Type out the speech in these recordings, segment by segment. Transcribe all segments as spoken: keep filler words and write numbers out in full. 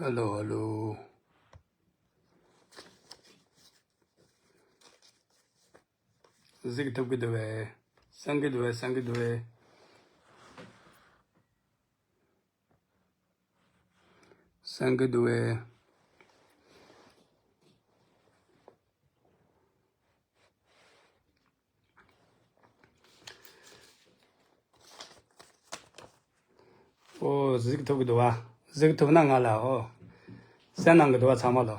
ཨ་ལོ་ཨ་ལོ། གཟིགས་ཐུབ་ཀྱི་འདུག་བས། གསན་གྱི་འདུག་བས། གསན་གྱི་འདུག་བས། གསན་གྱི་འདུག་བས། ཨོ། གཟིགས་ཐུབ་ཀྱི་འདུག་བ། གཟིགས་ཐུབ་ན་ང་ལ་ཨོ། གསན་གནང་གི་འདུག་བ་ཚང་མ་ལོ།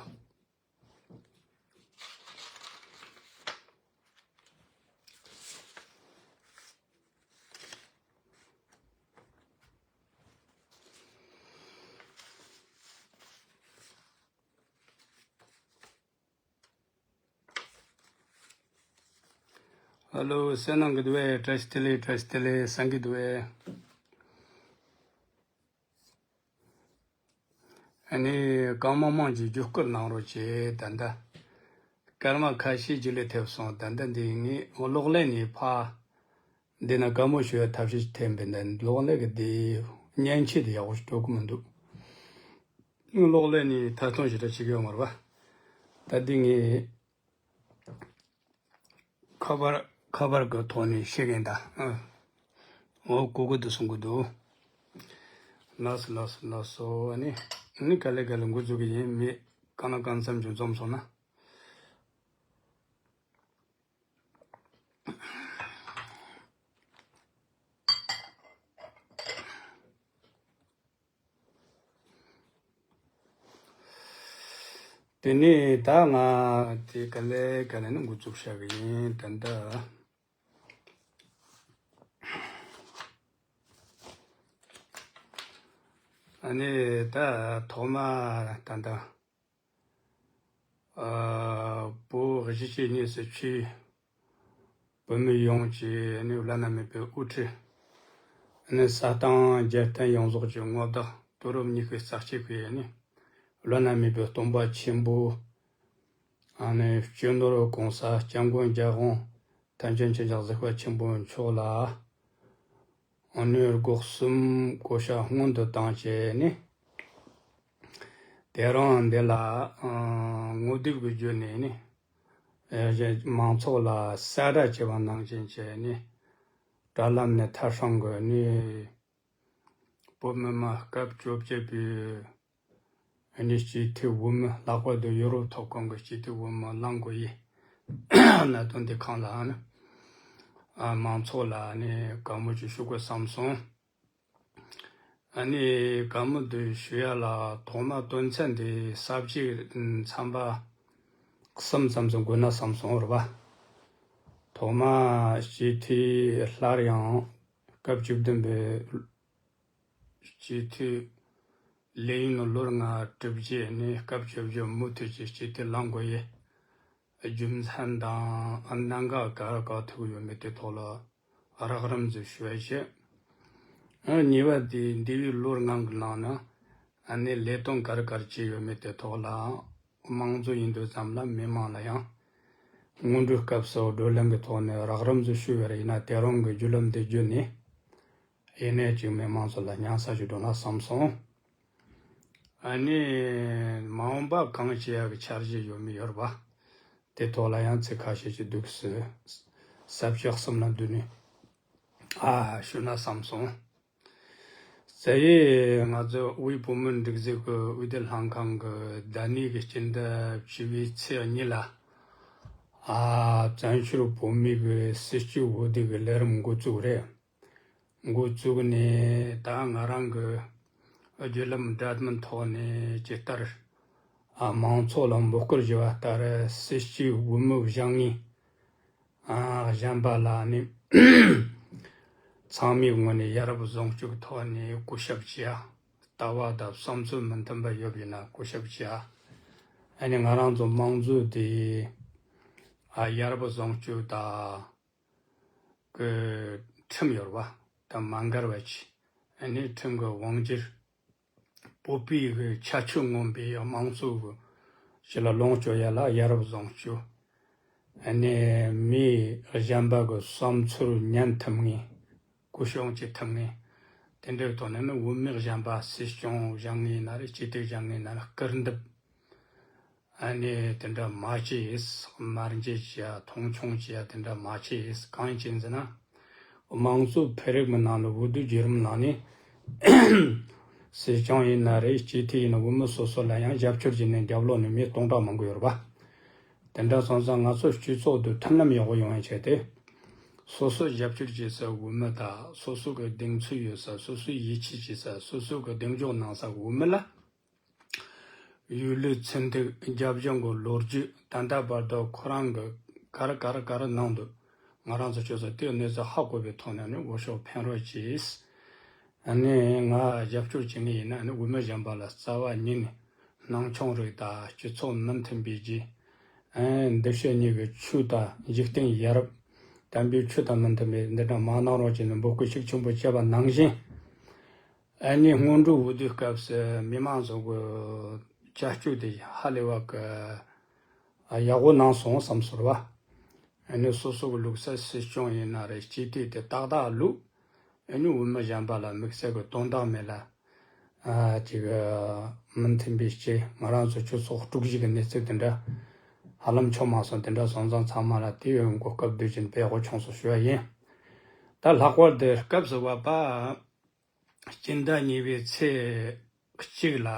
ཨ་ལོ། གསན་གནང་གི་འདུག་བས། བཀྲ་ཤིས་བདེ་ལེགས། བཀྲ་ཤིས་བདེ་ལེགས། གསན་གྱི་འདུག་བས། ཨ་ནི་གང་མང་མང་ཅིག་བརྒྱུད་སྐུར་གནང་རོགས་བྱེད། ད་ལྟ་སྐར་མ་ཁ་ཤས་ཅིག་ལས་ཐེབས་སོང་། ད་ལྟ་འདི་ངས་གློག་ཀླད་ནས་ཕར་འདི་ན་བཀའ་མོལ་ཞུ་བའི་ཐབས་ཤེས་ཐེབས་པས། འདི་གློག་ཀླད་ཀྱི་འདི་མཉེན་ཆས་དེ་ཡག་པོ་ཞིག་འགྲོ་གི་མི་འདུག་གློག་ཀླད་ནས་ཐད་གཏོང་ཞེ་དྲག་བྱེད་ཀྱི་ཡོད་མ་རེད་པ། ད་འདི་ངས་ཁ་པར་ཁ་པར་གྱི་ཐོག་ནས་བཤད་མཁན་ད། ཨ། འོ། གོ་གི་འདུག་གསུང་གི་འདུག་ལགས་སོ། ལགས་སོ། ལགས་སོ། ཨ་ནི་ཨ་ནི་ག་ལེ་ག་ལེ་འགོ་འཛུགས་ཀྱི་ཡིན། མི་གང་ན་གང་འཚམ་ཅིག་འཛོམས་སོང་ན། དེ་ནས་ད་ང་དེ་ག་ལེ་ག་ལེ་ནས་འགོ་བཙུགས་བཞག་གི་ཡིན། ད་ལྟ་ཨ་ནི་ད་ཐོག་མ་ད་ལྟ་ཨ་བོད་གཞིས་བྱེས་གཉིས་སུ་ཆོས་བོད་མི་ཡོངས་ཀྱི་ནི་བླ་ན་མེད་པའི་དབུ་ཁྲིད། ནི་ས་སྟེང་རྒྱལ་བསྟན་ཡོངས་རྫོགས་ཀྱི་ངོ་བདག་དུས་རབས་ཉི་ཤུ་རྩ་གཅིག་པའི་ནི་བླ་ན་མེད་པའི་སྟོན་པ་ཆེན་པོ། ཨ་ནི་སྤྱི་ནོར་༸གོང་ས་༸སྐྱབས་མགོན་རྒྱལ་དབང་ཐམས་ཅད་མཁྱེན་ཅིང་གཟིགས་པ་ཆེན་པོ་མཆོག་ལ། ཨ་ནི་སྒོ་གསུམ་གོ་ཤ་སྔོན་དུ་བཏང་བྱས་ནི། དེ་རིང་འདི་ལ་ཨ་ངོ་དེབ་ཀྱི་བརྒྱུད་ནས་ནི། ཨེ་གཞན་མང་ཚོགས་ལ་གསལ་བསྒྲགས་བྱས་པ་ནང་བཞིན་བྱས་ནི། དྲ་ལམ་ནས་ཐད་སྲང་གི་ནི། བོད་མི་མང་སྐབས་བཅོ་བརྒྱད་པའི་ནི་སྤྱི་འཐུས་འོས་མི། ལྷག་པར་དུ་ཡུ་རོབ་ཐོབ་ཁང་གི་སྤྱི་འཐུས་འོས་མི་བླང་དགོས་ཡི་གནད་དོན་འདི་སྒང་ལ་ནི། ཨ་མང་ཚོགས་ལ་ནི་བཀའ་མོལ་ཅིག་ཞུ་དགོས་བསམ་སོང་། ཨ་ནི་བཀའ་མོལ་འདི་ཞུ་ཡ་ལ་ཐོག་མ་དོན་ཚན་འདི་ས་བཅད་ཚན་པ་གསུམ་ཙམ་ཞིག་འགོད་ན་བསམ་སོང་རེད་པ། ཐོག་མ་སྤྱི་འཐུས་སླར་ཡང་སྐབས་བཅུ་བདུན་པའི་སྤྱི་འཐུས་ལས་ཡུན་ལོ་ལྔ་གྲུབ་རྗེས་ནས་སྐབས་བཅོ་བརྒྱད་མུ་མཐུད་ཀྱི་སྤྱི་འཐུས་ལངས་དགོས་ཡི་རྒྱུ་མཚན་དང་གནད་འགག་ག་རེ་ག་ཐུག་ཡོད་མེད་དེ་ཐོག་ལ་རགས་རིམ་ཞིག་ཞུ་བ་བྱེད། ཨ་གཉིས་པ་དེ་འདས་པའི་ལོ་ལྔ་གི་ནང་ན་ཨ་ནི་ལས་དོན་ག་རེ་ག་རེ་བྱས་ཡོད་མེད་དེ་ཐོག་ལའང་། དམངས་གཙོ་ཡིན་དུས་ཙམ་ལ་མི་མང་ལ་ཡང་སྔོན་འགྲོའི་སྐབས་སུ་བགྲོ་གླེང་གི་ཐོག་ནས་རགས་རིམ་ཞིག་ཞུས་པ་ཡིན་ན། དེ་རིང་གི་བརྒྱུད་ལམ་འདི་བརྒྱུད་ནས་ཡིན་ནའི་ཅིག་མི་མང་ཚོ་ལ་སྙན་སེང་ཞིག་འགྲོ་ན་བསམ་སོང་། ཨ་ནི་མ་འོངས་པ་གང་བྱེད་ཡག་གི་འཆར་གཞི་ཡོད་མེད་ཡོད་རེད་པ། དེ་ཐོག་ལ་ཡང་ཚིག་ཁ་ཤས་ཅིག་འདུག་སེ་ས་བཅད་གསུམ་ལ་བསྡུས་ནས་ཨ་ཞུས་ན་བསམ་སོང་། ཟེར་ཡས། ང་ཚོ་དབུས་བོད་མིའི་སྒྲིག་འཛུགས་ཀྱི་དབུས་བོད་ལྷན་ཁང་གི་ཟླ་ནས་ཀྱི་སྤྱི་ཟླ་བཅུ་པའི་ཚེས་གཉིས་ལ། ཨ་བཙན་བྱོལ་བོད་མིའི་གི་སྲིད་བྱུས་འོས་བསྡུ་གི་ལས་རིམ་འགོ་བཙུགས་རེད། འགོ་བཙུགས་ནས་ད་ང་རང་གི་བརྒྱུད་ལམ་འདྲ་མིན་ཐོག་ནས་ཇི་ལྟར་ཨ་མང་ཚོགས་ལ་འབོད་སྐུལ་ཞུས་པ་ལྟར་སྲིད་བྱུས་འོས་མི་བཞེངས་མཁན་ཨ་གཞན་པ་ལ་ནི་ཚང་མའི་ངོས་ནས་ཡ་རབས་བཟང་སྤྱོད་ཐོག་ནས་སྐུ་ཞབས་བྱས། ལྟ་བ་དང་བསམ་ཚུལ་མི་མཐུན་པ་ཡོད་པ་ཡིན་ན་སྐུ་ཞབས་བྱས། ཨ་ནི་ང་རང་ཚོ་དམངས་གཙོ་དེ་ཨ་ཡ་རབས་བཟང་སྤྱོད་དང་གི་ཁྲིམས་ཡོད་རེད་པ། དང་མ་འགལ་བ་ཅིག་ཨ་ནི་ཁྲིམས་ཀྱི་དབང་སྒྱུར། བོད་པའི་གི་ཁྱད་ཆོས་མངོན་པའི་དམངས་གཙོ་གི་ཞི་ལ་ལོངས་སྤྱོད་ཡ་ལ་ཡ་རབས་བཟང་སྤྱོད། ཨ་ནི་མི་གཞན་པ་གི་བསམ་ཚུལ་ཉན་ཐུབ་མཁན། སྐུ་སྲུང་བྱེད་ཐུབ་མཁན། དེ་འདྲའི་ཐོག་ནས་ནི་བུད་མེད་གཞན་པ་སྲིད་སྐྱོང་བཞེངས་ངེས་ན་རེད། སྤྱི་འཐུས་བཞེངས་ངེས་ན་རེད། སྐུར་འདེབས། ཨ་ནི་དེ་འདྲ་མ་བྱེད། དམར་འབྱེད་བྱས་ཡ། མཐོང་ཆུང་བྱས་ཡ། དེ་འདྲ་མ་བྱེད། གང་ཡིན་ཟེར་ན། དམངས་གཙོའི་འཕེལ་རིམ་གྱི་ནང་ལ། འོས་བསྡུ་བརྒྱུད་རིམ་ནང་ནས་སྲིད་སྐྱོང་ཡིན་ན་རེད། སྤྱི་འཐུས་ཡིན་ན། འོས་མི་སོ་སོ་ལ་ཡང་རྒྱབ་སྐྱོར་བྱས་ནས་རྒྱབ་ལོགས་ནས་མི་སྟོང་ཕྲག་མང་པོ་ཡོད་རེད་པ། དེ་འདྲ་སོང་ཙང་ང་ཚོ་སྤྱི་ཚོགས་དེ་མཐུན་ལམ་ཡག་པོ་ཡོང་བའི་ཆེད་དུ། སོ་སོ་རྒྱབ་སྐྱོར་བྱེད་ས་འོས་མི་དང་། སོ་སོ་གི་གདེང་ཚོད་ཡོད་ས། སོ་སོའི་ཡིད་ཆེས་བྱེད་ས། སོ་སོ་གི་གདེང་འཇོག་གནང་ས་འོས་མི་ལ། ཡོད་ལུགས་ཚིག་འདུག་རྒྱབ་ལྗོངས་གི་ལོ་རྒྱུས། ད་ལྟ་བར་དུ་ཁོ་རང་གི་ག་རེ་ག་རེ་ག་རེ་གནང་འདུག་ང་རང་ཚོ་ཆོས་ས་དེའི་གནས་ཚུལ་ཧ་གོ་བའི་ཐོག་ནས་ནི་འོས་ཤོག་འཕེན་རོགས་གྱིས། ཨ་ནི་ང་རྒྱབ་སྐྱོར་བྱེད་ངེས་ཡིན་ན། ཨ་ནི་འོས་མི་གཞན་པ་ལ་རྩ་བ་ཉིད་ནས་སྣང་ཆུང་རིགས་དང་། སྤྱི་ཚོགས་མི་མཐུན་པའི་རྗེས། ཨ། འདི་ཕྱི་གཉིས་ཀྱི་ཆོས་དང་འཇིག་རྟེན་ཡ་རབས་བསྟན་པའི་ཆོས་དང་མི་མཐུན་པའི་འདི་འདྲ་མ་གནང་རོགས་བྱས་ནས་འབོད་སྐུལ་ཤུགས་ཆེན་པོ་བྱས་པ་ནང་བཞིན། ཨ་ནི་སྔོན་འགྲོའི་འོས་བསྡུའི་སྐབས་སུ་མི་མང་ཚོ་གི་བྱ་སྤྱོད་དེ་ཧ་ལས་པ་གི་ཡག་པོ་གནང་སོང་བསམ་སོང་བ། ཨ་ནི་སོ་སོ་གི་བླུགས་ས་སྲིད་སྐྱོང་ཡིན་ན་རེད། སྤྱི་འཐུས་དེ་ཏག་ཏག་བླུགས། ཨ་ནི་འོས་མི་གཞན་པ་ལ་དམིགས་བསལ་གི་དོན་དག་མེད་ལ། ཨ། ཅིག་མི་མཐུན་པའི་རྐྱེན། ང་རང་ཚོ་སྤྱི་ཚོགས་དཀྲུག་གཞི་གི་གནས་ཚུལ་དེ་འདྲ་ཧ་ལམ་བྱུང་མ་སོང་། དེ་འདྲ་སོང་ཙང་ཚང་མ་ལ་དེའི་གོ་སྐབས་དུས་ཆེན་དཔེ་ཡག་པོ་བྱུང་སོང་ཞུ་བ་ཡིན། ད་ལྷག་པར་དུ་སྐབས་སུ་བབ་པ། སྤྱི་ཟླ་གཉིས་པའི་ཚེས་གཅིག་ལ་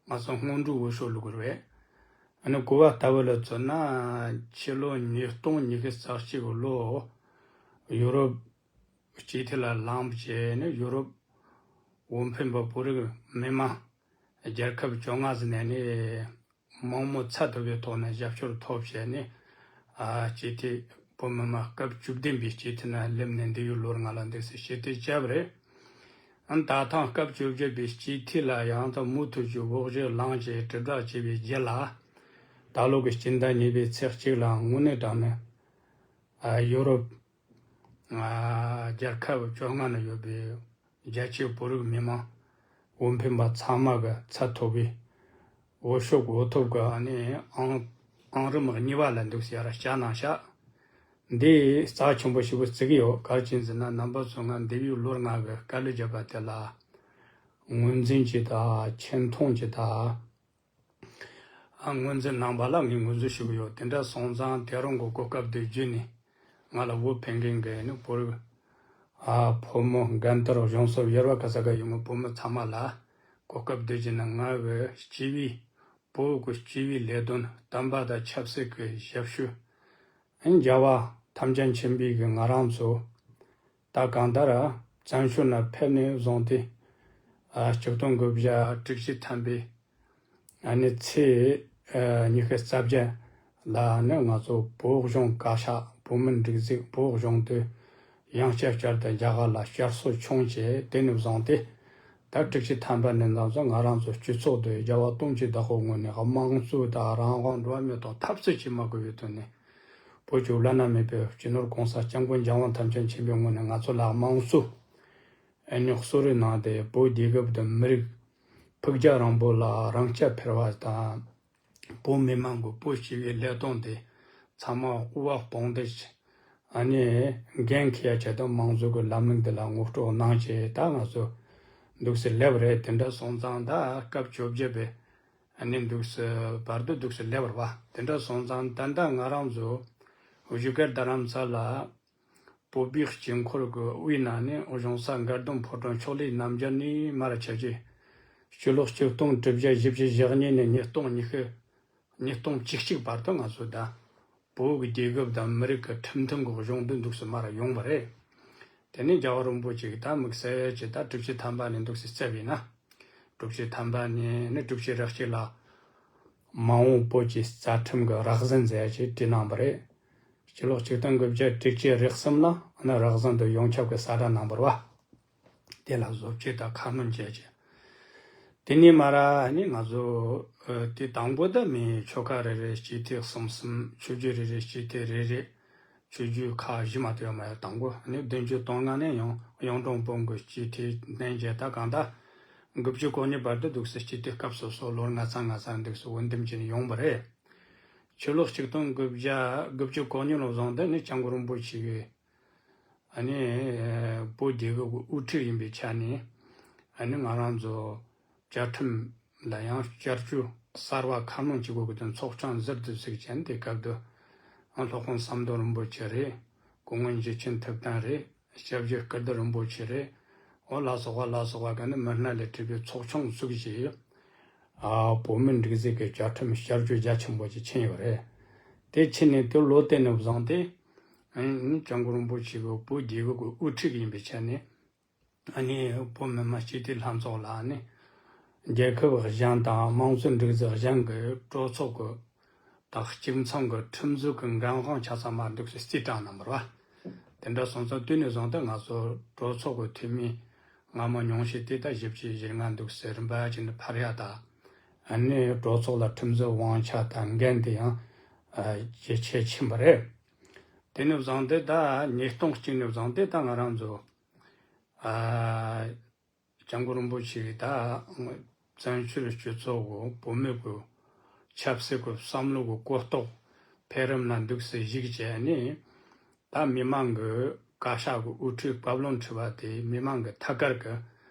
ང་ཚོ་སྔོན་འགྲོའི་འོས་ཤོག་བླུག་གི་རེད། ཨ་ནི་གོ་བ་ལྟ་བུ་ལ་མཚོན་ན། ཕྱི་ལོ་ཉིས་སྟོང་ཉི་ཤུ་རྩ་གཅིག་གི་ལོ། ཡུ་རོབ་སྤྱི་འཐུས་ལ་ལངས་བྱས་ནས། ཡུ་རོབ་འོས་འཕེན་པ་བོད་རིགས་མི་མང་རྒྱལ་ཁབ་བཅོ་ལྔ་ཟིན་ནས་ནི། མང་མོས་ཚད་མཐོ་བའི་ཐོག་ནས་རྒྱབ་སྐྱོར་ཐོབ་བྱས་ནས། ཨ། སྤྱི་འཐུས་བོད་མི་མང་སྐབས་བཅུ་བདུན་པའི་སྤྱི་འཐུས་ནང་སླེབས་ནས། འདས་པའི་ལོ་ལྔ་ལ་འདུག་སེ་སྤྱི་འཐུས་བཅར་བ་རེད། ཨ། ད་ཐེངས་སྐབས་བཅོ་བརྒྱད་པའི་སྤྱི་འཐུས་ལ་ཡང་ད་མུ་མཐུད་ཀྱི་འོས་གཞི་བླངས་བྱས་དྲིལ་བསྒྲགས་བྱས་པའི་རྗེས་ལ། ད་ལོ་གི་སྤྱི་ཟླ་གཉིས་པའི་ཚེས་གཅིག་ལ་དངོས་གནས་དྲང་གནས། ཨ། ཡུ་རོབ། ཨ། རྒྱལ་ཁབ་བཅོ་ལྔ་ན་ཡོད་པའི་རྒྱ་ཆེའི་བོད་རིགས་མི་མང་འོས་འཕེན་པ་ཚང་མ་གི་ཚད་མཐོ་བའི་འོས་ཤོག་འོས་ཐོབ་ཀྱི་ཨ་ནི་ཨང་ཨང་རིམ་གཉིས་པ་ལ་འདུག་སེ་ར་བཅར་གནང་ཤག་འདི་རྩ་ཆེན་པོ་ཞེ་པོ་བརྩི་གི་ཡོད། ག་རེ་བྱས་ཟེར་ན། རྣམ་པ་ཚོ་ང་འདས་པའི་ལོ་ལྔ་གི་དཀའ་ལས་བརྒྱབ་པ་དེ་ལ་ངོས་འཛིན་གྱིས་དང་། ཆེ་མཐོང་གྱིས་དང་། ཨ། ངོས་འཛིན་གནང་བ་ལ་ངས་ངོས་འཛིན་ཞུ་གི་ཡོད། དེ་འདྲ་སོང་ཙང་དེ་རིང་གི་གོ་སྐབས་འདི་བརྒྱུད་ནས། ང་ལ་འོས་འཕེན་མཁན་གྱི་ནི་བོད་རིགས། ཨ། ཕོ་མོ་རྒན་དར་གཞོན་སོགས་ཡུལ་བ་ག་ས་ག་ཡོད་མི་བོད་མི་ཚང་མ་ལ་གོ་སྐབས་འདི་བརྒྱུད་ནས། ང་གི་སྤྱི་པའི་བོད་ཀྱི་སྤྱི་པའི་ལས་དོན། བསྟན་པ་དང་ཆབ་སྲིད་ཀྱི་ཞབས་ཞུ། རྒྱལ་བ་ཐམས་ཅད་མཁྱེན་པའི་གི་ང་རང་ཚོ། ད་གང་ལྟར་བཙན་བྱོལ་ནང་ཕེབས་ནས་བཟུང་སྟེ། ཨ། ཆིག་སྟོང་དགུ་བརྒྱ་དྲུག་ཅུ་ཐམ་པའི་ཨ་ནི་ཚེས། ཨ། ཉི་ཤུ་རྩ་བརྒྱད་ལ་ནི་ང་ཚོ་བོད་གཞུང་བཀའ་ཤག་བོད་མིའི་སྒྲིག་འཛུགས་བོད་གཞུང་དུ་ཡང་བསྐྱར་བསྐྱར་དུ་རྒྱ་གར་ལ་བསྐྱར་གསོ་བྱུང་རྗེས། དེ་ནས་བཟུང་སྟེ་ད་དྲུག་ཅུ་ཐམ་པ་ནས་བཟུང་སོང་། ང་རང་ཚོ་སྤྱི་ཚོགས་དེ་རྒྱལ་བ་དོན་གྱི་བདག་པོ་ངོས་ནས། དམངས་གཙོ་དང་རང་དབང་འགྲོ་བ་མིའི་ཐོག་འཐབ་རྩོད་བྱེད་མ་དགོས་པའི་དོན་ནས། བོད་ཀྱི་བླ་ན་མེད་པའི་སྤྱི་ནོར་༸གོང་ས་༸སྐྱབས་མགོན་༸རྒྱལ་བ་ཐམས་ཅད་མཁྱེན་པའི་ངོས་ནས་ང་ཚོ་ལ་དམངས་གཙོ། ཨ་ནི་གསོལ་རས་གནང་སྟེ། བོད་རྒྱལ་ཁབ་དང་མི་རིགས་ཕུགས་རྒྱང་རིང་པོ་ལ་རང་རྐྱ་འཕེར་བ་དང་། བོད་མི་མང་གི་བོད་སྤྱི་པའི་ལས་དོན་དེ་ཚང་མ་དབུ་བ་དཔུང་འདེགས། ཨ་ནི་འགན་འཁྱེར་ཡ་ཆེད་དུ་དམངས་གཙོ་གི་ལམ་ལུགས་འདི་ལ་ངོ་སྤྲོད་གནང་བྱས། ད་ང་ཚོ་འདུག་སེ་སླེབས་རེད། དེ་འདྲ་སོང་ཙང་ད་སྐབས་བཅོ་བརྒྱད་པའི་ཨ་ནི་འདུག་སེ་བར་དུ་འདུག་སེ་སླེབས་རེད་བ། དེ་འདྲ་སོང་ཙང་ད་ལྟ་ང་རང་ཚོ་བཞུགས་སྒར་རྡ་རམ་ས་ལ། བོད་པའི་དཀྱིལ་འཁོར་གྱི་དབུས་ན་ནི་གཞུང་ས་མགར་སྟོང་ཕོ་བྲང་ཕྱོགས་ལས་རྣམ་རྒྱལ་ནས་མར་ཆ་རྗེས། སྤྱི་ལོ་ཆིག་སྟོང་དྲུག་བརྒྱ་བཞི་བཅུ་ཞེ་གཉིས་ནས་ཉིས་སྟོང་ཉི་ཤུ། ཉིས་སྟོང་བཅུ་གཅིག་བར་དུ་ང་ཚོ་ད་བོད་ཀྱི་རྒྱལ་ཁབ་དང་མི་རིགས་ཀྱི་ཁྲིམས་མཐུན་གྱི་གཞུང་དུ་འདུག་སེ་མར་ཡོང་བ་རེད། དེ་ནས་རྒྱལ་བ་རིན་པོ་ཆེ་གིས་ད་དམིགས་བསལ་གྱིས་ད་དྲུག་ཅུ་ཐམ་པ་ནས་འདུག་སེ་བརྩིས་པས་ན། དྲུག་ཅུ་ཐམ་པ་ནས་ནི་དྲུག་ཅུ་རེ་གཅིག་ལ་མ་འོངས་བོད་ཀྱི་རྩ་ཁྲིམས་ཀྱི་རང་བཞིན་ཟེར་ཡ་ཅིག་བྲིས་གནང་བ་རེད། སྤྱི་ལོ་ཆིག་སྟོང་དགུ་བརྒྱ་དྲུག་ཅུ་རེ་གསུམ་ལ་ནི་རང་བཞིན་དུ་ཡོངས་ཁྱབ་ཀྱི་གསལ་བསྒྲགས་གནང་བ་རེད་བ། དེ་ལ་བཟོ་བཅོས་དང་ཁ་སྣོན་བྱས་རྗེས། དེ་ནས་མར་ནི་ང་ཚོ་ཨ་དེ་དང་པོ་ད་མི་ཆོལ་ཁ་རེ་རེ་སྤྱི་འཐུས་གསུམ་གསུམ། ཆོས་བརྒྱུད་རེ་རེ་སྤྱི་འཐུས་རེ་རེ། ཆོས་བརྒྱུད་ཁག་བཞི་མ་གཏོགས་ཡོད་མ་རེད། དང་པོ་ནི་བདུན་ཅུ་དོན་ལྔ་ནས་གཡུང་གཡུང་དྲུང་བོན་གྱི་སྤྱི་འཐུས་བསྣན་རྗེས། ད་གང་ལྟར་དགུ་བཅུ་གོ་གཉིས་བར་དུ་འདུག་སེ་སྤྱི་འཐུས་སྐབས་སོ་སོ་ལོ་ལྔ་ཙམ་ལྔ་ཙམ་འདུག་སེ་འོས་འདེམས་བྱས་ནས་ཡོང་བ་རེད། ཕྱི་ལོ་ཆིག་སྟོང་དགུ་བརྒྱ་དགུ་བཅུ་གོ་གཉིས་ལོ་བཟུང་སྟེ་ནི་སྐྱབས་མགོན་རིན་པོ་ཆེ་གིས་ ཨ་ནི་བོད་རྒྱལ་ཁབ་ཀྱི་དབུ་ཁྲིད་ཡིན་པའི་ཆ་ནས། ཨ་ནི་ང་རང་ཚོ་བཅའ་ཁྲིམས་ལ་ཡང་བསྐྱར་བཅོས་གསར་བ་ཁ་སྣོན་བྱེད་དགོས་ཀྱི་དོན་ཚོགས་ཆུང་ཟུར་དུ་གཟིགས་ཀྱིན། དེ་སྐབས་དུ་ཨ་སློབ་དཔོན་ཟམ་གདོང་རིན་པོ་ཆེ་རེད། སྐུ་ངོ་འཇུ་ཆེན་ཐུབ་བསྟན་རེད། སྐྱབས་རྗེ་སྐུ་བདག་རིན་པོ་ཆེ་རེད། འོ་ལ་སོགས་པ་ལ་སོགས་པ་ག་ནི་མི་སྣ་ལས་གྲུབ་པའི་ཚོགས་ཆུང་བཙུགས་རྗེས། ཨ་བོད་མིའི་སྒྲིག་འཛུགས་ཀྱི་བཅའ་ཁྲིམས་བསྐྱར་བཅོས་རྒྱ་ཆེན་པོ་ཅིག་ཕྱིན་ཡོད་རེད། དེ་ཕྱིན་ནས་དེ་ལོ་དེ་ནས་བཟུང་སྟེ། ཨ་ནི་སྐྱབས་མགོན་རིན་པོ་ཆེ་གི་བོད་རྒྱལ་ཁབ་ཀྱི་དབུ་ཁྲིད་ཡིན་པའི་ཆ་ནས། ཨ་ནི་བོད་མི་མང་སྤྱི་འཐུས་ལྷན་ཚོགས་ལ་ནི་རྒྱལ་ཁབ་གཞན་དང་དམངས་གཙོའི་སྒྲིག་འཛུགས་གཞན་གྱི་གྲོས་ཚོགས་ཀྱི་དང་སྤྱི་ཚོགས་ཀྱི་ཁྲིམས་བཟོ་གི་འགན་དབང་ཆ་ཚང་མ་འདུག་སེ་རྩིས་དྲངས་གནང་བ་རེད་བ། དེ་འདྲ་སོང་ཙང་དུས་ནས་བཟུང་སྟེ་ང་ཚོ་གྲོས་ཚོགས་ཀྱི་འཐུས་མི་སྔ་མ་ཉུང་ཤས་དེ་ད་བཞི་བཅུ་ཞེ་ལྔ་འདུག་སེ་རིམ་པ་བྱས་ནས་འཕར་ཡ་དང་། ཨ་ནི་གྲོས་ཚོགས་ལ་ཁྲིམས་བཟོའི་དབང་ཆ་དང་འགན་དེ་ཡང་ཨ་ཇེ་ཆེ་ཕྱིན་པ་རེད། དེ་ནས་བཟུང་སྟེ་ད་ཉིས་སྟོང་གཅིག་ནས་བཟུང་སྟེ་ད་ང་རང་ཚོ་ཨ་སྐྱབས་མགོན་རིན་པོ་ཆེ་ད་བཙན་བྱོལ་སྤྱི་ཚོགས་ཀྱི་བོད་མི་གི་ཆབ་སྲིད་ཀྱི་བསམ་བློ་གི་གོ་རྟོགས་འཕེལ་རིམ་ལ་འདུག་སེ་གཞིགས་བྱས་ནས། ད་མི་མང་གི་བཀའ་ཤག་གི་དབུ་ཁྲིད་བཀའ་བློན་ཁྲི་པ་དེ་མི་མང་གི་ཐད་ཀར་གྱི་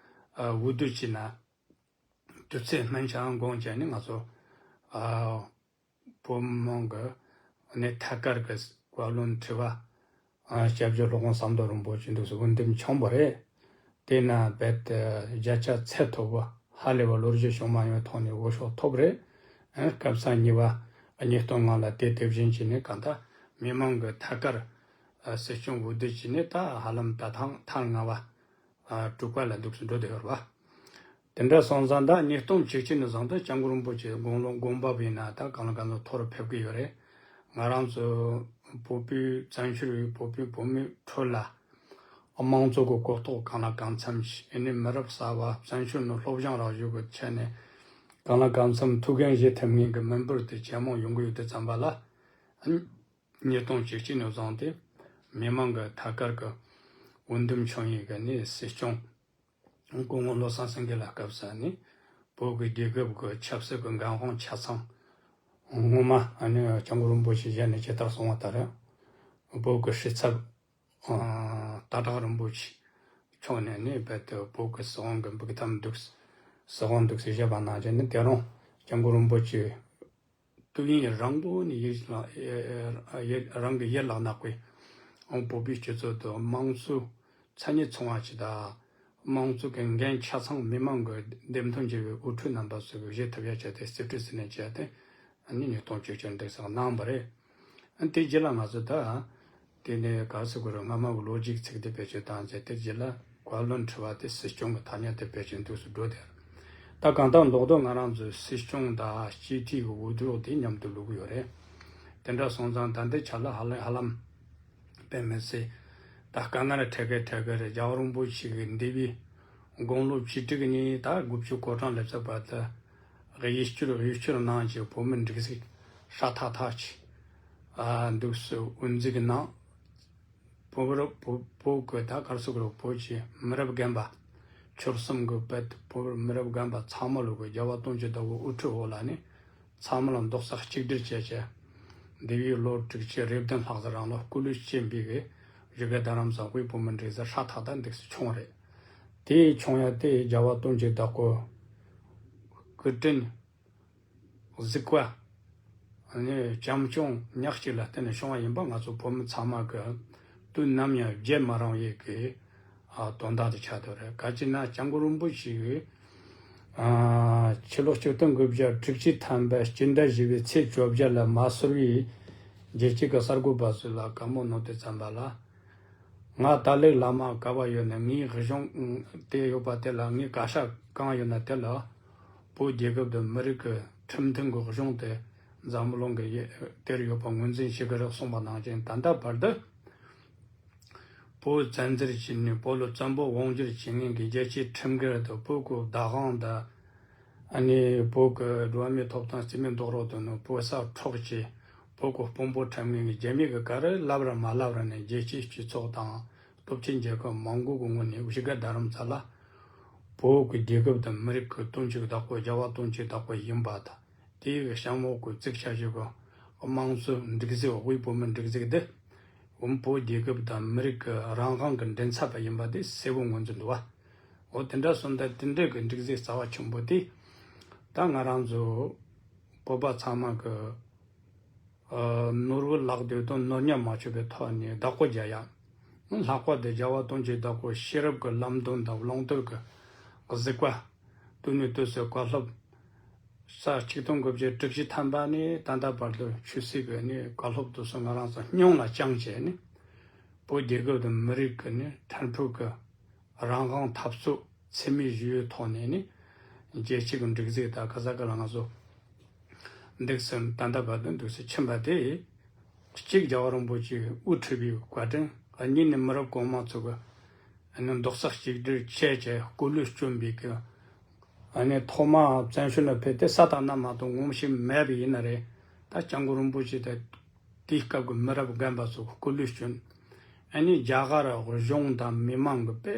ཨ་འོས་བསྡུ་བྱས་ན། དུས་ཚོད་སྔོན་ཆད་འགོངས་བྱས་ནས་ང་ཚོ་ཨ་བོད་མི་མང་གི་ནས་ཐད་ཀར་གྱི་བཀའ་བློན་ཁྲི་པ་ཨ་སྐྱབས་རྗེ་སློབ་དཔོན་ཟམ་གདོང་རིན་པོ་ཆེ་འདུག་སེ་འོས་འདེམས་བྱུང་བ་རེད། དེས་ན་རྦད་དེ་བརྒྱ་ཆ་ཚད་མཐོ་པོ་ཧ་ལས་པ་ལོ་རྒྱུས་བྱུང་མ་མྱོང་བའི་ཐོག་ནས་འོས་ཤོག་ཐོབ་རེད། ཨ་སྐབས་སུ་ཉེ་བ་ཉིས་སྟོང་ལྔ་ལ་དེ་དེ་བཞིན་བྱས་ནས་གང་ལྟར་མི་མང་གི་ཐད་ཀར་ཨ་སྲིད་སྐྱོང་འོས་བསྡུ་བྱས་ནས་ད་ཧ་ལམ་ད་ཐེངས་ཐེངས་ལྔ་པ། ཨ་དྲུག་པ་ལ་འདུག་སེ་འགྲོ་བསྡད་ཡོད་རེད་བ། དེ་འདྲ་སོང་ཙང་ད་ཉིས་སྟོང་བཅུ་གཅིག་ནས་བཟུང་སྟེ་སྐྱབས་མགོན་རིན་པོ་ཆེ་དགུང་ལོ་དགུང་པ་བབས་ཡིན་ན་ད་གང་ལ་གང་འཚམ་མཐོ་རུ་ཕེབས་ཀྱི་ཡོད་རེད། ང་རང་ཚོ་བོད་པའི་བཙན་བྱོལ་བའི་བོད་པའི་བོད་མིའི་ཁྲོད་ལ་དམངས་གཙོ་གི་གོ་རྟོགས་གང་ལ་གང་འཚམ་ཞིག་ཨ་ནི་མི་རབས་གསར་པ་བཙན་བྱོལ་ནང་སློབ་སྦྱོང་རག་རྒྱུ་གི་ཆ་ནས་གང་ལ་གང་འཚམ་ཐུགས་འགན་བཞེས་ཐུབ་མཁན་གྱི་མི་འབོར་དེ་ཇེ་མང་ཡོང་གི་ཡོད་དུས་ཙམ་པ་ལ། ཉིས་སྟོང་བཅུ་གཅིག་ནས་བཟུང་སྟེ་མི་མང་གི་ཐད་ཀར་གྱི་འོས་འདེམས་བྱུང་ཡིན་གྱི་ནི་སྲིད་སྐྱོང་སྐུ་ངོ་བློ་བཟང་སེང་གེ་ལ་སྐབས་སུ་ནི་བོད་ཀྱི་རྒྱལ་ཁབ་ཀྱི་ཆབ་སྲིད་ཀྱི་འགན་དབང་ཆ་ཚང་སྔོན་མ་ཨ་ནི་སྐྱབས་མགོན་རིན་པོ་ཆེ་བཞེས་ནས་ཇི་ལྟར་གསུངས་པ་ལྟར་བོད་ཀྱི་སྲིད་ཚབ་སྟག་བྲག་རིན་པོ་ཆེ་མཆོག་ནས་ནི་རྦད་དེ་བོད་ཀྱི་སྲིད་དབང་གི་འབུགས་ཐམ་འདུག་སྲིད་དབང་འདུག་སེ་བཞེས་པ་ནང་བཞིན་ནི་དེ་རིང་སྐྱབས་མགོན་རིན་པོ་ཆེ་དུས་ཡུན་རིང་པོ་ནས་ཡིད་ལ་ཡིད་རང་གི་ཡིད་ལ་བརྣག་པའི་ཨང་བོད་པའི་སྤྱི་ཚོགས་དང་དམངས་གཙོའི་མཚན་ཉིད་མཚུངས་པ་ཞིག་དང་། དམངས་གཙོ་གི་འགན་ཆ་ཚང་མི་མང་གི་འདེམས་ཐོན་བྱས་པའི་དབུ་ཁྲིད་རྣམ་པ་ཚོས་བཞེས་ཐུབ་ཡ་བྱས་ཏེ་རྩིས་སྤྲོད་ཟིན་ནས་བྱས་ཏེ་ཨ་ནི་ཉིས་སྟོང་བཅུ་གཅིག་འདུག་སེ་གནང་བ་རེད། ཨ་དེ་རྗེས་ལ་ང་ཚོ་ད། དེ་ནས་ག་ཟེར་དགོས་རེད། སྔ་མ་གི་ལོ་རྒྱུས་ཚིག་དེ་བེད་སྤྱོད་བཏང་རྗེས་དེ་རྗེས་ལ་བཀའ་བློན་ཁྲི་པ་དེ་སྲིད་སྐྱོང་གི་ཐ་སྙད་དེ་བེད་སྤྱོད་འདུག་སེ་འགྲོ་དེ་རེད། ད་གང་ལྟར་མདོར་བསྡུས་ང་རང་ཚོའི་སྲིད་སྐྱོང་དང་སྤྱི་འཐུས་ཀྱི་འོས་བསྡུ་དེ་མཉམ་དུ་བླུག་གི་ཡོད་རེད། དེ་འདྲ་སོང་ཙང་ད་ལྟའི་ཆ་ལ་ཧ་ལམ་ཧ་ལམ་དཔེ་མི་སྲིད། ད་དཀའ་ངལ་འཕྲད་གི་འཕྲད་གི་རེད། རྒྱལ་བ་རིན་པོ་ཆེ་གི་འདས་པའི་དགུང་ལོ་བཅུ་དྲུག་ནས་ད་དགུ་བཅུ་གོ་གྲངས་སླེབས་ཚར་བར་དུ་གཡས་བསྐྱུར་གཡོན་བསྐྱུར་གནང་བྱས་བོད་མི་སྒྲིག་འཛུགས་ཧྲ་ཐག་ཐག་ཅིག་ཨ་འདུག་སེ་དབུ་འཛུགས་གནང་། བོད་རབ་བོད་བོད་ཀྱི་ད་ག་རེ་ཟེར་དགོས་རེད། བོད་ཀྱི་མི་རབས་རྒན་པ་ཆོལ་གསུམ་གྱི་བོད་བོད་མི་རབས་རྒན་པ་ཚང་མ་ལོག་གི་རྒྱལ་བ་དོན་གྱི་བདག་པོའི་དབུ་ཁྲིད་འོག་ལ་ནི་ཚང་མ་ལ་རྡོག་རྩ་གཅིག་སྒྲིལ་བྱས་བྱས། འདས་པའི་ལོ་དྲུག་ཅུ་རེ་བདུན་ལྷག་ཙམ་རིང་ལ་སྐུ་ལུས་བསྐྱོན་པའི་གི་བཞུགས་སྒར་རྡ་རམ་ས་དབུས་བོད་མི་སྒྲིག་འཛུགས་ཧྲ་ཐག་ཐག་འདུག་སེ་བྱུང་བ་རེད། དེ་བྱུང་ཡ་དེ་རྒྱལ་བ་དོན་གྱི་བདག་པོའི་སྐུ་དྲིན་གཟིགས་པ། ཨ་ནི་བྱམས་སྐྱོང་ཉག་གཅིག་ལ་བརྟེན་ནས་བྱུང་བ་ཡིན་པ་ང་ཚོ་བོད་མི་ཚང་མ་གི་དུས་ནམ་ཡང་བརྗེད་མ་རུང་བའི་གི་ཨ་དོན་དག་དེ་ཆགས་བསྡད་རེད། ག་ཅི་ན་སྐྱབས་མགོན་རིན་པོ་ཆེ་གིས་ཨ་ཕྱི་ལོ་ཆིག་སྟོང་དགུ་བརྒྱ་དྲུག་ཅུ་ཐམ་པའི་སྤྱི་ཟླ་བཞི་པའི་ཚེས་བཅོ་བརྒྱད་ལ་མ་སུར་བའི་རྒྱལ་སྤྱི་གི་གསར་འགོད་པ་ཚོ་ལ་བཀའ་མོལ་གནང་དུས་ཙམ་པ་ལ། ང་ཏཱ་ལའི་བླ་མ་ག་པར་ཡོད་ན། ངའི་གཞུང་དེ་ཡོད་པ་དེ་ལ། ངའི་བཀའ་ཤག་གང་ཡོད་ན་དེ་ལ་བོད་རྒྱལ་ཁབ་དང་མི་རིགས་ཀྱི་ཁྲིམས་མཐུན་གྱི་གཞུང་དེ་འཛམ་གླིང་གི་ཡེ་དེར་ཡོད་པ་ངོས་འཛིན་བྱེད་ཀྱི་རེད་གསུངས་པ་ནང་བཞིན། ད་ལྟ་བར་དུ་བོད་བཙན་འཛུལ་བྱས་ནས་བོད་ལ་བཙན་པོ་དབང་བསྒྱུར་བྱེད་མཁན་གྱི་རྒྱལ་སྤྱིའི་ཁྲིམས་འགལ་དང་། བོད་ཀྱི་བདག་དབང་དང་། ཨ་ནི་བོད་ཀྱི་འགྲོ་བ་མིའི་ཐོབ་ཐང་རྩིས་མེད་རྡོག་རོལ་དང་། ནི་བོད་ས་འཕྲོག་བྱས། བོད་ཀྱི་དཔོན་པོ་ཁྲིམས་ངན་གྱི་རྒྱ་མི་གི་ག་རེ་ལབ་ར་མ་ལབ་ར་ནས། རྒྱལ་སྤྱིའི་སྤྱི་ཚོགས་དང་སྟོབས་ཆེན་རྒྱལ་ཁབ་མང་པོ་གི་ངོས་ནས་བཞུགས་སྒར་རྡ་རམ་ས་ལ་བོད་ཀྱི་རྒྱལ་ཁབ་དང་མི་རིགས་ཀྱི་དོན་གྱི་བདག་པོ་རྒྱལ་བ་དོན་གྱི་བདག་པོ་ཡིན་པ་དང་། དེའི་གི་གཤམ་འོག་གི་བཙུགས་བྱ་བཞག་གི་དམངས་གཙོའི་སྒྲིག་འཛུགས། དབུས་བོད་མིའི་སྒྲིག་འཛུགས་འདི་ བོད་རྒྱལ་ཁབ་དང་མི་རིགས་ཀྱི་རང་དབང་གི་མགྲིན་ཚབ་པ་ཡིན་པ་དེ་གསལ་བོ་ངོས་འཛིན་འདུག་བ། འོ་དེ་འདྲ་སོང་ཙང་དེ་འདྲའི་གི་འགྲིག་རྫས་རྩ་བ་ཆེན་པོ་དེ། ད་ང་རང་ཚོ་བོད་པ་ཚང་མ་གི་ཨ་ནོར་བུ་ལག་དེ་དང་ནོར་ཉམས་མ་བཅོས་པའི་ཐོག་ནས་བདག་པོ་རྒྱག་ཡ། ལྷག་པར་དུ་རྒྱལ་བ་དོན་གྱི་བདག་པོ་ཤེས་རབ་ཀྱི་ལམ་སྟོན་དང་བླང་དོར་གྱི་གཟིགས་པ། དུས་ནས་དུས་སུ་བཀའ་སློབ། ས་ཆིག་སྟོང་དགུ་བརྒྱ་དྲུག་ཅུ་ཐམ་པ་ནས་ད་ལྟ་བར་དུ་ཆོས་སྲིད་ཀྱི་ནི་བཀའ་སློབ་དེ་ཚོ་ང་རང་ཚོ་སྙིང་ལ་བཅངས་བྱས་ནས། བོད་རྒྱལ་ཁབ་དང་མི་རིགས་ཀྱི་ནི་ཕྲན་བུ་གི་རང་དབང་འཐབ་རྩོད་འཚེ་མེད་ཞི་བའི་ཐོག་ནས་ནི་རྒྱལ་སྤྱི་གི་འགྲིག་རྫས་དང་ག་ས་ག་ལ་ང་ཚོ་འདུག་སེ་ད་ལྟ་བར་དུ་འདུག་སེ་ཕྱིན་པ་དེ། གཅིག་རྒྱལ་བ་རིན་པོ་ཆེས་དབུ་ཁྲིད་པའི་བཀའ་དྲིན། གཉིས་ནི་མི་རབས་གོང་མ་ཚོ་གི་ཨ་ནི་རྡོག་རྩ་གཅིག་སྒྲིལ་བྱས་བྱས་སྐུ་ལུས་བསྐྱོན་པའི་གི་ཨ་ནི་ཐོག་མ་བཙན་བྱོལ་ནང་ཕེབས་ཏེ་ས་དང་གནམ་མ་གཏོགས་ངོམ་ཞིག་མེད་པ་ཡིན་ན་རེད། ད་སྐྱབས་མགོན་རིན་པོ་ཆེ་དེ་དེའི་སྐབས་ཀྱི་མི་རབས་རྒན་པ་ཚོ་གི་སྐུ་ལུས་བསྐྱོན། ཨ་ནི་རྒྱ་གར་གཞུང་དང་མི་མང་གི་དཔེ།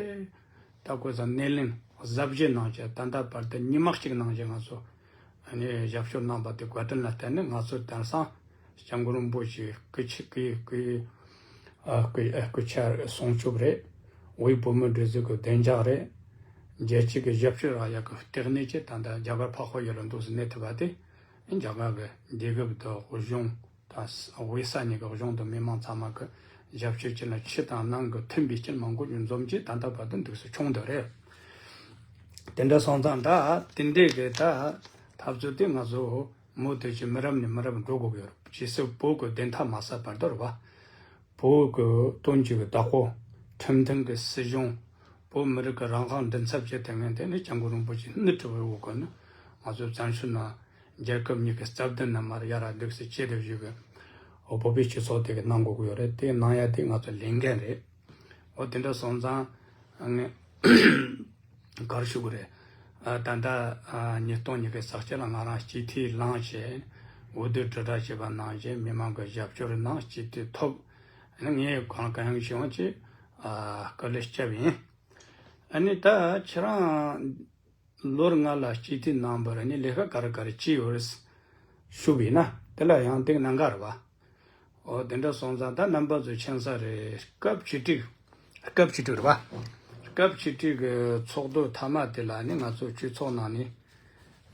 ད་ཁོ་ཚོ་སྣེ་ལེན་གཟབ་རྒྱས་གནང་བྱས་ད་ལྟ་བར་དུ་ཉི་མ་གཅིག་ནང་བཞིན་ང་ཚོ་ཨ་ནི་ཞབས་ཞུ་གནང་པ་དེ་བཀའ་དྲིན་ལ་བརྟེན་ནས་ང་ཚོ་དེང་སང་སྐྱབས་མགོན་རིན་པོ་ཆེའི་སྐུ་ཕྱྭ་སྐུ་སྐུ་ཨ་སྐུ་ཨ་སྐུ་ཕྱྭ་སྲུང་སྐྱོབ་རེད། དབུས་བོད་མི་སྒྲིག་འཛུགས་ཀྱི་བདེ་འཇགས་རེད། རྒྱལ་སྤྱི་གི་ཞབས་ཞུ་རག་ཡག་གི་ལྟེ་གནས་ཅིག་ད་ལྟ་རྒྱ་གར་འཕགས་པ་ཡུལ་ལ་འདུག་སེ་གནས་ཐུབ་པ་དེ་རྒྱ་གར་གྱི་རྒྱལ་ཁབ་དང་གཞུང་། ད་ས་དབུས་ས་གཉིས་ཀྱི་གཞུང་དང་མི་མང་ཚང་མ་གི་ཞབས་ཕྱི་བྱས་ན་ཕྱི་དང་ནང་གི་མཐུན་པའི་རྐྱེན་མང་པོ་ཅིག་འཛོམས་ཀྱིས་ད་ལྟ་བར་དུ་འདུག་སེ་བྱུང་འདུག་རེད། དེ་འདྲ་སོང་ཙང་ད་དེ་འདྲའི་གི་ད་འཐབ་རྩོད་དེ་ང་ཚོ་མུ་མཐུད་ཀྱིས་མི་རབས་ནས་མི་རབས་འགྲོ་དགོས་ཀྱི་ཡོད་རེད། ཇི་སྲིད་བོད་ཀྱི་བདེན་མཐའ་མ་གསལ་བར་དུ་རེད་བ། བོད་ཀྱི་དོན་གཅིག་གི་བདག་པོ། ཁྲིམས་མཐུན་གྱི་སྲིད་གཞུང་། བོད་མི་རིགས་ཀྱི་རང་དབང་མགྲིན་ཚབ་བྱེད་ཐུབ་མཁན་དེ་ནི་སྐྱབས་མགོན་རིན་པོ་ཆེ་སྣེ་ཁྲིད་པའི་འོག་གི་ནི་ང་ཚོ་བཙན་བྱོལ་ནང་རྒྱལ་ཁབ་གཉིས་ཀྱི་རྩ་དོན་ནི་མར་ཡར་འདུག་སེ་བྱེད་ཐུབ་རྒྱུ་གི་བོད་པའི་སྤྱི་ཚོགས་དེ་གི་གནང་དགོས་ཀྱི་ཡོད་རེད། དེ་གནང་ཡ་དེ་ང་ཚོ་ལས་འགན་རེད། འོ་དེ་འདྲ་སོང་ཙང་ངས་ག་རེ་ཞུ་དགོས་རེད། ཨ་ད་ལྟ་ཨ་ཉིས་སྟོང་ཉི་ཤུ་རྩ་གཅིག་ལ་ང་རང་སྤྱི་འཐུས་ལངས་བྱས། འོས་བསྡུ་དྲིལ་བསྒྲགས་བྱས་པ་ནང་བཞིན་མི་མང་གི་རྒྱབ་སྐྱོར་གནང་སྤྱི་འཐུས་ཐོབ། ཨ་ནི་ངས་གང་གང་ཡང་ཞུ་ཡང་ཅིག་ཨ་དཀའ་ལས་བརྒྱབ་ཡིན། ཨ་ནི་ད་ཁྱེད་རང་ལོ་ལྔ་ལ་སྤྱི་འཐུས་གནང་བར་ཨ་ནི་ལས་ཀ་ག་རེ་ག་རེ་བྱས་ཡོད་རེད་ཞུས་པ་ཡིན་ན་དེ་ལ་ཡང་དེ་གནད་འགག་རེད་བ། འོ་དེ་འདྲ་སོང་ཙང་ད་རྣམ་པ་ཚོ་མཁྱེན་ས་རེད། སྐབས་བཅུ་དྲུག་སྐབས་བཅུ་དྲུག་རེད་བ། སྐབས་བཅུ་དྲུག་གི་ཚོགས་འདུ་མཐའ་མ་དེ་ལ་ནི་ང་ཚོ་སྤྱི་ཚོགས་ནང་ནས་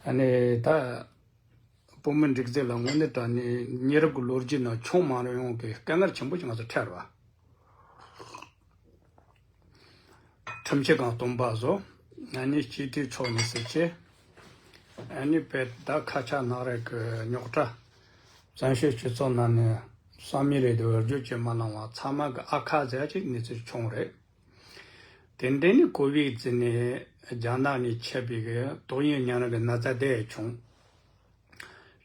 ཨ་ནི་ད་བོད་མི་སྒྲིག་འཛུགས་ལ་དངོས་གནས་དྲང་གནས་ཉེ་རབས་ཀྱི་ལོ་རྒྱུས་ནང་བྱུང་མ་མྱོང་གི་དཀའ་ངལ་ཆེན་པོ་ཞིག་ང་ཚོ་འཕྲད་རེད་བ། ཁྲིམས་སྤྱི་ཁང་སྟོང་པ་བཟོ། ཨ་ནི་སྤྱི་འཐུས་ཕྱོགས་གཉིས་སུ་ཕྱེ། ཨ་ནི་དཔེ་ད་ཁ་ཆག་ནག་རལ་གྱི་རྙོག་དྲ། བཙན་བྱོལ་སྤྱི་ཚོགས་ནང་ནས་བསམ་ཡས་རེད་འདུག་འོས་བསྡུ་བྱེད་མ་གནང་བ་ཚང་མ་གི་ཨ་ཁ་ཟེར་ཅིག་གནས་ཚུལ་བྱུང་རེད། དེ་འདྲ་ནི་ཀོ་བིད་ཟེར་ནས་རྒྱ་ནག་ནས་མཆེད་པའི་གི་ཏོག་དབྱིབས་ཉམས་རིམས་ཀྱི་ན་ཚ་དེ་བྱུང་།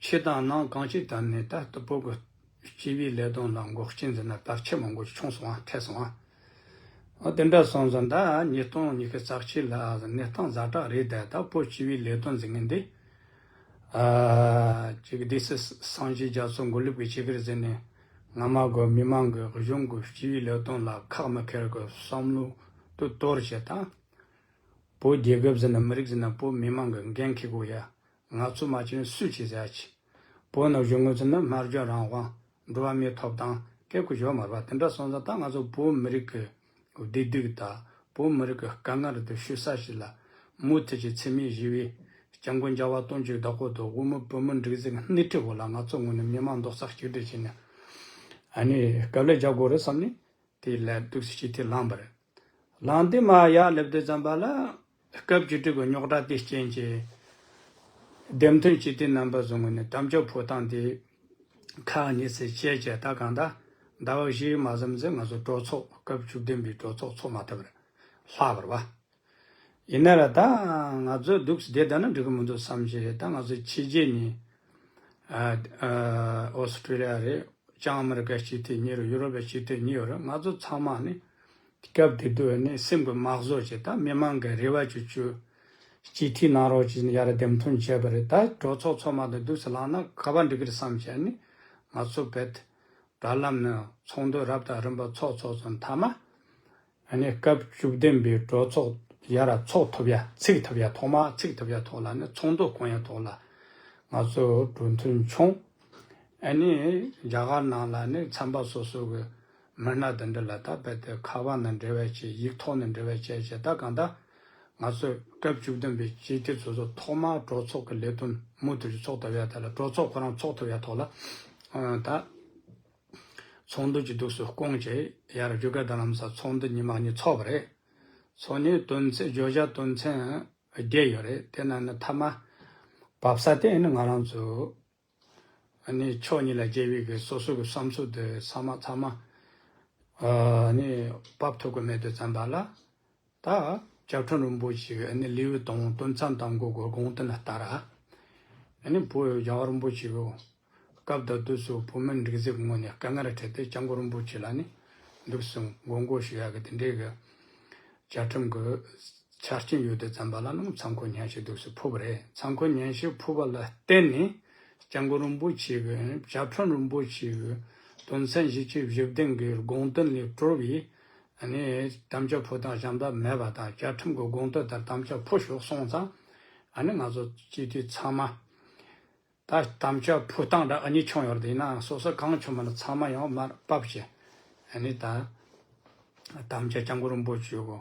ཕྱི་དང་ནང་གང་ཅིའི་ཐད་ནས་ད་ལྟ་བོད་ཀྱི་སྤྱི་པའི་ལས་དོན་ལ་འགོག་རྐྱེན་ཟེར་ན་བར་ཆད་མང་པོ་ཞིག་བྱུང་སོང་བ་འཕྲད་སོང་བ། འོ་དེ་འདྲ་སོང་ཙང་ད་ཉིས་སྟོང་ཉི་ཤུ་རྩ་གཅིག་ལ་གནས་སྟངས་ཛ་དྲག་རེད། ད་ལྟ་བོད་སྤྱི་པའི་ལས་དོན་ཟེར་མཁན་འདི་ཨ་ཅིག་སྡེ་སྲིད་སངས་རྒྱས་རྒྱ་མཚོ་མགོན་ལེགས་ཀྱི་བྱེད་ཀྱི་རེད་ཟེར་ནས་སྔ་མ་གི་མི་མང་གི་གཞུང་གི་སྤྱི་པའི་ལས་དོན་ལ་ཁག་མི་འཁེལ་གི་བསམ་བློ་དུ་གཏོར་བྱས་དང་། བོད་རྒྱལ་ཁབ་ཟེར་ན་མི་རིགས་ཟེར་ན་བོད་མི་མང་གི་འགན་འཁྱེར་དགོས་ཡ། ང་ཚོ་མ་བྱས་ན་སུས་བྱེད་ཟེར་ཡ་ཆེ། བོད་ནང་བཞུགས་མཁན་ཚོ་ནི་སྨྲ་བརྗོད་རང་དབང་འགྲོ་བ་མིའི་ཐོབ་ཐང་སྐད་ཀྱི་བརྗོད་མ་རེད་པ། དེ་འདྲ་སོང་ཙང་ད་ང་ཚོ་བོད་མི་རིགས་ཀྱི་བདེ་སྡུག་དང་བོད་མི་རིགས་ཀྱི་དཀའ་ངལ་དེ་ཤོད་ས་ཞིག་ལ་མུ་མཐུད་ཀྱི་འཚེ་མེད་ཞི་བའི་སྐྱབས་མགོན་རྒྱལ་བ་དོན་གྱི་བདག་པོ་དང་དབུ་མའི་བོད་མིའི་སྒྲིག་འཛུགས་སྣེ་ཁྲིད་འོག་ལ་ང་ཚོ་ངོས་ནས་མི་མང་རྡོག་རྩ་གཅིག་སྒྲིལ་བྱས་ནས་ཨ་ནི་དཀའ་ལས་རྒྱག་དགོས་རེད་བསམ་ནས། དེ་ལ་འདུག་སེ་སྤྱི་འཐུས་ལངས་པ་རེད། ལངས་ཏེ་མར་ཡར་སླེབས་དུས་ཙམ་པ་ལ་སྐབས་བཅུ་དྲུག་གི་རྙོག་དྲ་དེའི་རྐྱེན་གྱིས་འདེམས་ཐོན་སྤྱི་འཐུས་རྣམ་པ་ཚོ་ངོས་ནས་དམ་བཅའ་ཕོག་སྟངས་དེ་ཁག་གཉིས་སུ་ཕྱེ་བྱས། ད་གང་ལྟར་ཟླ་བ་བཞི་མ་ཟིན་ཙམ་ང་ཚོ་གྲོས་ཚོགས་སྐབས་བཅུ་བདུན་པའི་གྲོས་ཚོགས་ཚོགས་མ་ཐུབ་པར་ལྷག་པ་རེད་བ། ཡིན་ན་ལ་ད་ང་ཚོ་འདུག་སེ་བསྡད་བསྡད་ན་འགྲིག་གི་མི་འདུག་བསམ་བྱས། ད་ང་ཚོ་ཕྱི་རྒྱལ་ནས་ཨ་ཨ་ཨོ་སི་ཀྲི་ལི་ཡ་རེད། བྱང་ཨ་མི་རི་ཀའི་སྤྱི་འཐུས་གཉིས་རེད། ཡུ་རོབ་པའི་སྤྱི་འཐུས་གཉིས་ཡོད་རེད། ང་ཚོ་ཚང་མ་ནི་སྐབས་དེ་དུས་ནི་སེམས་ཀྱི་མ་བཟོད་ཅིག་ད་མི་མང་གི་རེ་བ་བཅོལ་བཅོལ་སྤྱི་འཐུས་གནང་རོགས་ཅིག་ཡར་འདེམས་ཐོན་བྱས་པ་རེད། ད་གྲོས་ཚོགས་ཚང་མ་དང་འདུག་སེ་ལངས་ན་ག་པར་འགྲིག་གི་རེད་བསམ་བྱས་ནི་ང་ཚོ་བེད་དྲ་ལམ་ནས་ཚོགས་འདུ་རབ་དང་རིམ་པ་ཚོགས་ཚོགས་སོང་། མཐའ་མ་ཨ་ནི་སྐབས་བཅུ་བདུན་པའི་གྲོས་ཚོགས་ཡར་ཚོགས་ཐུབ་ཡ་ཚུགས་ཐུབ་ཡ་ཐོག་མ་ཚུགས་ཐུབ་ཡ་ཐོག་ལ་ནི་ཚོགས་འདུ་སྐོང་ཡ་ཐོག་ལ་ང་ཚོ་གྲོས་མཐུན་བྱུང་། ཨ་ནི་རྒྱ་གར་ནང་ལ་ནི་ཚན་པ་སོ་སོ་གི་ མི་སྣ་དེ་འདྲ་ལ་ད་རྦད་དེ་ཁ་པར་ནང་འབྲེལ་བ་བྱས། ཡིག་ཐོག་ནས་འབྲེལ་བ་བྱས་བྱས། ད་གང་ལྟར་ང་ཚོས་སྐབས་བཅུ་བདུན་པའི་སྤྱི་འཐུས་ཚོགས་གཙོ་ཐོག་མར་གྲོས་ཚོགས་ཀྱི་ལས་དོན་མུ་མཐུད་ཚོགས་ཐུབ་ཡ་དེ་ལ། གྲོས་ཚོགས་ཁོ་རང་ཚོགས་ཐུབ་ཡ་ཐོག་ལ་ཨ་ད་ཚོགས་འདུ་གྱི་འདུག་སེ་བསྐོངས་བྱས། ཡར་བརྗོད་དགའ་རྡ་རམ་ས་ཚོགས་འདུ་ཉི་མ་གཉིས་ཚོགས་པ་རེད། ཚོགས་ནས་དོན་ཚན་བརྗོད་བྱ་དོན་ཚན་བརྒྱད་ཡོད་རེད། དེ་ནང་ནས་མཐའ་མ་བབས་ས་དེ་ནི་ང་རང་ཚོ་ཨ་ནི་ཕྱོགས་གཉིས་ལ་རྒྱལ་བའི་གི་སོ་སོ་གི་བསམ་ཚུལ་དེ་ཚང་མ་ཚང་མ་ཨ་ནི་བབས་ཐུབ་ཀྱི་མེད་དུས་ཙམ་པ་ལ། ད་བཅའ་ཁྲིམས་རིན་པོ་ཆེ་གི་ཨ་ནི་ལེའུ་དང་དོན་ཚན་དང་པོ་གི་དགོངས་དོན་ལྟར། ཨ་ནི་བོད་རྒྱལ་བ་རིན་པོ་ཆེ་གི་སྐབས་དང་དུས་སུ་བོད་མི་འགྲིག་འཛུགས་ངོས་ནས་དཀའ་ངལ་འཕྲད་དེ། སྐྱབས་མགོན་རིན་པོ་ཆེ་ལ་ནི་འདུག་སེ་མགོ་སྐོར་ཞུ་ཡ་གི་དེ་འདྲའི་གི་བཅའ་ཁྲིམས་ཀྱི་ཆ་རྐྱེན་ཡོད་དུས་ཙམ་པ་ལ་ནི་ཚང་ཁོ་སྙན་ཞུ་འདུག་སེ་ཕུལ་བ་རེད། ཚང་ཁོ་སྙན་ཞུ་ཕུལ་བ་ལ་བརྟེན་ནས་སྐྱབས་མགོན་རིན་པོ་ཆེ་གི་བཅའ་ཁྲིམས་རིན་པོ་ཆེ་གི་དོན་ཚན་བཞི་བཅུ་ཞེ་བདུན་གི་དགོངས་དོན་ལས་གྲོལ་བའི་ཨ་ནི་དམ་བཅའ་ཕུལ་སྟངས་གཞན་དག་མེད་པ་དང་། བཅའ་ཁྲིམས་ཀྱི་དགོངས་དོན་ལྟར་དམ་བཅའ་ཕུལ་ཆོག་སོང་ཙང་། ཨ་ནི་ང་ཚོ་སྤྱི་འཐུས་ཚང་མ་ད་དམ་བཅའ་ཕུལ་སྟངས་འདྲ་ཨ་ནི་བྱུང་ཡོད་རེད། ཡིན་ནའང་སོ་སོ་གང་བྱུང་མིན་ཚང་མ་ཡང་མར་ཕབ་བྱས། ཨ་ནི་ད་དམ་བཅའ་སྐྱབས་མགོན་རིན་པོ་ཆེ་གི་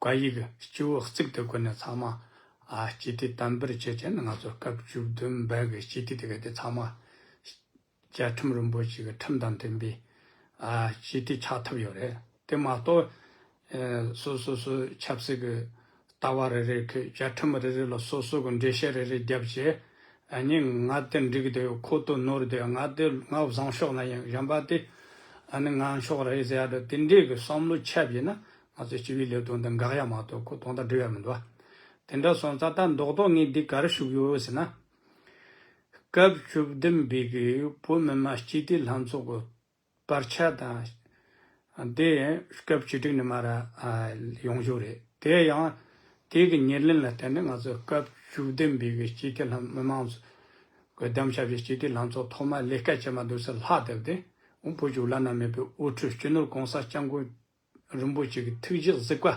བཀའ་ཡིག་སྤྱི་བོ་གཙུག་ཏུ་བཀུར་ནས་ཚང་མ་ཨ་སྤྱི་འཐུས་དམ་པར་བྱས་བྱས་ནས། ང་ཚོ་སྐབས་བཅུ་བདུན་པའི་གི་སྤྱི་འཐུས་དེ་ག་དེ་ཚང་མ་བཅའ་ཁྲིམས་རིན་པོ་ཆེ་གི་ཁྲིམས་དང་མཐུན་པའི་ཨ་སྤྱི་འཐུས་ཆགས་ཐུབ་ཡོད་རེད། དེ་མ་གཏོགས་ཨ་སོ་སོ་སོའི་ཆབ་སྲིད་ཀྱི་ལྟ་བ་རེ་རེ་གི་བཅའ་ཁྲིམས་རེ་རེ་ལ་སོ་སོ་གི་འགྲེལ་བཤད་རེ་རེ་བརྒྱབ་བྱས། ཨ་ནི་ང་དེ་འགྲིག་དེ་ཡོད། ཁོ་དེ་ནོར་དེ་ཡོད། ང་དེ་ང་བཟང་ཕྱོགས་ན་ཡིན། གཞན་པ་དེ་ཨ་ནི་ངན་ཕྱོགས་རེད་ཟེར་ཡ་འདྲ་དེ་འདྲའི་གི་བསམ་བློ་ཆགས་བྱས་ན། ང་ཚོའི་སྤྱི་པའི་ལས་དོན་དེ་འགག་ཡ་མ་གཏོགས་ཁོ་དོན་དག་འགྲུབ་ཡ་མི་འདུག་བ། དེ་འདྲ་སོང་ཙང་ད་རྡོག་རྡོག་ངས་འདི་ག་རེ་ཞུ་གི་ཡོད་ཟེར་ན། སྐབས་བཅུ་བདུན་པའི་གི་བོད་མི་མང་སྤྱི་འཐུས་ལྷན་ཚོགས་ཀྱི་བར་ཆད་དང་། དེ་སྐབས་བཅུ་དྲུག་ནས་མར་ཡོང་རྒྱུ་རེད། དེ་ཡང་དེ་གི་ཉེར་ལེན་ལ་བརྟེན་ནས་ང་ཚོ་སྐབས་བཅུ་བདུན་པའི་གི་སྤྱི་འཐུས་ལྷན་མི་མང་གི་གདམ་བྱ་བའི་སྤྱི་འཐུས་ལྷན་ཚོགས་ཐོག་མ་ལས་ཀ་བྱེད་མ་འདུག་སེ་ལྷག་བསྡད་དེ། འོ་བོད་ཀྱི་བླ་ན་མེད་པའི་དབུ་ཁྲིད་སྤྱི་ནོར་གོང་ས་སྐྱབས་མགོན་རིན་པོ་ཆེ་གི་ཐུགས་རྗེ་གཟིགས་པ།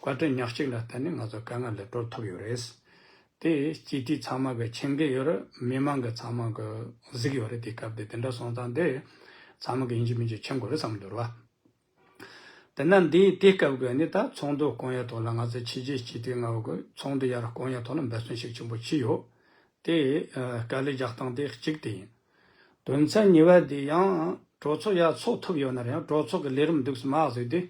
བཀའ་དྲིན་ཉག་གཅིག་ལ་བརྟེན་ནས་ང་ཚོ་དཀའ་ངལ་ལས་གྲོལ་ཐུབ་ཡོད་རེད། དེ་སྤྱི་འཐུས་ཚང་མ་གི་མཁྱེན་གྱི་ཡོད་རེད། མི་མང་གི་ཚང་མ་གི་གཟིགས་ཡོད་རེད། དེ་སྐབས་དེ་དེ་འདྲ་སོང་ཙང་དེ་ཚང་མ་གི་ཡིན་གཅིག་མིན་གཅིག་མཁྱེན་དགོས་རེད་བསམ་འདུག་ར། དེ་ན་འདི་དེ་སྐབས་གི་ནི་ད་ཚོགས་འདུ་བསྐོང་ཡ་ཐོག་ལ། ང་ཚོ་ཕྱི་རྒྱལ་སྤྱི་འཐུས་ལྔ་པོ་གི་ཚོགས་འདུ་ཡར་བསྐོང་ཡ་ཐོག་ལ་འབད་བརྩོན་ཤུགས་ཆེན་པོ་བྱས་ཡོད། དེ་ཨ་དཀའ་ལས་རྒྱག་སྟངས་དེ་གཅིག་དེ་ཡིན། དོན་ཚན་གཉིས་པ་དེ་ཡང་གྲོས་ཚོགས་ཡར་ཚོགས་ཐུབ་ཡོད་ན་རེད། ཡང་གྲོས་ཚོགས་ཀྱི་ལས་རིམ་འདུག་སེ་མར་གཟིགས་དུས།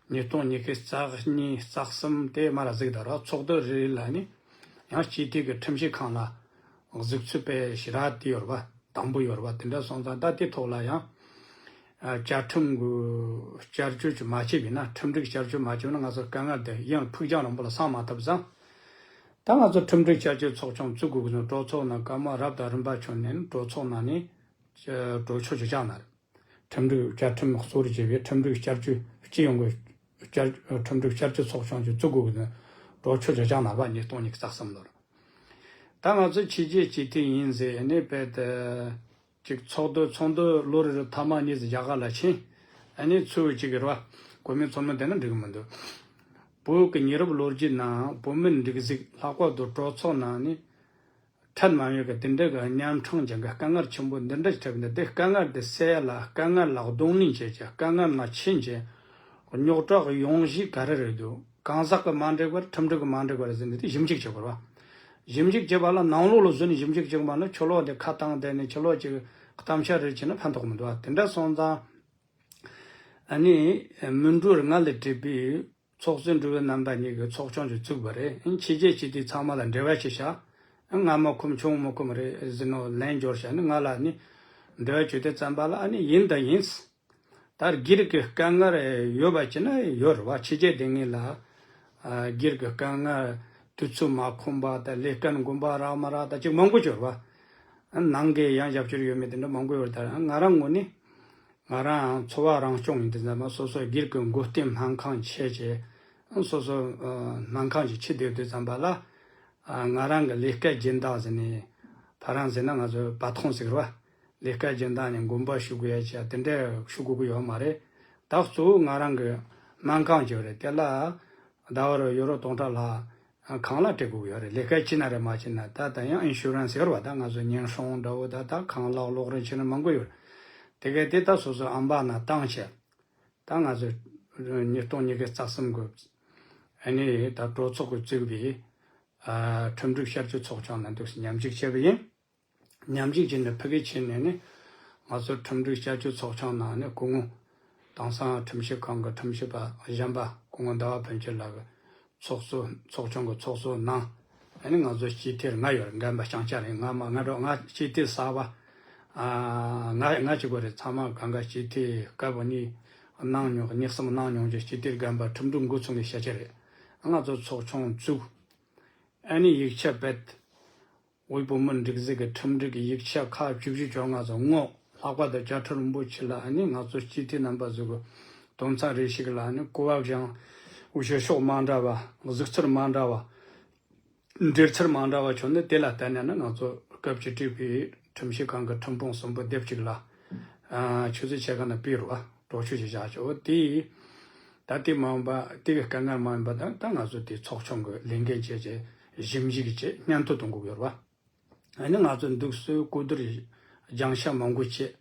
ཉིས་སྟོང་ཉི་ཤུ་རྩ་གཉིས་རྩ་གསུམ་དེ་མར་གཟིགས་དང་ར། ཚོགས་འདུ་རེ་རེ་ལ་ནི་ཡང་སྤྱི་འཐུས་ཀྱི་ཁྲིམས་ཞིབ་ཁང་ལ་གཟིགས་ཚུལ་དཔེ་ཞེ་དྲག་དེ་ཡོད་རེད་པ། དང་པོ་ཡོད་རེད་པ། དེ་འདྲ་སོང་ཙང་ད་དེ་ཐོག་ལ་ཡང་ཨ་བཅའ་ཁྲིམས་ཀྱི་བསྐྱར་བཅོས་ཅིག་མ་བྱས་པ་ཡིན་ན། ཁྲིམས་སྒྲིག་བསྐྱར་བཅོས་མ་བྱས་པ་ཡིན་ན་ང་ཚོ་དཀའ་ངལ་དེ་ཡང་ཕུགས་རྒྱང་རིང་པོ་ལ་སོང་མ་ཐུབ་ཙང་། ད་ང་ཚོ་ཁྲིམས་སྒྲིག་བསྐྱར་བཅོས་ཚོགས་ཆུང་བཙུགས་དགོས་ཀྱི་འདུག་གྲོས་ཚོགས་ནང་སྐར་མ་རབ་དང་རིམ་པ་བྱུང་ནས་གྲོས་ཚོགས་ནང་ནས་གྲོས་ཆོད་ཅིག་བཞག་ན་རེད། ཁྲིམས་སྒྲིག་བཅའ་ཁྲིམས་གཙོ་བོར་བྱས་པའི་ཁྲིམས་སྒྲིག་བསྐྱར་བཅོས་སྤྱི་ཡོངས་ཀྱི་བསྐྱར་ཁྲིམས་སྒྲིག་བསྐྱར་བཅོས་ཚོགས་ཆུང་ཅིག་བཙུགས་དགོས་ཀྱི་འདུག་གྲོས་ཆོད་ཅིག་བཞག་ན་རེད་པ། ཉིས་སྟོང་ཉི་ཤུ་རྩ་གསུམ་ལོར། ད་ང་ཚོ་ཕྱི་རྒྱལ་སྤྱི་འཐུས་ཡིན་ཟེར་ནས་དཔེ་དེ། ཅིག་ཚོགས་འདུ་ཚོགས་འདུ་ལོ་རེ་རེ་ཐ་མ་གཉིས་ཙམ་རྒྱ་གར་ལ་ཕྱིན། ཨ་ནི་ཚུར་ཅིག་རེད་པ། གོ་མིན་ཚོར་མིན་བསྡད་ན་འགྲིག་གི་མི་འདུག་བོད་ཀྱི་ཉེ་རབས་ལོ་རྒྱུས་ནང་བོད་མིའི་སྒྲིག་འཛུགས། ལྷག་པར་དུ་གྲོས་ཚོགས་ནང་ནི་འཕྲད་མ་མྱོང་གི་དེ་འདྲ་གི་གཉའ་ཕྲང་ཅན་གྱི་དཀའ་ངལ་ཆེན་པོ་འདི་འདྲ་ཞིག་འཕྲད་པ་འདི། དེ་དཀའ་ངལ་འདི་སེལ་ཡ་ལ། དཀའ་ངལ་ལ་གདོང་ལེན་བྱེད་ཀྱི། དཀའ་ངལ་ནང་ཕྱིན་ཀྱི་རྙོག་དྲ་གི་ཡོང་གཞི་ག་རེ་རེད་འདུག་གང་ཟག་གི་མ་འགྲིག་པ་རེད། ཁྲིམས་སྒྲིག་གི་མ་འགྲིག་པ་རེད་ཟེར་ནས་དེ་ཞིབ་འཇུག་བྱེད་དགོས་རེད་པ། ཞིབ་འཇུག་བྱེད་པ་ལ་ནང་ལོགས་ལ་བཟོས་ནས་ཞིབ་འཇུག་བྱེད་དགོས་པ་ལ། ཕྱི་ལོགས་དེ་ཁ་བཏང་བསྡད་ནས་ཕྱི་ལོགས་ཀྱི་གཏམ་བཤད་རེ་བྱས་ན་ཕན་ཐོགས་མི་འདུག་པ། དེ་འདྲ་སོང་ཙང་ཨ་ནི་མི་འགྲོ་རིང་ལ་བྲིས་པའི་ཚོགས་གཙོ་འབྲུག་པའི་རྣམ་པ་གཉིས་ཀྱིས་ཚོགས་ཆུང་ཅིག་བཙུགས་པ་རེད། ཕྱི་རྒྱལ་སྤྱི་འཐུས་ཚང་མ་ལ་འབྲེལ་བ་བྱས་ཤག་ང་མ་ཁོམ་ཁྱོད་མ་ཁོམ་རེད་ཟེར་ནོ་ལན་འབྱོར་ཤག་ནི་ང་ལ་ནི་འབྲེལ་བ་བྱས་དུས་ཙམ་པ་ལ། ཨ་ནི་ཡིན་ད་ཡིན། ད་སྒེར་གྱི་དཀའ་ངལ་ཡོད་པ་བྱས་ན་ཡོད་རེད་པ། ཕྱི་རྒྱལ་སྡོད་མཁན་ལ་ཨ་སྒེར་གྱི་དཀའ་ངལ། དུས་ཚོད་མ་ཁོམ་པ་དང་། ལས་ཀ་དགོངས་པ་རག་མ་རག་དང་ཅིག་མང་པོ་ཡོད་རེད་པ། ཨ་ནང་གི་ཡང་རྒྱབ་སྐྱོར་ཡོད་མེད་དེ་འདྲ་མང་པོ་ཡོད་རེད། ད་ང་རང་ངོས་ནས། ང་རང་འཚོ་བ་རང་སྐྱོང་ཡིན་དུས་ཙམ་པ། སོ་སོ་སྒེར་གྱི་མགོ་རྟིང་སྨན་ཁང་བྱས་བྱས། སོ་སོ་ཨ་སྨན་ཁང་ཞིག་ཕྱི་སྡོད་དུས་ཙམ་པ་ལ། ཨ་ང་རང་གི་ལས་ཀའི་སྦྱིན་བདག་ཟེར་ནས། ཕ་རན་ཟེར་ན་ང་ཚོ་པ་ཐོང་ཟེར་བ། ལས་ཀའི་སྦྱིན་བདག་ནས་དགོན་པ་ཞུ་དགོས་ཡ་ཅིག་དེ་འདྲ་ཞུ་དགོས་ཀྱི་ཡོད་མ་རེད། ད་གཙོ་བོ་ང་རང་གི་སྨན་ཁང་ཅིག་ཡོད་རེད། དེ་ལ་ཟླ་བ་རུ་ཡོ་རོ་སྟོང་ཕྲག་ལྷག་ཁང་གླ་སྤྲད་དགོས་ཀྱི་ཡོད་རེད། ལས་ཀ་བྱས་ན་རེད། མ་བྱས་ན། ད་ད་ཡང་ཨིན་ཤུ་རན་སི་ཟེར་བ། ད་ང་ཚོ་ཉེན་སྲུང་འདྲ་བོ། ད་ད་ཁང་གླ་གློག་རིན་བྱས་ན་མང་པོ་ཡོད་རེད། དེ་གས་དེ་ད་སོ་སོ་ཨམ་པ་ན་བཏང་བྱས། ད་ང་ཚོས་ཉིས་སྟོང་ཉི་ཤུ་རྩ་གསུམ་གི་ཨ་ནི་ད་གྲོས་ཚོགས་ཀྱིས་བཙུགས་པའི་ཨ་ཁྲིམས་སྒྲིག་བསྐྱར་བཅོས་ཚོགས་ཆུང་ནང་འདུག་སེ་མཉམ་ཞུགས་བྱས་པ་ཡིན། མཉམ་ཞུགས་བྱས་ནས་ཕ་གི་བྱས་ནས་ནི་ང་ཚོ་ཁྲིམས་སྒྲིག་བསྐྱར་བཅོས་ཚོགས་ཆུང་ནང་ནས་སྐུ་ངོ་དེང་སང་ཁྲིམས་ཞིབ་ཁང་གི་ཁྲིམས་ཞིབ་པ་གཞོན་པ་སྐུ་ངོ་ཟླ་བ་ཕུན་སྐྱིད་ལགས་ཀྱིས་ཚོགས་གཙོ་ཚོགས་ཆུང་གི་ཚོགས་གཙོ་གནང་། ཨ་ནི་ང་ཚོ་སྤྱི་འཐུས་ལྔ་ཡོད་རེད། རྒན་པ་རྐྱང་རྐྱང་རེད། ང་མ་ང་འགྲོ་ང་སྤྱི་འཐུས་གསར་པ་ཨ་ང་ང་གཅིག་པོ་རེད། ཚང་མ་གང་ག་སྤྱི་འཐུས་སྐབས་གཉིས་གནང་མྱོང་གཉིས་གསུམ་གནང་མྱོང་གི་སྤྱི་འཐུས་རྒན་པ་ཁྲིམས་སྒྲིག་འགོ་ཚུགས་ནས་བཤད་ཀྱི་རེད། ང་ཚོ་ཚོགས་ཆུང་བཙུགས། ཨ་ནི་ཡིག་ཆ་སྤེལ། དབུས་བོད་མིའི་སྒྲིག་འཛུགས་ཀྱི་ཁྲིམས་སྒྲིག་གི་ཡིག་ཆ་ཁག་བཅུ་བཞི་བཅོ་ལྔ་ཚོ་ངོ་ལྷག་པར་དུ་བཅའ་ཁྲིམས་རིན་པོ་ཆེ་ལ་ཨ་ནི་ང་ཚོ་སྤྱི་འཐུས་རྣམ་པ་ཚོ་གི་དོན་ཚན་རེ་ཞིག་ལ་ཨ་ནི་གོ་བ་བཞག་བཞེད་ཕྱོགས་མ་འདྲ་བ། གཟིགས་ཚུལ་མ་འདྲ་བ། འགྲེལ་ཚུལ་མ་འདྲ་བ་བྱུང་ན་དེ་ལ་བརྟེན་ནས་ནི་ང་ཚོ་སྐབས་བཅུ་དྲུག་པའི་ཁྲིམས་ཞིབ་ཁང་གི་ཁྲིམས་དཔོན་གསུམ་པོ་སྡེབ་གཅིག་ལ་ཨ་ཆུ་ཚོད་ཕྱེད་ཀ་ནང་ཕེབས་རོགས་གྲོས་ཆོད་ཅིག་བཞག་ཆོག་དེ་ད་དེ་མ་ཡིན་པ་དེ་གི་དཀའ་ངལ་མ་ཡིན་པ་དང་ད་ང་ཚོ་དེ་ཚོགས་ཆུང་གི་ལས་འགན་བྱས་བྱས་ཞིབ་འཇུག་བྱས་སྙན་ཐོ་གཏོང་དགོས་ཡོད་རེད་བ། ཨ་ནི་ང་ཚོ་འདུག་སེ་གོ་བསྡུར་སྦྱང་བཤད་མང་པོ་བྱས།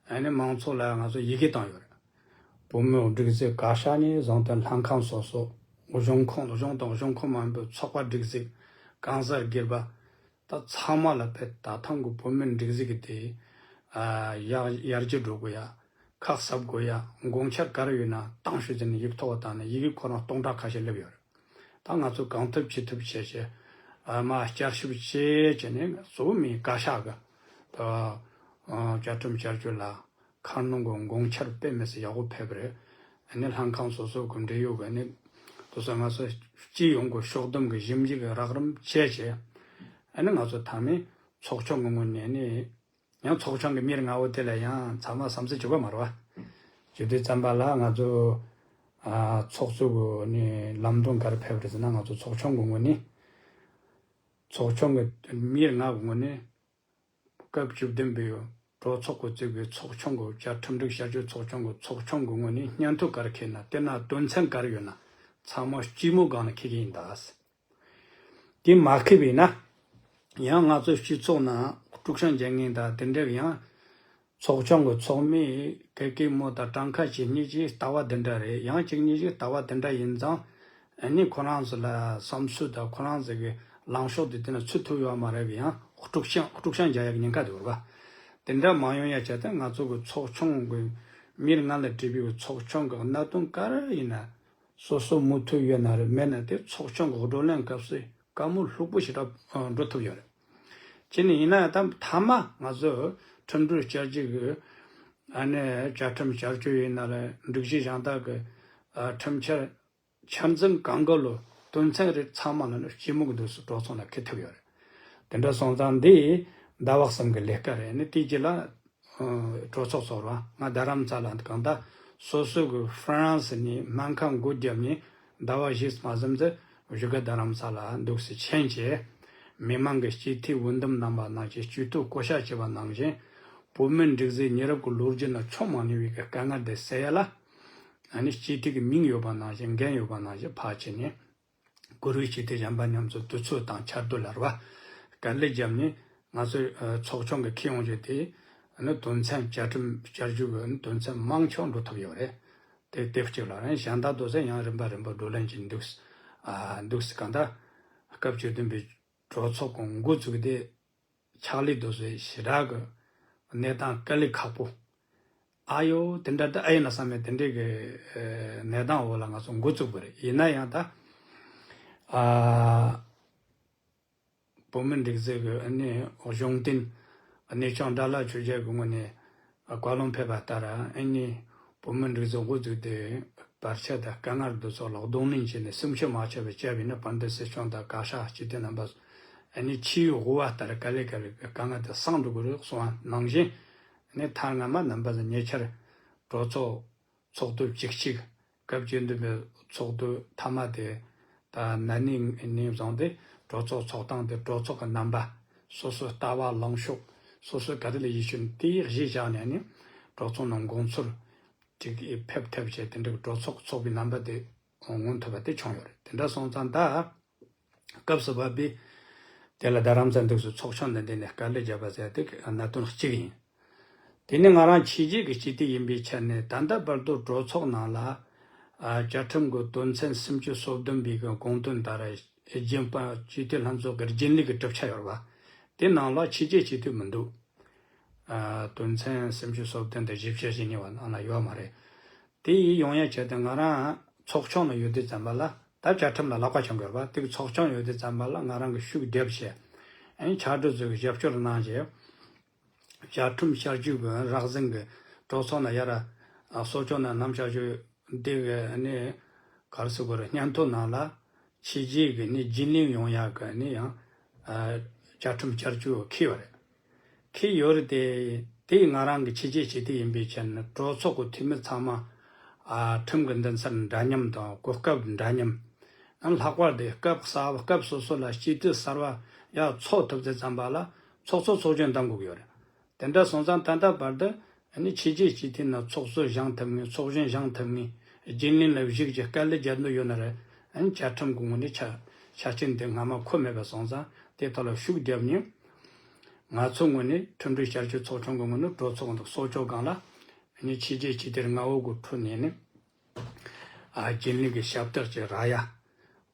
ཨ་ནི་མང་ཚོགས་ལ་ང་ཚོ་ཡི་གེ་བཏང་ཡོད་རེད། བོད་མིའི་སྒྲིག་འཛུགས་བཀའ་ཤག་ནས་བཟུང་སྟེ་ལྷན་ཁང་སོ་སོ། གཞུང་ཁོངས་གཞུང་དང་གཞུང་ཁོངས་མ་ཡིན་པའི་ཚོགས་པ་སྒྲིག་འཛུགས། གང་ཟག་སྒེར་པ། ད་ཚང་མ་ལ་བས་ད་ཐེངས་ཀྱི་བོད་མིའི་སྒྲིག་འཛུགས་ཀྱི་དེ་ཨ་ཡར་ཡར་རྒྱས་འགྲོ་དགོས་ཡ། ཁ་གསབ་དགོས་ཡ། དགོངས་འཆར་ག་རེ་ཡོད་ན་གཏོང་ཤོག་ཟེར་ནས་ཡིག་ཐོག་བཏང་ནས་ཡི་གེ་ཁོ་རང་སྟོང་ཕྲག་ཁ་ཤས་སླེབས་ཡོད་རེད། ད་ང་ཚོ་གང་ཐུབ་ཅི་ཐུབ་བྱས་བྱས་ཨ་མ་བསྐྱར་ཞིབ་བྱས་བྱས་ནས་གཙོ་བོ་མིའི་བཀའ་ཤག་གི་ད་བཅའ་ཁྲིམས་བསྐྱར་བཅོས་ལ་ཁ་སྣོན་གྱི་དགོངས་འཆར་དཔེ་མི་སྲིད་ཡག་པོ་ཕེབས་རེད། ཨ་ནི་ལྷན་ཁང་སོ་སོ་གི་འབྲེལ་ཡོད་གི་ཨ་ནི་དེ་ཚོ་ང་ཚོ་སྤྱི་ཡོངས་ཀྱི་ཕྱོགས་བསྡོམས་ཀྱི་ཞིབ་འཇུག་གི་རགས་རིམ་བྱས་བྱས་ཨ་ནི་ང་ཚོ་མཐའ་མའི་ཚོགས་ཆུང་གི་ངོས་ནས་ཨ་ནི། ཡང་ཚོགས་ཆུང་གི་མི་ལྔ་བོ་དེ་ལ་ཡང་ཚང་མ་བསམ་ཚུལ་གཅིག་པ་མ་རེད་བ། བྱེད་དུས་ཙམ་པ་ལ་ང་ཚོ་ཨ་ཚོགས་གཙོ་གི་ནི་ལམ་སྟོན་ག་རེ་ཕེབས་རེད་ཟེར་ན། ང་ཚོ་ཚོགས་ཆུང་གི་ངོས་ནས། ཚོགས་ཆུང་གི་མི་ལྔ་གི་ངོས་ནས་སྐབས་བཅུ་བདུན་པའི་གྲོས་ཚོགས་ཀྱིས་བཙུགས་པའི་ཚོགས་ཆུང་གི་བཅའ་ཁྲིམས་སྒྲིག་བསྐྱར་བཅོས་ཚོགས་ཆུང་གི་ཚོགས་ཆུང་གི་ངོས་ནས་སྙན་ཐོ་ག་རེ་འཁྱེར་ན། དེ་ན་དོན་ཚན་ག་རེ་ཡོད་ན་ཚང་མ་སྤྱི་མོ་སྒང་ནས་འཁྱེར་གྱི་ཡིན་ད། དེ་མ་ཁེལ་བས་ན། ཡང་ང་ཚོའི་སྤྱི་ཚོགས་ནང་དཀྲུག་ཤིང་རྒྱག་མཁན་དང་དེ་འདྲ་ཡང་། ཚོགས་ཆུང་གི་ཚོགས་མི་ཀེ་ཀེ་མོ་དང་ཀྲང་ཁ་ཆེ་གཉིས་ཀྱིས་ལྟ་བ་འདི་འདྲ་རེད། ཡང་གཅིག་གཉིས་ཀྱིས་ལྟ་བ་འདི་འདྲ་ཡིན་ཙང་། ཨ་ནི་ཁོ་རང་ཚོ་ལ་བསམ་ཚུལ་དང་ཁོ་རང་ཚོ་གི་ལངས་ཕྱོགས་དེ་དེ་ན་ཚུད་ཐུབ་ཡོད་མ་རེད་གི། ཡང་དཀྲུག་ཤིང་དཀྲུག་ཤིང་རྒྱག་ཡག་ཉེན་ཁ་འདུག་རེད་པ། དེ་འདྲ་མ་ཡོང་ཡ་བྱས་ཏེ་ང་ཚོ་གི་ཚོགས་ཆུང་གི་མི་ལྔ་ལ་བྲིས་པའི་ཚོགས་ཆུང་གི་གནད་དོན་ག་རེ་ཡིན་ན། སོ་སོ་མོས་མཐུན་ཡོད་ན་རེད། མེད་ན་དེ་ཚོགས་ཆུང་གི་བགྲོ་གླེང་སྐབས་སུ་བཀའ་མོལ་ལྷུག་པོ་ཞེ་དྲག་འགྲོ་ཐུབ་ཡོད་རེད། བྱས་ནས་ཡིན་ན་ད་མཐའ་མ་ང་ཚོ་ཁྲིམས་སྒྲིག་བསྐྱར་བཅོས་ཀྱི་ཨ་ནི་བཅའ་ཁྲིམས་བསྐྱར་བཅོས་ཡིན་ན་རེད། སྒྲིག་གཞི་གཞན་དག་གི་ཨ་ཁྲིམས་འཆར་འཆར་ཟིན་གང་ག་ལོ་དོན་ཚན་རེ་ཚང་མ་ལ་ནི་སྤྱི་མོ་གི་འདུག་སེ་གྲོས་ཚོགས་ནང་འཁེལ་ཐུབ་ཡོད་རེད། དེ་འདྲ་སོང་ཙང་འདི་ཟླ་བ་གསུམ་གི་ལས་ཀ་རེད། ནི་དེའི་རྗེས་ལ། གྲོས་ཚོགས་ཚོགས་ར་ང་རྡ་རམ་ས་ལ་གང་ལྟར་སོ་སོ་གི་ཧྥ་རན་སི་ནས་སྨན་ཁང་སྒོ་བརྒྱབ་ནས་ཟླ་བ་བཞི་མ་ཟིན་ཙམ་བཞུགས་སྒར་རྡ་རམ་ས་ལ་འདུག་སེ་ཕྱིན་བྱས། མི་མང་གི་སྤྱི་འཐུས་འོས་འདེམས་རྣམ་པ་ནང་བཞིན་སྤྱི་འཐུས་བསྐོ་བཞག་བྱས་པ་ནང་བཞིན། བོད་མིའི་སྒྲིག་འཛུགས་ཉེ་རབས་ཀྱི་ལོ་རྒྱུས་ནང་ཆོག་མ་མྱོང་བའི་གི་དཀའ་ངལ་དེ་སེལ་ཡ་ལ། ཨ་ནི་སྤྱི་འཐུས་ཀྱི་མིང་ཡོད་པ་ནང་བཞིན་འགན་ཡོད་པ་ནང་བཞིན་ཕར་ཕྱིན་ནས། གུ་རུའི་སྤྱི་འཐུས་གཞན་པ་མཉམ་དུ་དུས་ཚོད་དང་ཆར་དུས་ལ་རེ་བ་དཀའ་ལས་བརྒྱབ་ནས་ང་ཚོའི་ཚོགས་ཆུང་གི་འཁེལ་ཡོང་རྒྱུ་དེ་ནི་དོན་ཚན་བཅའ་ཁྲིམས་བསྐྱར་བཅོས་ཀྱི་དོན་ཚན་མང་ཆེ་བ་འགྲོ་ཐུབ་ཡོད་རེད། དེ་དེབ་གཅིག་ལ་རེད། གཞན་དག་དུས་ཚོད་ཡང་རིམ་པ་རིམ་པ་བགྲོ་གླེང་བྱས་འདུག་ཨ་འདུག་སེ་གང་ལྟར་སྐབས་བཅུ་བདུན་པའི་གྲོས་ཚོགས་ཀྱི་འགོ་བཙུགས་ཏེ། ཕྱག་ལས་དེ་ཚོ་ཞེ་དྲག་གི་གནས་སྟངས་དཀའ་ལས་ཁག་པོ། ཨ་ཡོ་དེ་འདྲ་ད་ཨེ་ཡིན་ན་བསམ་མེད་དེ་འདྲའི་གི་གནས་སྟངས་འོག་ལ་ང་ཚོ་འགོ་བཙུགས་པ་རེད། ཡིན་ན་ཡང་ད་ཨ་བོད་མིའི་སྒྲིག་འཛུགས་ཀྱི་ཨ་ནི་གཞུང་དོན་གནས་ཆུང་དགྲ་ལྷ་ཆོས་རྒྱལ་གྱི་ངོས་ནས། བཀའ་ལུང་ཕེབས་པ་ལྟར་ཨ་ནི་བོད་མིའི་སྒྲིག་འཛུགས་འགོ་བཙུགས་ཏེ་བར་ཆད་དང་དཀའ་ངལ་འདི་ཚོ་ལ་གདོང་ལེན་བྱས་ནས་སེམས་ཤུགས་མ་ཆག་པར་བྱས་པ་ཡིན་ན། དཔལ་ལྡན་སྲིད་སྐྱོང་དང་བཀའ་ཤག་སྤྱི་འཐུས་རྣམ་པ་ཚོ་ཨ་ནི་ཆུའི་དབུ་བ་ལྟར་ག་ལེ་ག་ལེ་དཀའ་ངལ་དེ་སངས་འགྲོ་གི་རེད་གསུངས་པ་ནང་བཞིན། ཨ་ནི་མཐའ་སྔ་མ་རྣམ་པ་ཚོ་ཉེ་ཆར་གྲོས་ཚོགས་ཚོགས་དུས་བཅུ་གཅིག་སྐབས་བཅུ་བདུན་པའི་ཚོགས་དུས་མཐའ་མ་དེ་ད་ན་ནིང་ནས་བཟུང་སྟེ་གྲོས་ཚོགས་ཚོགས་སྟངས་དེ་གྲོས་ཚོགས་ཀྱི་རྣམ་པ་སོ་སོའི་ལྟ་བ་ལངས་ཕྱོགས་སོ་སོའི་ག་དེ་ལ་ཡིད་ཆེས་དེ་གཞི་བཞག་ནས་ནི་གྲོས་ཚོགས་ནང་དགོངས་ཚུལ་ཅིག་ཕེབས་ཐབས་བྱས་དེ་འདྲའི་གྲོས་ཚོགས་ཚོགས་པའི་རྣམ་པ་དེ་མངོན་ཐུབ་པ་དེ་བྱུང་ཡོད་རེད། དེ་འདྲ་སོང་ཙང་ད་སྐབས་སུ་བབས་པའི་དེ་ལ་རྡ་རམ་ས་འདུག་སེ་ཚོགས་ཆུང་འདི་འདི་ནས་དཀའ་ལས་བརྒྱབ་པ་ཟེར་དེ་གནད་དོན་གཅིག་ཡིན། དེ་ནས་ང་རང་ཕྱི་རྒྱལ་གྱི་སྤྱི་འཐུས་ཡིན་པའི་ཆ་ནས། ད་ལྟ་བར་དུ་གྲོས་ཚོགས་ནང་ལ་ཨ་བཅའ་ཁྲིམས་ཀྱི་དོན་ཚན་སུམ་ཅུ་སོ་བདུན་པའི་གི་དགོངས་དོན་ལྟར་རྒྱུན་སྤྱི་འཐུས་ལྷན་ཚོགས་ཀྱི་རྒྱུན་ལས་ཀྱི་གྲུབ་ཆ་ཡོད་རེད་པ། དེ་ནང་ལ་ཕྱི་རྒྱལ་སྤྱི་འཐུས་མི་འདུག་ཨ་དོན་ཚན་སུམ་ཅུ་སོ་བདུན་དང་བཞི་བཅུ་ཞེ་གཉིས་པ་ནང་ལ་ཡོད་མ་རེད། དེ་ཡིས་ཡོང་ཡ་ཆེད་དུ་ང་རང་ཚོགས་ཆུང་ལ་ཡོད་དུས་ཙམ་པ་ལ། ད་བཅའ་ཁྲིམས་ལ་ལག་པ་འཆང་གི་ཡོད་པ། དེ་གི་ཚོགས་ཆུང་ཡོད་དུས་ཙམ་པ་ལ་ང་རང་གི་ཤུགས་རྒྱབ་བྱས། ཨ་ནི་ཕྱག་སྦྲེལ་ཚོ་གི་རྒྱབ་སྐྱོར་གནང་བྱས། བཅའ་ཁྲིམས་བསྐྱར་བཅོས་ཀྱི་རགས་ཟིན་གྱི་གྲོས་ཚོགས་ནང་ཡར་གསོལ་ལྕོག་ནང་བསྣམས་བཞག་རྒྱུ་འདི་གི་ནི་ག་རེ་ཟེར་དགོས་རེད། སྙན་ཐོ་ནང་ལ་ཕྱི་རྒྱལ་གྱི་ནི་རྒྱུན་ལས་ཡོང་ཡག་གི་ནི་ཡང་ཨ་བཅའ་ཁྲིམས་བསྐྱར་བཅོས་འཁེལ་བ་རེད། འཁེལ་ཡོད་རེད་དེ། དེ་ང་རང་གི་ཕྱི་རྒྱལ་སྤྱི་འཐུས་ཡིན་པའི་ཆ་ནས་གྲོས་ཚོགས་ཀྱི་འཐུས་མི་ཚང་མ་ཨ་ཁྲིམས་ཀྱི་འདུན་སར་འདྲ་མཉམ་དང་གོ་སྐབས་འདྲ་མཉམ། ཨ་ལྷག་པར་དུ་སྐབས་གསར་པ་སྐབས་སོ་སོ་ལ་སྤྱི་འཐུས་གསར་པ་ཡར་ཚོགས་ཐུབ་ཚེ་ཙམ་པ་ལ་ཚོགས་གཙོ་ཚོགས་གཞོན་གདམ་དགོས་ཀྱི་ཡོད་རེད། དེ་འདྲ་སོང་ཙང་ད་ལྟ་བར་དུ་ཨ་ནི་ཕྱི་རྒྱལ་སྤྱི་འཐུས་ནང་ཚོགས་གཙོ་བཞེངས་ཐུབ་མཁན། ཚོགས་གཞོན་བཞེངས་ཐུབ་མཁན། རྒྱུན་ལས་ལ་གཞིགས་ཀྱི་དཀའ་ལས་རྒྱག་འདོད་ཡོད་ན་རེད། ཨ་ནི་བཅའ་ཁྲིམས་ཀྱི་ངོས་ནས་ཆ་ཆ་རྐྱེན་དེ་སྔ་མ་འཁོད་མེད་པ་སོང་ཙང་དེ་ཐོག་ལ་ཤུགས་རྒྱབ་ནས། ང་ཚོའི་ངོས་ནས་ཁྲིམས་སྒྲིག་བསྐྱར་བཅོས་ཚོགས་ཆུང་གི་ངོས་ནས་གྲོས་ཚོགས་འདི་གསོལ་ལྕོག་སྒང་ལ་ཨ་ནི་ཕྱི་རྒྱལ་སྤྱི་འཐུས་ལྔ་པོ་གི་ཁྲོད་ནས་ནི་ཨ་རྒྱུན་ལས་ཀྱི་ཞབས་སྟེགས་ཅིག་རག་ཡ།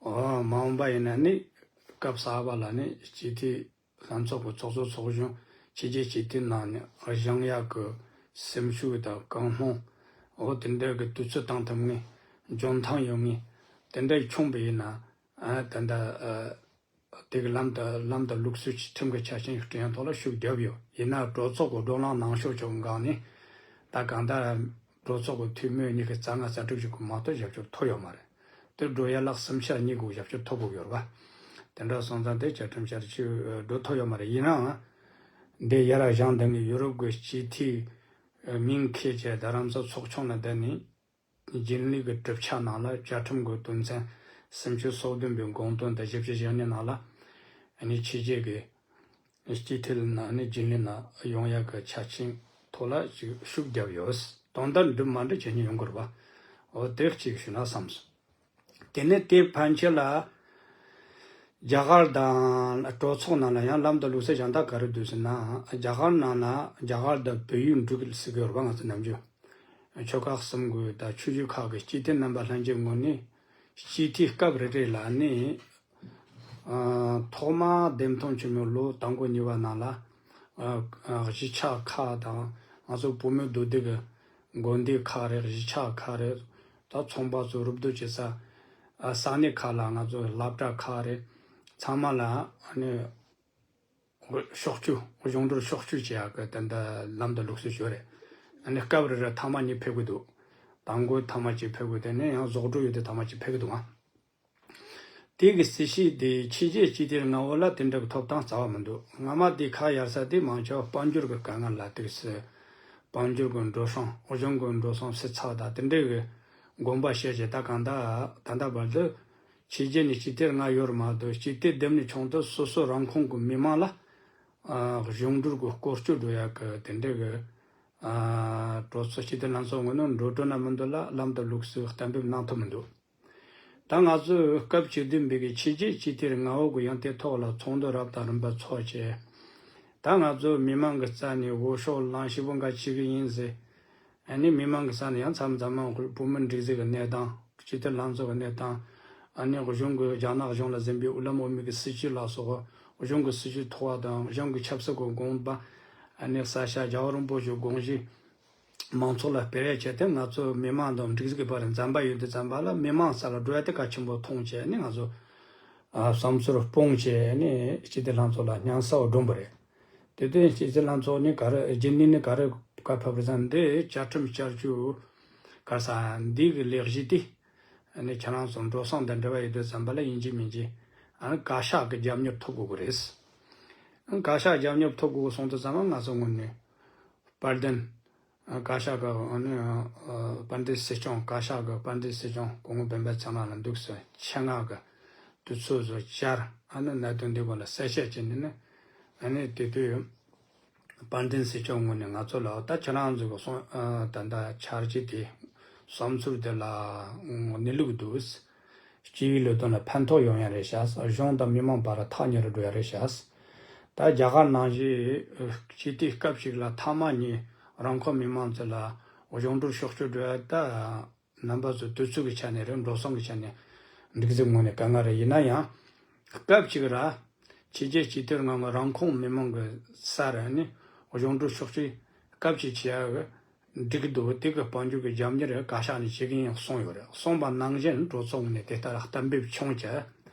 འོ་མ་འོངས་པ་ཡིན་ན་ནི་སྐབས་གསར་པ་ལ་ནི་སྤྱི་འཐུས་ལྷན་ཚོགས་ཀྱི་ཚོགས་གཙོ་ཚོགས་གཞོན་ཕྱི་རྒྱལ་སྤྱི་འཐུས་ནང་ནས་བཞེངས་ཡག་གི་སེམས་ཤུགས་དང་ཀུན་སློང་། འོ་དེ་འདྲ་གི་དུས་ཚོད་བཏང་ཐུབ་མཁན། འཇོན་ཐང་ཡོད་མཁན་དེ་འདྲ་བྱུང་བ་ཡིན་ན། ཨ་ད་ལྟ་ཨ་དེ་གི་ལམ་དང་ལམ་དང་ལུགས་སྲོལ་གྱི་ཁྲིམས་ཀྱི་ཆ་རྐྱེན་ཞིག་བསྐྲུན་ཡག་ཐོག་ལ་ཤུགས་རྒྱབ་ཡོད། ཡིན་ན་གྲོས་ཚོགས་ཀྱི་བགྲོ་གླེང་གནང་ཕྱོགས་ཀྱི་སྒང་ནས་ད་གང་ལྟར་གྲོས་ཚོགས་ཀྱི་འཐུས་མི་ཉི་ཤུ་རྩ་ལྔ་རྩ་དྲུག་ཅིག་གི་མ་གཏོགས་རྒྱབ་སྐྱོར་ཐོབ་ཡོད་མ་རེད། དེ་འགྲོ་ཡ་ལ་གསུམ་ཆ་གཉིས་གི་རྒྱབ་སྐྱོར་ཐོབ་དགོས་ཡོད་རེད་པ། དེ་འདྲ་སོང་ཙང་དེ་བཅའ་ཁྲིམས་བསྐྱར་བཅོས་འགྲོ་ཐུབ་ཡོད་མ་རེད། ཡིན་ནའང་འདི་ཡར་བཞེངས་བསྡད་མཁན་ཡུ་རོབ་ཀྱི་སྤྱི་འཐུས་མིང་འཁྱེར་བྱས་རྡ་རམ་ས་ཚོགས་ཆུང་ལ་བསྡད་ནས། རྒྱུན་ལས་ཀྱི་གྲུབ་ཆ་ནང་ལ་བཅའ་ཁྲིམས་ཀྱི་དོན་ཚན་སུམ་ཅུ་སོ་བདུན་པའི་དགོངས་དོན་དང་བཞི་བཅུ་ཞེ་གཉིས་ནང་ལ་ཨ་ནི་ཕྱི་རྒྱལ་གྱི་སྤྱི་འཐུས་ནང་ནས་རྒྱུན་ལས་ནང་ཡོང་ཡག་གི་ཆ་རྐྱེན་ཐོག་ལ་ཅིག་ཤུགས་བརྒྱབ་ཡོད། དོན་དག་འགྲུབ་མ་འགྲུབ་བྱས་ནས་ཡོང་དགོས་རེད་པ། འོ་དེ་གཅིག་ཞུ་ན་བསམ་སོང་། དེ་ནས་དེ་ཕན་ཆད་ལ་རྒྱ་གར་དང་གྲོས་ཚོགས་ནང་ལ་ཡང་ལམ་དང་ལུགས་སྲོལ་གཞན་དག་ག་རེ་འདུག་ཟེར་ན། རྒྱ་གར་ནང་ན་རྒྱ་གར་དང་བོད་ཡིག་འབྲུག་ཟེར་གི་ཡོད་རེད་པ། ང་ཚོ་ནམ་རྒྱུན་ཆོལ་ཁ་གསུམ་གི་དང་ཆོས་བརྒྱུད་ཁག་གི་སྤྱི་འཐུས་རྣམ་པ་ལྷན་རྒྱས་ངོས་ནས་སྤྱི་འཐུས་སྐབས་རེ་རེ་ལ་ནི་ཨ་ཐོག་མ་འདེམས་ཐོན་བྱུང་བའི་ལོ་དང་པོ་གཉིས་པ་ནང་ལ་ཨ་ཨ་གཞིས་ཆགས་ཁག་དང་ང་ཚོ་བོད་མི་མདོ་སྟོད་ཀྱི་དགོན་སྡེ་ཁག་རེད། གཞིས་ཆགས་ཁག་རེད། ད་ཚོང་པ་ཚོ་རུབ་རྡོ་བྱེད་ས་ཨ་ས་གནས་ཁག་ལ་ང་ཚོ་སློབ་གྲྭ་ཁག་རེད། ཚང་མ་ལ་ཨ་ནི་ཕྱོགས་བསྐྱོད། གཞུང་འབྲེལ་ཕྱོགས་བསྐྱོད་བྱེད་ཡག་གི་དེ་འདྲ་ལམ་དང་ལུགས་སྲོལ་ཡོད་རེད། ཨ་ནི་སྐབས་རེ་རེ་ཐེངས་མ་གཉིས་ཕེབས་ཀྱི་འདུག་དང་པོ་ཐེངས་མ་གཅིག་ཕེབས་ཀྱི། དེ་ནས་ཡང་རྫོགས་འགྲོ་ཡོད་དུས་ཐེངས་མ་གཅིག་ཕེབས་ཀྱི་འདུག་ཨང་། དེ་གི་སྲིད་བྱུས་དེ་ཕྱི་རྒྱལ་སྤྱི་འཐུས་ལྔ་པོ་ལ་དེ་འདྲ་གི་ཐོབ་ཐང་རྩ་བ་མི་འདུག་སྔ་མ་དེ་ཁ་གཡར་ས་དེ་མང་ཆེ་བ་དཔལ་འབྱོར་གི་དཀའ་ངལ་ལ་ཐུག་སྲིད། དཔལ་འབྱོར་གི་འགྲོ་སོང་། གཞུང་གི་འགྲོ་སོང་ཕྱིར་ཚབ་དང་དེ་འདྲ་གི་དགོངས་པ་བཞེས་བྱས། ད་གང་ལྟར་ད་ལྟ་བར་དུ་ཕྱི་རྒྱལ་ནས་སྤྱི་འཐུས་ལྔ་ཡོད་རེད་མ་གཏོགས། སྤྱི་འཐུས་བདུན་ནས་བྱུང་དུས་སོ་སོ་རང་ཁོངས་ཀྱི་མི་མང་ལ་ཨ་གཞུང་འབྲེལ་གྱི་སྐོར་སྐྱོད་འགྲོ་ཡག་གི་དེ་འདྲ་གི་ཨ་གྲོས་ཚོགས་སྤྱི་འཐུས་ལྷན་ཚོགས་ངོས་ནས་འགྲོ་གྲོན་ན་མི་འདུག་ལ་ལམ་དང་ལུགས་སྲོལ་གཏན་འབེབས་གནང་ཐུབ་མི་འདུག་ད་ང་ཚོས་སྐབས་བཅུ་བདུན་པའི་གི་ཕྱི་རྒྱལ་སྤྱི་འཐུས་ལྔ་པོ་གི་ཡང་དེ་ཐོག་ལ་ཚོགས་འདུ་རབ་དང་རིམ་པ་ཚོགས་བྱས། ད་ང་ཚོ་མི་མང་གི་རྩ་ནས་འོས་ཤོག་ལངས་ཤེས་པོ་འགའ་བྱེད་གི་ཡིན་ཟེར། ཨ་ནི་མི་མང་གི་རྩ་ནས་ཡང་མཚམས་མཚམས་མང་བོ་བོད་མི་སྒྲིག་འཛུགས་ཀྱི་གནས་སྟངས། སྤྱི་འཐུས་ལྷན་ཚོགས་ཀྱི་གནས་སྟངས། ཨ་ནི་གཞུང་གི་རྒྱ་ནག་གཞུང་ལ་འཛིན་པའི་དབུ་ལམ་དབུ་མའི་གི་སྲིད་བྱུས་ལ་སོགས། གཞུང་གི་སྲིད་བྱུས་ཐོག་དང་གཞུང་གི་ཆབ་སྲིད་ཀྱི་དགོངས་པ། ཨ་ནི་ས་སྐྱ་རྒྱལ་བ་རིན་པོ་ཆེའི་དགོངས་གཞི་མང་ཚོགས་ལ་སྤེལ་ཡ་བྱས་ཏེ། ང་ཚོ་མི་མང་དང་སྒྲིག་འཛུགས་ཀྱི་བར་འཛེམ་པ་ཡོད་དུས་ཙམ་པ་ལ་མི་མང་རྩ་ལ་འགྲོ་ཡ་དེ་གལ་ཆེན་པོ་མཐོང་བྱས་ནས། ང་ཚོ་ཨ་བསམ་ཚུལ་སྤུངས་བྱས་ནས་སྤྱི་འཐུས་ལྷན་ཚོགས་ལ་སྙན་སེང་བསྒྲོན་པ་རེད། དེ་དུས་སྤྱི་འཐུས་ལྷན་ཚོགས་ནས་ག་རེ་རྒྱུན་ལས་ནས་ག་རེ་བཀའ་ཕབ་རེད་ཟེར་ན། འདི་བཅའ་ཁྲིམས་བསྐྱར་བཅོས་ག་རེ་ཟེར་འདི་གི་ལས་གཞི་དེ་ཨ་ནི་ཁྱེད་རང་ཚོ་འགྲོ་སོང་དང་འབྲེལ་བ་ཡོད་དུས་ཙམ་པ་ལ་ཡིན་གཅིག་མིན་གཅིག་ཨ་ནི་བཀའ་ཤག་གི་རྒྱབ་སྐྱོར་ཐོབ་དགོས་ཀྱི་རེད། བཀའ་ཤག་རྒྱབ་སྐྱོར་ཐོབ་དགོས་སོང་དུས་ཙམ་པ་ང་ཚོ་ངོས་ནས་དཔལ་ལྡན་བཀའ་ཤག་གི་ཨ་ནི་ཨ་དཔལ་ལྡན་སྲིད་སྐྱོང་། བཀའ་ཤག་གི་དཔལ་ལྡན་སྲིད་སྐྱོང་སྐུ་ངོ་སྤེན་པ་ཚེ་རིང་ལ་འདུག་སེ་ཆེད་མངགས་ཀྱི་དུས་ཚོད་བཟོ་བཅར། ཨ་ནི་གནད་དོན་འདི་སྐོར་ལ་གསལ་བཤད་བྱས་ནས་ནི། ཨ་ནི་དེ་དུས་དཔལ་ལྡན་སྲིད་སྐྱོང་ངོས་ནས་ང་ཚོ་ལ་ད་ཁྱེད་རང་ཚོ་གི་གསུང་ཨ་ད་ལྟ་འཆར་གཞི་དེ་བསམ་ཚུལ་དེ་ལ་གནས་ལུགས་འདུག་སྤྱི་པའི་ལས་དོན་ལ་ཕན་ཐོགས་ཡོང་ཡ་རེད་ཤག་གཞུང་དང་མི་མང་བར་ཐག་ཉེ་རུ་འགྲོ་ཡ་རེད་ཤག་ད་རྒྱ་གར་ནང་བཞིན་སྤྱི་འཐུས་སྐབས་ཤིག་ལ་ཐེངས་མ་གཉིས་ རང་ཁོངས་མི་མང་ཚོ་ལ་གཞུང་འབྲེལ་ཕྱོགས་སྐྱོད་འགྲོ་ཡ་ད་རྣམ་པ་ཚོ་དུས་ཚོད་ཀྱི་ཆ་ནས་རེད། འགྲོ་སོང་གི་ཆ་ནས་འགྲིག་ཟིག་ངོས་ནས་དཀའ་ངལ་རེད། ཡིན་ན་ཡང་སྐབས་གཅིག་ར་ཕྱི་རྒྱལ་སྤྱི་དེར་ང་ང་རང་ཁོངས་མི་མང་གི་ས་ར་ནི་གཞུང་འབྲེལ་ཕྱོགས་སྐྱོད་སྐབས་གཅིག་བྱེད་ཡ་གི་འགྲིག་འདུག་དེ་གི་དཔལ་འབྱོར་གྱི་རྒྱབ་གཉེར་ག་ཤ་ནས་བྱེད་ཀྱི་ཡིན་གསུངས་ཡོད་རེད། གསུངས་པ་ནང་བཞིན་གྲོས་ཚོགས་ནས་དེ་ལྟར་གཏན་འབེབས་བྱུང་བྱས་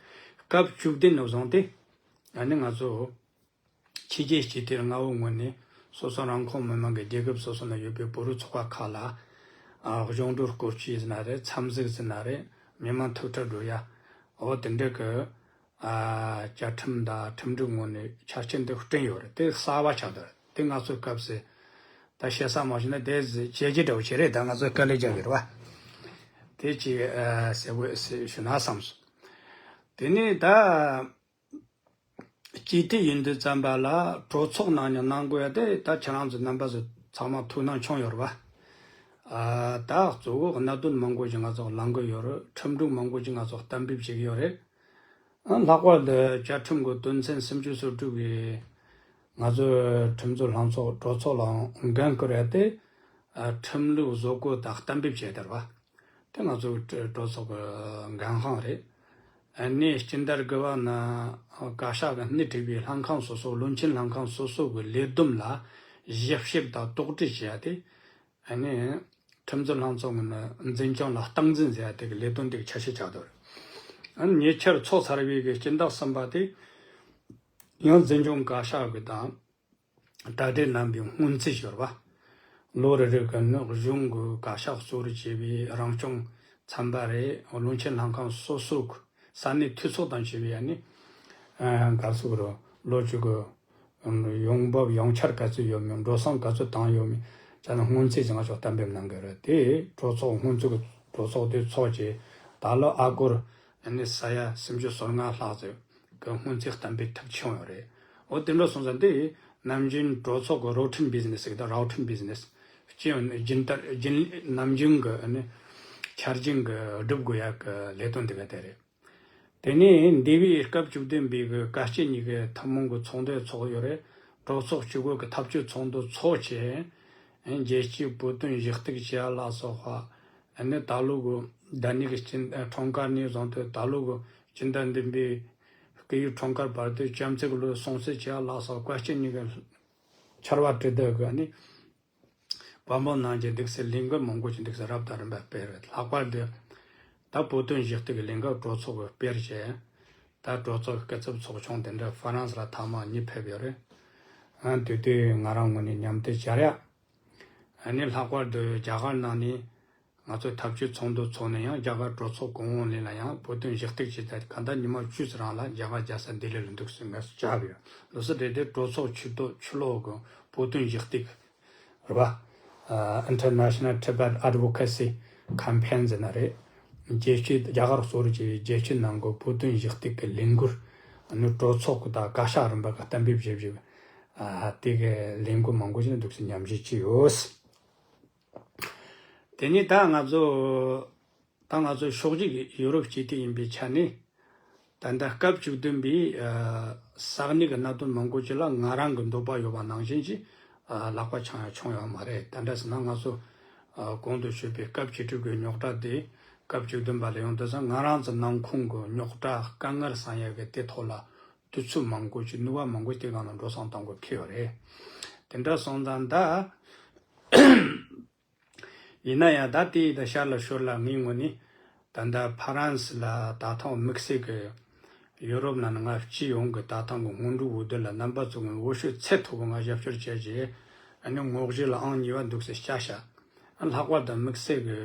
སྐབས་བཅུ་བདུན་ནས་བཟུང་སྟེ་ཨ་ནི་ང་ཚོ་ཕྱི་རྒྱལ་སྤྱི་དེར་མངའ་འོག་ངོས་ནས་སོ་སོ་རང་ཁོངས་མི་མང་གི་རྒྱལ་ཁབ་སོ་སོ་ན་ཡོད་པའི་བོད་རིགས་ཚོགས་པ་ཁག་ལ་ཨ་གཞུང་འབྲེལ་སྐོར་སྐྱོད་ཟེར་ན་རེད། འཚམས་གཟིགས་ཟེར་ན་རེད། མི་མང་ཐུག་འཕྲད་འགྲོ་ཡ་འོ་དེ་འདྲ་གི་ཨ་བཅའ་ཁྲིམས་དང་ཁྲིམས་སྒྲིག་ངོས་ནས་ཆ་རྐྱེན་དེ་བསྐྲུན་ཡོད་རེད། དེ་གསར་པ་ཆགས་འདུག་དེ་ང་ཚོའི་སྐབས་སུ་ད་བཤད་ས་མ་བྱུང་ན་དེ་བྱས་རྗེས་འདྲ་བོ་བྱས་རེད། ད་ང་ཚོ་དཀའ་ལས་རྒྱག་གི་རེད་བ། དེ་ཅིག་ཨ་གསལ་པོ་ཞུ་ན་བསམ་སོང་། དེ་ནས་ད་སྤྱི་འཐུས་ཡིན་དུས་ཙམ་པ་ལ་གྲོས་ཚོགས་ནང་ནས་གནང་དགོས་ཡ་དེ་ད་ཁྱེད་རང་ཚོ་རྣམ་པ་ཚོ་ཚང་མ་ཐུགས་སྣང་བྱུང་ཡོད་རེད་བ། ཨ་ད་གཙོ་བོ་གནད་དོན་མང་པོ་ཞིག་ང་ཚོ་གླེང་གི་ཡོད་རེད། ཁྲིམས་སྒྲིག་མང་པོ་ཞིག་ང་ཚོ་གཏན་འབེབས་བྱེད་ཀྱི་ཡོད་རེད། ཨ་ལྷག་པར་དུ་བཅའ་ཁྲིམས་ཀྱི་དོན་ཚན་སུམ་ཅུ་སོ་དྲུག་གིས་ང་ཚོའི་ཁྲིམས་བཟོ་ལྷན་ཚོགས་གྲོས་ཚོགས་ལའང་འགན་བསྐུར་ཡ་དེ་ཨ་ཁྲིམས་ལུགས་བཟོ་བཀོད་དང་གཏན་འབེབས་བྱས་དར་བ། དེ་ང་ཚོའི་གྲོས་ཚོགས་ཀྱི་འགན་དབང་རེད། ཨ་ནི་སྤྱི་ཟླ་དགུ་པ་ན་བཀའ་ཤག་གིས་སྣེ་ཁྲིད་པའི་ལྷན་ཁང་སོ་སོ་བློན་ཆེན་ལྷན་ཁང་སོ་སོ་གི་ལས་བསྡོམས་ལ་ཞིབ་བཤེར་དང་རྟོག་དཔྱོད་བྱས་ཏེ་ཨ་ནི་ཁྲིམས་བཟོ་ལྷན་ཚོགས་ཀྱི་ནི་འཛིན་སྐྱོང་ལ་སྟངས་འཛིན་ཟེར་ཡ་དེ་གི་ལས་དོན་དེ་གི་ཆ་ཤས་ཆགས་འདུག་ཨ་ནི་ཉེ་ཆར་ཚོགས་ཚར་བའི་གི་སྤྱི་ཟླ་གསུམ་པ་དེ་ཡང་འཛིན་སྐྱོང་བཀའ་ཤག་གི་དང་གྲ་སྒྲིག་གནང་པའི་སྔོན་རྩིས་ཞོར་བ། ལོ་རེ་རེ་གི་ནི་གཞུང་གི་བཀའ་ཤག་གཙོ་བོར་བྱས་པའི་རང་སྐྱོང་ཚན་པ་རེད། བློན་ཆེན་ལྷན་ཁང་སོ་སོ་གི་ས་གནས་འཐུས་ཚོགས་དང་བཅས་པའི་ཡ་ནི་ག་ཚོད་རུ་ལོ་གཅིག་གི་ཡོང་འབབ་ཡོང་ཆར་ག་ཚོད་ཡོད་མེད། འགྲོ་སོང་ག་ཚོད་བཏང་ཡོད་མེད་བྱས་ན་སྔོན་རྩིས་ཀྱི་ང་ཚོ་གཏན་འབེབས་གནང་གི་རེད། དེ་གྲོས་ཚོགས་སྔོན་རྩིས་ཀྱི་གྲོས་ཚོགས་དེ་ཚོགས་རྗེས་ད་ལོ་ཨ་སྒོར་ནི་ས་ཡ་སུམ་ཅུ་སོ་ལྔ་ལྷག་ཙམ་གི་སྔོན་རྩིས་གཏན་འབེབས་ཐུབ་བྱུང་ཡོད་རེད། འོ་དེ་འདྲ་སོང་ཙང་དེ་ནམ་རྒྱུན་གྲོས་ཚོགས་ཀྱི་རོ་ཊིན་བི་ཛི་ནེ་སི་ཟེར་གི་ད་རའོ་ཊིན་བི་ཛི་ནེ་སི་སྤྱི་ཡོངས་རྒྱུན་ལྟར་རྒྱུན་ནམ་རྒྱུན་གྱི་ནི་འཆར་ཅན་གྱི་སྒྲུབ་དགོས་ཡག་གི་ལས་དོན་དེ་ག་དེ་རེད། དེ་ནས་འདས་པའི་སྐབས་བཅུ་བདུན་པའི་གི་བཀའ་སྤྱི་གཉིས་ཀྱི་ཐུན་མོང་གི་ཚོགས་འདུ་ཚོགས་ཡོད་རེད། གྲོས་ཚོགས་བཅུ་དགུ་གི་ཐབས་ཇུས་ཚོགས་འདུ་ཚོགས་བྱས། རྒྱལ་སྤྱིའི་བོད་དོན་ཞུ་གཏུག་བྱེད་ཡ་ལ་སོགས་པ། ནི་ད་ལོ་གི་ཟླ་ནི་གི་སྤྱི་ཁྲོམ་སྐོར་ནས་བཟུང་སྟེ་ད་ལོ་གི་སྤྱི་ཟླ་འདི་པའི་སྐུ་ཡི་ཁྲོམ་སྐོར་བར་དུ་བྱམས་བརྩེ་གི་ལོའི་སྲུང་བརྩི་བྱེད་ཡ་ལ་སོགས་བཀའ་སྤྱི་གཉིས་ཀྱི་ཕྱར་བ་གྲུ་འདེགས་གི་ནི་བཀའ་མོལ་གནང་རྒྱུ་འདུག་སེ་ལས་འགུལ་མང་པོ་ཞིག་འདུག་སེ་རབ་དང་རིམ་པ་སྤེལ་བས། ལྷག་པར་དུ་ད་བོད་དོན་ཞུ་གཏུག་གི་ལས་འགུལ་གྲོས་ཚོགས་ཀྱིས་སྤེལ་བྱས། ད་གྲོས་ཚོགས་ཀྱི་སྐུ་ཚབ་ཚོགས་ཆུང་དེ་འདྲ་ཧྥ་རན་སི་ལ་ཐེངས་མ་གཉིས་ཕེབས་ཡོད་རེད། ཨ་དེ་དུས་ང་རང་ངོས་ནས་མཉམ་དུ་བཅར་ཡ། ཨ་ནི་ལྷག་པར་དུ་རྒྱ་གར་ནང་ནས་ང་ཚོ་ཐབས་ཇུས་ཚོགས་འདུ་ཚོགས་ནས་ཡང་རྒྱ་གར་གྲོས་ཚོགས་གོང་འོག་གླིང་ལ་ཡང་བོད་དོན་ཞུ་གཏུག་བྱེད་ཐད་གང་ལྟར་ཉི་མ་བཅུ་ཙམ་རིང་ལ་རྒྱ་གར་རྒྱལ་ས་ལྡི་ལི་ལ་འདུག་སེ་ངལ་གསོ་བཅར་བ་ཡོད། ལོ་སི་རེད་དེ་གྲོས་ཚོགས་ཆུ་ཐོག་ཆུ་ལོག་གི་བོད་དོན་ཞུ་གཏུག་རེད་པ། ཨ་International Tibet Advocacy Campaign ཟེར་ན་རེད། རྒྱལ་སྤྱི་རྒྱ་གར་གཙོ་བོར་གྱི་རྒྱལ་སྤྱི་ནང་གི་བོད་དོན་ཞུ་གཏུག་གི་ལས་འགུལ་ཨ་ནི་གྲོས་ཚོགས་ཀྱི་དང་བཀའ་ཤག་རིམ་པ་གི་གཏན་འབེབས་བྱས་བཞིན་ཨ་དེ་གི་ལས་འགུལ་མང་པོ་ཞིག་འདུག་སེ་མཉམ་ཞུགས་བྱས་ཡོད། དེ་ནས་ད་ང་ཚོ་ད་ང་ཚོ་ཕྱོགས་བཞི་གི་ཡུ་རོབ་སྤྱི་འཐུས་ཡིན་པའི་ཆ་ནས་ད་ལྟ་སྐབས་བཅུ་བདུན་པའི་ཨ་ས་གནས་ཀྱི་གནད་དོན་མང་པོ་ཅིག་ལ་ང་རང་གི་འདོད་པ་ཡོད་པ་ནང་བཞིན་གྱི་ཨ་ལག་པ་འཆང་ཡ་བྱུང་ཡོད་མ་རེད། ད་འདྲ་ཟེར་ན་ང་ཚོ་ཨ་གོང་དུ་ཞུས་པའི་སྐབས་བཅུ་དྲུག་གི་རྙོག་དྲ་དེ་སྐབས་བཅུ་བདུན་པ་ལ་ཡོང་དུས་ཙང་ང་རང་ཚོ་ནང་ཁོངས་ཀྱི་རྙོག་དྲ་དཀའ་ངལ་སེལ་ཡ་གི་དེ་ཐོག་ལ་དུས་ཚོད་མང་པོ་ཅིག་ནུས་པ་མང་པོ་ཅིག་དེ་སྒང་ལ་འགྲོ་སོང་གཏོང་དགོས་ཁེལ་ཡོད་རེད། དེ་འདྲ་སོང་ཙང་ད། ཡིན་ན་ཡང་ད་དེ་ཡི་ད་ཤར་ལ་ཤོར་ལ་ངའི་ངོས་ནས་ད་ལྟ་ཕ་རན་སི་ལ་ད་ཐེངས་དམིགས་བསལ་གྱི་ཡུ་རོབ་ནང་ནས་ང་སྤྱི་ཡོངས་ཀྱི་ད་ཐེངས་ཀྱི་སྔོན་འགྲོའི་འོས་བསྡུ་ལ་རྣམ་པ་ཚོ་ངོས་འོས་ཤོག་ཚད་མཐོ་པོ་ང་རྒྱབ་སྐྱོར་བྱས་རྗེས་ཨ་ནི་ངོ་བཞི་ལ་ཨང་གཉིས་པ་འདུག་སེ་བཅར་ཤག་ལྷག་པར་དུ་དམིགས་བསལ་གྱི་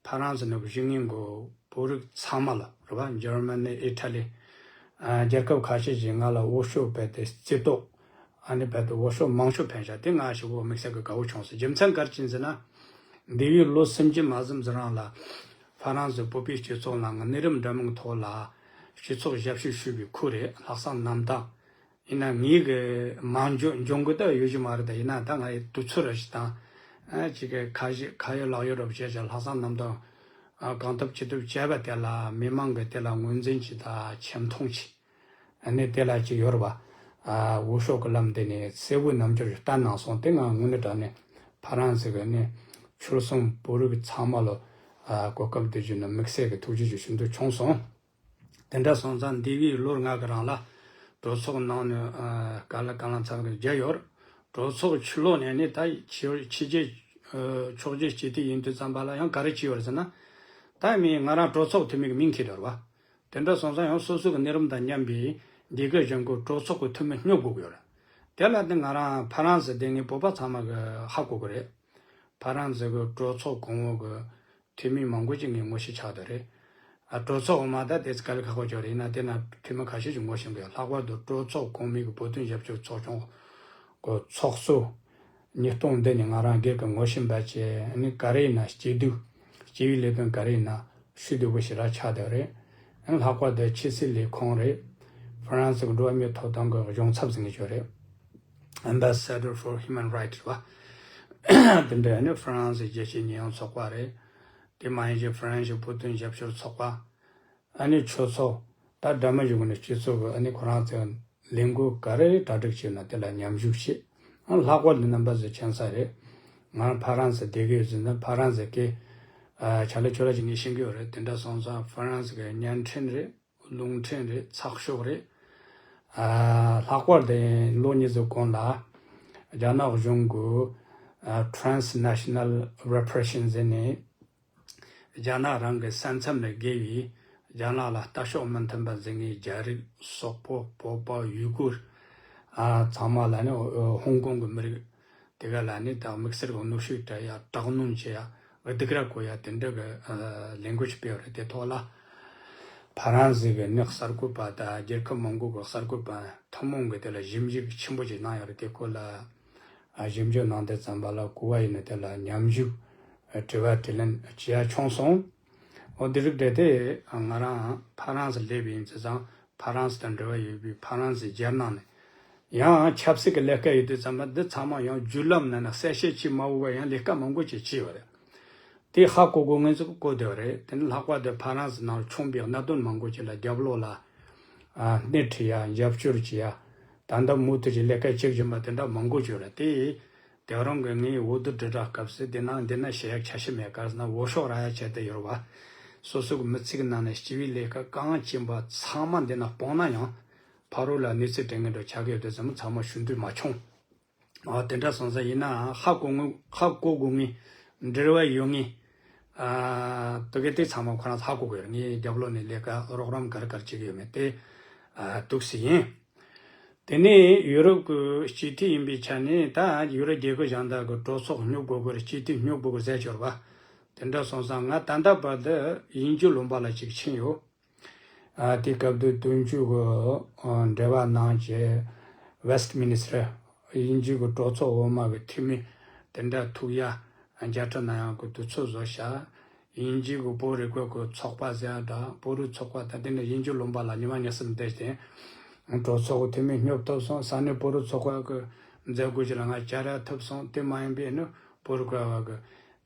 ཕ་རན་སི་ནས་བཞུགས་མཁན་གྱི་བོད་རིགས་ཚང་མ་ལ་རེད་པ། འཇར་མ་ནི། ཨི་ཊ་ལི། ཨ་རྒྱལ་ཁབ་ཁ་ཤས་ཤིག་ང་ལ་འོས་ཤོག་རྦད་དེ་རྩིས་རྟོག་ཨ་ནི་རྦད་དེ་འོས་ཤོག་མང་ཤོས་འཕེན་བཞག་དེ་ང་ཞེ་པོ་དམིགས་བསལ་གྱི་དགའ་བོ་བྱུང་སོང་། རྒྱུ་མཚན་ག་རེ་ཡིན་ཟེར་ན། འདས་པའི་ལོ་སུམ་ཅུ་མ་ཟིན་ཙམ་རིང་ལ་ཕ་རན་སི་བོད་པའི་སྤྱི་ཚོགས་ནང་གི་གནས་རིམ་འདྲ་མིན་ཐོག་ལ་སྤྱི་ཚོགས་ཞབས་ཞུ་ཞུས་པའི་ཁུལ་རེད། ལྷག་བསམ་རྣམ་དག་ཡིན་ན་ངའི་གི་མང་འཇོན་འཇོན་གི་ད་ཡོད་ཀྱི་མ་རེད། ད་ཡིན་ན་ད་ང་ཡི་དུས་ཚོད་ར་ཞིག་དང་ཨ་ཅིག་གི་ཁ་ཞིག་ཁ་ཡོད་ལག་ཡོད་ར་བྱས་བྱས་ལྷག་བསམ་རྣམ་དག་ཨ་གང་ཐུབ་ཅི་ཐུབ་བྱས་པ་དེ་ལ་མི་མང་གི་དེ་ལ་ངོས་འཛིན་ཅིག་དང་ཆེ་མཐོང་ཅིག་ཨ་ནི་དེ་ལ་ཅིག་ཡོད་རེད་པ། ཨ་འོས་ཤོག་གི་ལམ་དེ་ནས་གསལ་བོའི་རྣམ་འགྱུར་ཞིག་བསྟན་གནང་སོང་། དེ་ང་དངོས་གནས་དྲང་གནས་ ཕ་རན་སི་གི་ནི་ཆོལ་གསུམ་བོད་རིགས་ཚང་མ་ལ་ཨ་གོ་སྐབས་དེ་བརྒྱུད་ནས་དམིགས་བསལ་གྱི་ཐུགས་རྗེ་ཆེ་ཞུ་འདོད་བྱུང་སོང་། དེ་འདྲ་སོང་ཙང་འདས་པའི་ལོ་ལྔ་གི་རིང་ལ་གྲོས་ཚོགས་ནང་ནས་ཨ་ག་ལ་གང་ལ་ཚང་རེ་བརྒྱབ་ཡོད། གྲོས་ཚོགས་ཕྱི་ལོགས་ནས་ནི་ད་ཕྱི་ཕྱི་རྒྱལ་ཨ་ཕྱོགས་བསྐྱོད་བྱེད་དུས་ཡིན་དུས་ཙམ་པ་ལ་ཡང་ག་རེ་བྱས་ཡོད་རེད་ཟེར་ན། ད་མི་ང་རང་གྲོས་ཚོགས་འཐུས་མི་གི་མིང་འཁྱེར་ཡོད་རེད་བ། དེ་འདྲ་སོང་ཙང་ཡང་སོ་སོ་གི་གནས་རིམ་དང་མཉམ་པའི་འདི་ག་གཞུང་གི་གྲོས་ཚོགས་ཀྱི་འཐུས་མི་སྙོབ་དགོས་ཀྱི་ཡོད་རེད། དེ་ལ་ནི་ང་རང་ཕ་རན་སི་བསྡད་མཁན་བོད་པ་ཚང་མ་གི་ཧ་གོ་གི་རེད། ཕ་རན་སི་གི་གྲོས་ཚོགས་གོང་འོག་གི་འཐུས་མི་མང་པོ་ཅིག་ངས་ངོ་ཤེས་ཆགས་བསྡད་རེད། ཨ་གྲོས་ཚོགས་འོག་མ་ད་དེ་ཚོ་དཀའ་ལས་ཁག་པོ་ཅིག་རེད། ཡིན་ན་དེ་ན་འཐུས་མི་ཁ་ཤས་ཅིག་ངོ་ཤེས་གི་ཡོད། ལྷག་པར་དུ་གྲོས་ཚོགས་གོང་མའི་གི་བོད་དོན་ཞིབ་བཤེར་ཚོགས་ཆུང་གི་ཚོགས་གཙོ་ཉིས་སྟོང་འདི་ནས་ང་རང་སྒེར་གྱི་ངོ་ཤེས་པ་བྱས་ནི་ག་རེ་ཡིན་ན་སྐྱིད་སྡུག་སྐྱེ་བའི་ལས་དོན་ག་རེ་ཡིན་ན་ཤུགས་ལྡན་པོ་ཞེ་དྲག་ཆགས་བསྡད་རེད། ལྷག་པར་དུ་ཕྱི་སྲིད་ལས་ཁུངས་རེད། ཧྥ་རན་སི་གི་འགྲོ་བ་མིའི་ཐོབ་ཐང་གི་གཞུང་ཚབ་ཟེར་མཁན་ཅིག་ཡོད་རེད། Ambassador for Human Rights་རེད་བ། དེ་འདྲ་ནི་ཧྥ་རན་སི་རྒྱལ་སྤྱིའི་ཉེས་ཡངས་ཚོགས་པ་རེད། དེ་མ་ཡིན་ཞིང་ཧྥ་རན་སི་བོད་དོན་ཞིབ་བཤེར་ཚོགས་པ། ཨ་ནི་ཆོས་ཚོགས། ད་འདྲ་མིན་གཞུང་གི་ནས་སྤྱི་ཚོགས་ཀྱི་ཨ་ནི་ཁོ་རང་ཚོའི་ལས་འགུལ་ག་རེ་གྲ་སྒྲིག་བྱས་ན་དེ་ལ་མཉམ་ཞུགས་བྱེད། ཨ་ལྷག་པར་དུ་རྣམ་པ་ཚོས་མཁྱེན་གསལ་རེད། ང་ཕ་རན་སི་བསྡད་ཀྱི་ཡོད་ཟེར་ན་ཕ་རན་སི་སྐད་ཨ་ཆ་ལེ་ཆོ་ལེ་ཅིག་ངས་ཤེས་ཀྱི་ཡོད་རེད། དེ་འདྲ་སོང་ཙང་ཧྥ་རན་སི་གི་བརྙན་འཕྲིན་རེད། རླུང་འཕྲིན་རེད། ཚགས་ཤོག་རེད། ཨ་ལྷག་པར་དུ་ལོ་གཉིས་ཙམ་གོང་ལ་རྒྱ་ནག་གཞུང་གི་ཨ་Transnational Repression་ཟེར་ནས། རྒྱ་ནག་རང་གི་ས་མཚམས་ལས་བརྒལ་བའི་རྒྱ་ནག་ལ་ལྟ་ཕྱོགས་མི་མཐུན་པ་འཛིན་མཁན་རྒྱ་རིགས། སོག་པོ། བོད་པ། ཡུ་གུར། ཨ་ཚང་མ་ལ་ནི་ཧོང་ཀོང་གི་མི་རིགས་དེ་ག་ལ་ནི་ད་དམིགས་བསལ་གྱི་གནོན་ཤུགས་སྤྲད་ཡ། དྲག་གནོན་བྱེད་ཡ། སྡིགས་ར་བསྐུལ་ཡ། དེ་འདྲ་གི་ཨ་ལས་འགུལ་ཞིག་སྤེལ་བ་རེད། དེ་ཐོག་ལ་ཕ་རན་སི་གི་ནི་གསར་འགོད་པ་དང་རྒྱལ་ཁབ་མང་པོ་གི་གསར་འགོད་པ་ཐུན་མོང་གི་དེ་ལ་ཞིབ་འཇུག་ཆེན་པོ་ཞིག་གནང་ཡོད་རེད། དེ་སྐོར་ལ། ཨ་ཞིབ་འཇུག་གནང་དུས་ཙམ་པ་ལ་གོ་བ་ཡིན་ན་དེ་ལ་མཉམ་ཞུགས་ཨ་དྲི་བ་དྲིས་ལན་བྱེད་ཡ་བྱུང་སོང་། འོ་དེ་རིགས་དེ་དེ་ང་རང་ཕ་རན་སི་སླེབས་ཡིན་ཙང་ཕ་རན་སི་དང་འབྲེལ་བ་ཡོད་པའི་ཕ་རན་སི་རྒྱལ་ནང་ནས་ཡང་ཆབ་སྲིད་ཀྱི་ལས་ཀ་ཡོད་དུས་ཙམ་པ་འདི་ཚང་མ་ཡང་བརྒྱུད་ལམ་ནང་ན་གསལ་བཤད་བྱེད་མ་འོས་པ་ཡང་ལས་ཀ་མང་པོ་ཅིག་བྱས་ཡོད་རེད། དེ་ཧ་གོ་དགོས་ངེས་ཚུལ་གོ་བསྡད་པ་རེད། དེ་ནི་ལྷག་པར་དུ་ཕ་རན་སི་ནང་བྱུང་བའི་གནད་དོན་མང་པོ་ཅིག་ལ་རྒྱབ་ལོགས་ལ་ཨ་སྣེ་ཁྲིད་ཡ། རྒྱབ་སྐྱོར་བྱེད་ཡ། ད་ལྟ་མུ་མཐུད་ཀྱི་ལས་ཀ་བྱེད་བཞིན་པ་དེ་འདྲ་མང་པོ་ཅིག་ཡོད་རེད། དེ་དེ་རང་གི་ངའི་འོས་བསྡུ་དྲིལ་བསྒྲགས་སྐབས་སུ་དེ་ན་འདི་ན་བཤད་ཡ་ཆ་ཤས་མེད་ག་ཟེར་ན་འོས་ཤོག་རག་ཡ་ཆེད་དུ་ཡོད་རེད་བ། སོ་སོ་གི་མི་ཚེ་གི་ནང་ནས་སྤྱི་པའི་ལས་ཀ་གང་བྱེད་པ་ཚང་མ་འདི་ན་སྤུངས་ན་ཡང་ཕ་རོལ་ལ་གནས་ཚུལ་དྲན་མཁན་འདྲ་ཆགས་ཀྱི་ཡོད་དུས་ཙམ་ཚང་མ་ཞུ་འདོད་མ་བྱུང་། ཨ་དེ་འདྲ་སོང་ཙང་ཡིན་ནའང་ཧ་གོ་ངེས་ཧ་གོ་དགོས་ངེས་འབྲེལ་བ་ཡོད་ངེས། ཨ་དེ་ག་དེ་ཚང་མ་ཁོ་རང་ཧ་གོ་དགོས་རེད། ངས་རྒྱབ་ལོགས་ནས་ལས་ཀ་རོགས་རམ་ག་རེ་ག་རེ་བྱེད་ཀྱི་ཡོད་མེད་དེ་ཨ་འདུག་སེ་ཡིན། དེ་ནས་ཡུ་རོབ་ཀྱི་སྤྱི་འཐུས་ཡིན་པའི་ཆ་ནས་ད་ཡུ་རོབ་རྒྱལ་ཁབ་གཞན་དག་གི་གྲོས་ཚོགས་སྙོབ་དགོས་ཀྱི་རེད། སྤྱི་འཐུས་སྙོབ་དགོས་ཀྱི་རེད་ཟེར་གྱི་ཡོད་རེད་པ། དེ་འདྲ་སོང་ཙང་ང་ད་ལྟ་བར་དུ་དབྱིན་ཇི་ལུང་པ་ལ་ཅིག་ཕྱིན་ཡོད། ཨ་དེ་སྐབས་དུས་སྟོན་མཇུག་གི་ཨ་འབྲེལ་བ་གནང་བྱས་Westminster་དབྱིན་ཇི་གི་གྲོས་ཚོགས་འོག་མ་གི་འཐུས་མི་དེ་འདྲ་ཐུག་ཡ་མཇལ་འཕྲད་གནང་ཡག་གི་དུས་ཚོད་བཟོ་བྱ། དབྱིན་ཇི་གི་བོད་རིག་པ་གི་ཚོགས་པ་ཟེར་ཡ་འདྲ། བོད་རིགས་ཚོགས་པ་ད་དེ་འདྲ་དབྱིན་ཇི་ལུང་པ་ལ་ཉི་མ་ཉི་ཤུ་བསྡད་དེ་གྲོས་ཚོགས་ཀྱི་འཐུས་མི་སྙོབ་ཐུབ་སོང་། ས་གནས་བོད་རིགས་ཚོགས་པ་གི་མཛད་སྒོ་ཞིག་ལ་ང་བཅར་ཡ་ཐུབ་སོང་། དེ་མ་ཡིན་པའི་ནི་བོད་རིགས་བར་གི་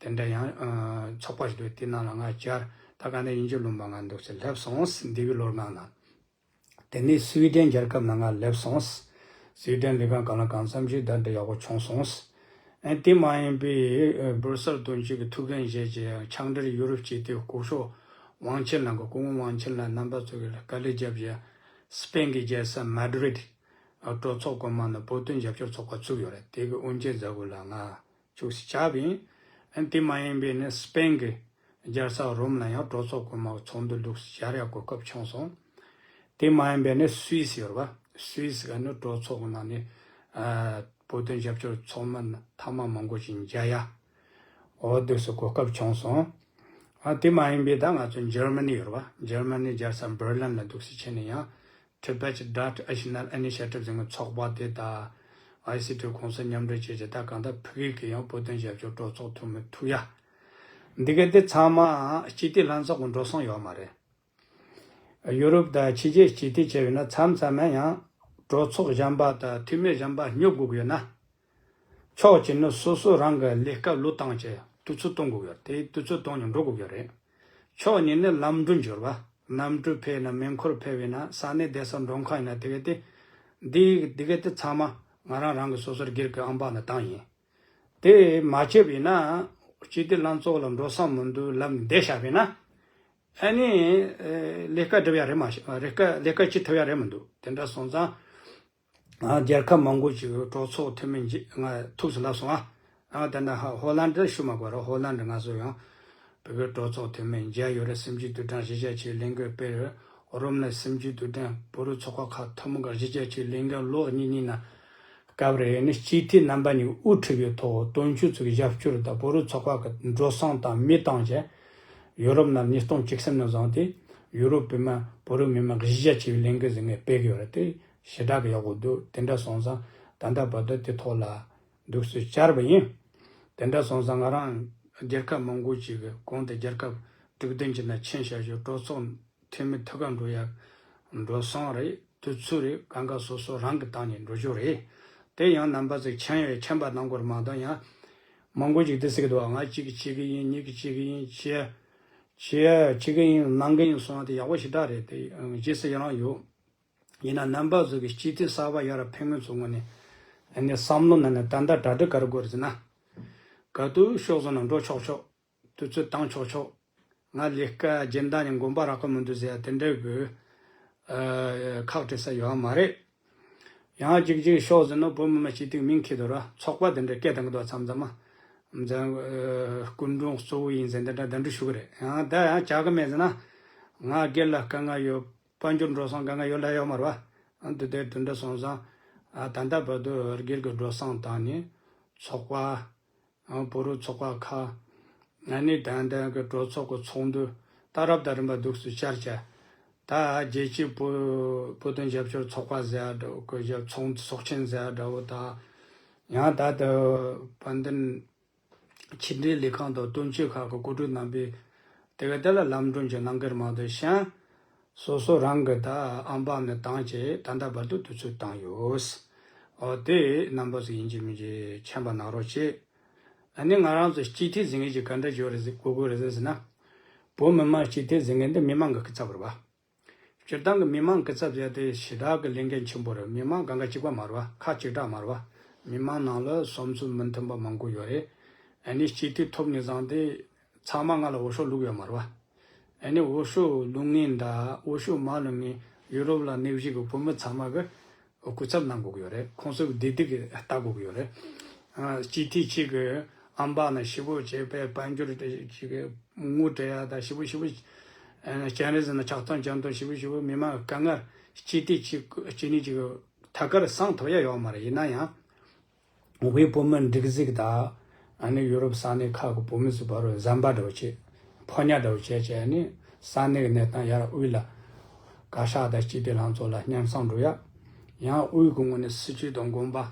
དེ་འདྲ་ཡང་ཨ་ཚོགས་པ་ཞིག་འདུག་དེ་ནང་ལ་ང་བཅར། ད་ག་ནས་དབྱིན་ཇི་ལུང་པ་ང་འདུག་སེ་སླེབས་སོང་། འདས་པའི་ལོ་ལྔ་ནང་། དེ་ནས་སུའི་ཌེན་རྒྱལ་ཁབ་ནང་ང་སླེབས་སོང་། སུའི་ཌེན་ལས་ཁང་གང་ལ་གང་འཚམ་ཞིག་ད་འདྲ་ཡག་པོ་བྱུང་སོང་། ཨ་དེ་མ་ཡིན་པའི་ཨ་སྦུར་སལ་དོན་གཅོད་ཀྱི་ཐུགས་འགན་བཞེས་ཀྱི་ཕྱག་འབྲེལ་ཡུ་རོབ་སྤྱི་འཐུས་སྐུ་ཞབས་ཝང་ཆིན་ལགས་ཀྱི་སྐུ་ངོ་ཝང་ཆིན་ལགས་རྣམ་པ་ཚོ་གི་དཀའ་ལས་བརྒྱབ་བྱས་སི་པེན་གྱི་རྒྱལ་ས་མ་ཌི་རིད་གྲོས་ཚོགས་གོང་མ་ནས་བོད་དོན་རྒྱབ་སྐྱོར་ཚོགས་པ་བཙུགས་ཡོད་རེད། དེ་གི་དབུ་འབྱེད་མཛད་སྒོ་ལ་ང་ཅུག་སེ་བཅར་བ་ཡིན། ཨ་དེ་མ་ཡིན་པའི་ནི་སི་པེན་གི་རྒྱལ་ས་རོམ་ལ་ཡང་གྲོས་ཚོགས་གོང་མ་གི་ཚོགས་འདུ་འདུག་སེ་བཅར་ཡག་གོ་སྐབས་བྱུང་སོང་། དེ་མ་ཡིན་པའི་ནི་སུད་སི་ཡོད་རེད་པ། སུད་སི་ག་ནི་གྲོས་ཚོགས་གི་ནང་ནས་ཨ་བོད་དོན་རྒྱབ་སྐྱོར་ཚོགས་མི་ཐེངས་མ་མང་པོ་ཞིག་མཇལ་ཡ། འོ་འདུག་སེ་གོ་སྐབས་བྱུང་སོང་། ཨ་དེ་མ་ཡིན་པའི་ད་ང་ཚོ་འཇར་མ་ནི་ཡོད་རེད་པ། འཇར་མ་ནི་རྒྱལ་ས་འབར་ལིན་ལ་འདུག་སེ་ཕྱིན་ནས་ཡང་Tibet Dutch National Initiative་ཟེར་མཁན་ཚོགས་པ་དེ་དང་ཨའི་སི་ཊི་ཁོངས་སུ་མཉམ་འབྲེལ་བྱས་བྱས་ད་གང་ལྟར་ཕ་གི་གི་ཡང་བོད་དོན་རྒྱབ་སྐྱོར་གྲོས་ཚོགས་འཐུས་མི་ཐུག་ཡ། འདི་ག་དེ་ཚང་མ་སྤྱི་འཐུས་ལྷན་ཚོགས་ཀྱི་འགྲོ་སོང་ཡོད་མ་རེད། ཡུ་རོབ་དང་ཕྱི་རྒྱལ་སྤྱི་འཐུས་བྱས་པས་ན་མཚམས་མཚམས་ཡང་གྲོས་ཚོགས་གཞན་པ་དང་འཐུས་མི་གཞན་པ་སྙོབ་དགོས་ཀྱི་ཡོད་ན། ཕྱོགས་གཅིག་ནི་སོ་སོ་རང་གི་ལས་ཀ་བློས་བཏང་བྱས་དུས་ཚོད་གཏོང་དགོས་ཀྱི་ཡོད་རེད། དེ་དུས་ཚོད་གཏོང་ནས་འགྲོ་དགོས་ཀྱི་ཡོད་རེད། ཕྱོགས་གཉིས་ནི་ལམ་འགྲོ་འབྱོར་བ། གནམ་གྲུ་ཕེབས་ན་མེ་འཁོར་ཕེབས་ཡིན་ན་ས་གནས་བསྡད་ས་མགྲོན་ཁང་ཡིན་ན་དེ་ག་དེ། འདི་དེ་ག་དེ་ཚང་མ་ང་རང་རང་གི་སོ་སོར་སྒེར་གྱི་ཨམ་པ་ནས་བཏང་ཡིན། དེ་མ་བྱས་པས་ན་སྤྱི་འཐུས་ལྷན་ཚོགས་ལ་འགྲོ་ས་མི་འདུག་ལབ་བསྡད་བཞག་པས་ན། ཨ་ནི་ཨེ་ལས་ཀ་སྒྲུབ་ཡ་རེད་མ་ཤེས་རེད་ཀ་ལས་ཀ་བྱེད་ཐུབ་ཡ་རེད་མི་འདུག་དེ་འདྲ་སོང་ཙང་། ཨ་རྒྱལ་ཁབ་མང་པོ་ཅིག་གྲོས་ཚོགས་འཐུས་མི་མཇལ་ང་ཐུགས་སུ་ལབ་སོང་ཨ། ཨ་ད་ནི་ཧ་ཧོ་ལན་ཌི་ཞུ་མ་དགོས་ར་ཧོ་ལན་ཌི་ང་ཚོ་ཡང་བོད་པའི་གྲོས་ཚོགས་འཐུས་མི་མཇལ་ཡོད་རེད། གསུམ་བཅུའི་དུས་དྲན་གཞིས་ཆགས་ཆེད་ལས་འགུལ་སྤེལ་ཡོད། རོམ་ནས་གསུམ་བཅུའི་དུས་དྲན་བོད་རིགས་ཚོགས་པ་ཁག་ཐུན་མོང་གི་གཞིས་ཆགས་ཆེད་ལས་འགུལ་ལོ་གཉིས་གཉིས་ནང་སྐབས་རེ་ནི་སྤྱི་འཐུས་རྣམ་པ་གཉིས་དབུ་ཁྲིད་པའི་ཐོག་སྟོན་ཆོས་ཚོའི་རྒྱབ་སྐྱོར་དང་བོད་རིགས་ཚོགས་པ་གི་འགྲོ་སོང་དང་མི་བཏང་བྱས། ཡུ་རོབ་ནང་ཉིས་སྟོང་བཅུ་གསུམ་ནས་བཟུང་སྟེ་ཡུ་རོབ་བོད་མི་བོད་རིགས་མི་མང་གཞིས་ཆགས་ཆེད་ལས་འགུལ་ཟེར་ངས་སྤེལ་གི་ཡོད་རེད་དེ་ཞེ་དྲག་གི་ཡག་པོ་འདུག་དེ་འདྲ་སོང་ཙང་ད་ལྟ་བར་དུ་དེ་ཐོག་ལ་འདུག་སེ་བཅར་བ་ཡིན། དེ་འདྲ་སོང་ཙང་ང་རང་རྒྱལ་ཁབ་མང་པོ་ཅིག་གི་གོང་དུ་རྒྱལ་ཁབ་དྲུག་བདུན་ཅིག་ནང་ཕྱིན་བཞག་རྒྱུ་གྲོས་ཚོགས་འཐུས་མི་ཐུག་ག་འགྲོ་ཡ་འགྲོ་སོང་རེད། དུས་ཚོད་རེད། གང་ག་སོ་སོ་རང་གི་སྟེང་ནས་འགྲོ་རྒྱུ་རེད། དེ་ཡང་རྣམ་པ་ཚོས་མཁྱེན་ཡོད་མཁྱེན་པ་གནང་དགོས་རེད་མ་གཏོགས་ཡང་མང་པོ་ཅིག་དེ་ཟེར་གི་འདུག་ང་གཅིག་གིས་བྱེད་གི་ཡིན། གཉིས་ཀྱིས་བྱེད་གི་ཡིན། བྱེད་བྱེད་བྱེད་གི་ཡིན་གནང་གི་ཡིན་གསུང་བ་དེ་ཡག་པོ་ཞེ་དྲག་རེད། དེ་རྗེས་སུ་ཡི་རང་ཡོད། ཡིན་ན་རྣམ་པ་ཚོ་གི་སྤྱི་འཐུས་གསར་པ་ཡར་ཕེབས་མཁན་ཚོ་ངོས་ནས་ཨ་ནི་བསམ་བློ་ནང་ནས་ད་ལྟ་གྲ་སྒྲིག་ག་རེ་དགོས་རེད་ཟེར་ན། ག་དུས་ཤོག་ཟེར་ན་འགྲོ་ཆོག་ཆོག་དུས་ཚོད་བཏང་ཆོག་ཆོག་ང་ལས་ཀ་སྦྱིན་བདག་ནས་དགོན་པ་རག་གི་མི་འདུག་ཟེར་ཡ་དེ་འདྲའི་གི་ཨ་ཁག་དཀྲི་ས་ཡོད་མ་རེད། ཡང་གཅིག་གཅིག་ཤོག་ཟེར་ན་བོད་མི་མང་སྤྱི་འཐུས་མིང་འཁྱེར་འདུག་ར། ཚོགས་པ་དེ་འདྲ་སྐད་བཏང་གི་འདུག་མཚམས་མཚམས་མ། མཚམས་ཨ་སྐུ་མགྲོན་གཙོ་བོ་ཡིན་ཟེར་འདི་འདྲ་གདན་འདྲེན་ཞུ་གི་རེད། ཡང་ད་ཡང་བྱ་གི་མེད་ཟེར་ན། ང་སྒེར་ལ་དཀའ་ངལ་ཡོད། དཔལ་འབྱོར་འགྲོ་སོང་དཀའ་ངལ་ཡོད་ལབ་ཡོད་མ་རེད་བ། ཨ་འདི་དེ་དེ་འདྲ་སོང་ཙང་། ཨ་ད་ལྟ་བར་དུ་སྒེར་གྱི་འགྲོ་སོང་བཏང་ནས་ཚོགས་པ། ཨ་བོད་རིགས་ཚོགས་པ་ཁག་ཨ་ནི་དེང་དེང་གི་གྲོས་ཚོགས་ཀྱི་ཚོགས་འདུ་ད་རབ་དང་རིམ་པ་འདུག་སེ་བཅར་བྱས། ད་རྒྱལ་སྤྱིའི་བོད་བོད་དོན་རྒྱབ་སྐྱོར་ཚོགས་པ་ཟེར་ཡ་འདྲ་བོ་གི་རྒྱབ་ཚོགས་ཚོགས་ཆེན་ཟེར་ཡ་འདྲ་བོ་དང་། ཡང་ད་ལྟ་དཔལ་ལྡན་ཕྱི་འབྲེལ་ལས་ཁང་དང་དོན་གཅོད་ཁག་གི་གོ་སྒྲིག་གནང་པའི་དེ་ག་དེ་ལ་ལམ་གྲོན་ཅིག་གནང་གི་རེད་མ་གཏོགས་གཞན། སོ་སོ་རང་གི་ད་ཨམ་པ་ནས་བཏང་བྱས་ད་ལྟ་བར་དུ་དུས་ཚོད་བཏང་ཡོད། འོ་དེ་རྣམ་པ་ཚོ་ཡིན་གཅིག་མིན་གཅིག་མཁྱེན་པ་གནང་རོགས་བྱེད། ཨ་ནི་ང་རང་ཚོ་སྤྱི་འཐུས་ཟེར་མཁན་ཅིག་ག་འདྲ་བྱོས་རེད་ཟེར་དགོས་དགོས་རེད་ཟེར་ཟེར་ན། བོད་མི་མང་སྤྱི་འཐུས་ཟེར་མཁན་འདི་མི་མང་གི་སྐུ་ཚབ་རེད་བ། སྤྱིར་བཏང་གི་མི་མང་སྐུ་ཚབ་ཟེར་དེ་ཞེ་དྲག་གི་ལས་འགན་ཆེན་པོ་རེད། མི་མང་གང་ག་གཅིག་པ་མ་རེད་བ། ཁག་གཅིག་དྲག་མ་རེད་བ། མི་མང་ནང་ལ་བསམ་ཚུལ་མི་མཐུན་པ་མང་པོ་ཡོད་རེད། ཨ་ནི་སྤྱི་འཐུས་ཐོབ་ནས་བཟུང་སྟེ་ཚང་མ་ང་ལ་འོས་ཤོག་བླུགས་ཡོད་མ་རེད་བ། ཨ་ནི་འོས་ཤོག་བླུགས་མཁན་དང་འོས་ཤོག་མ་བླུགས་མཁན་ཡུ་རོབ་ལ་གནས་བཞུགས་ཀྱི་བོད་མི་ཚང་མ་གི་སྐུ་ཚབ་གནང་དགོས་ཀྱི་ཡོད་རེད། ཁོང་ཚོ་གི་བདེ་སྡུག་གི་ལྟ་དགོས་ཀྱི་ཡོད་རེད། ཨ་སྤྱི་འཐུས་གཅིག་གི་ཨམ་པ་ན་ཞེ་པོ་བྱས་པའི་དཔལ་འབྱོར་ཅིག་གི་ངོ་སྤྲད་ཡ་དང་ཞེ་པོ་ཞེ་པོ། ཨ་སྤྱན་རས་གཟིགས་ན་ཆགས་སྡང་སྤྱང་གྲུང་ཞེ་པོ་ཞེ་པོ་མི་མང་གི་དཀའ་ངལ་སྤྱི་འཐུས་གཅིག་གཅིག་ནས་གཅིག་ཐད་ཀར་སེལ་ཐུབ་ཡ་ཡོད་མ་རེད། ཡིན་ན་ཡང་། བོད་བོད་མི་འགྲིག་འཛུགས་དང་། ཨ་ནི་ཡུ་རོབ་ས་གནས་ཁག་གི་བོད་མི་ཚོ་བར་ལ་ཟམ་པ་འདྲ་བོ་བྱེད། ཕོ་ཉ་འདྲ་བོ་བྱས་བྱས་ནས་ས་གནས་ཀྱི་གནས་སྟངས་ཡར་དབུས་ལ། བཀའ་ཤག་དང་སྤྱི་འཐུས་ལྷན་ཚོགས་ལ་སྙན་སེང་འགྲོ་ཡ། ཡང་དབུས་ཀྱི་ངོས་ནས་སྲིད་བྱུས་དང་དགོངས་པ།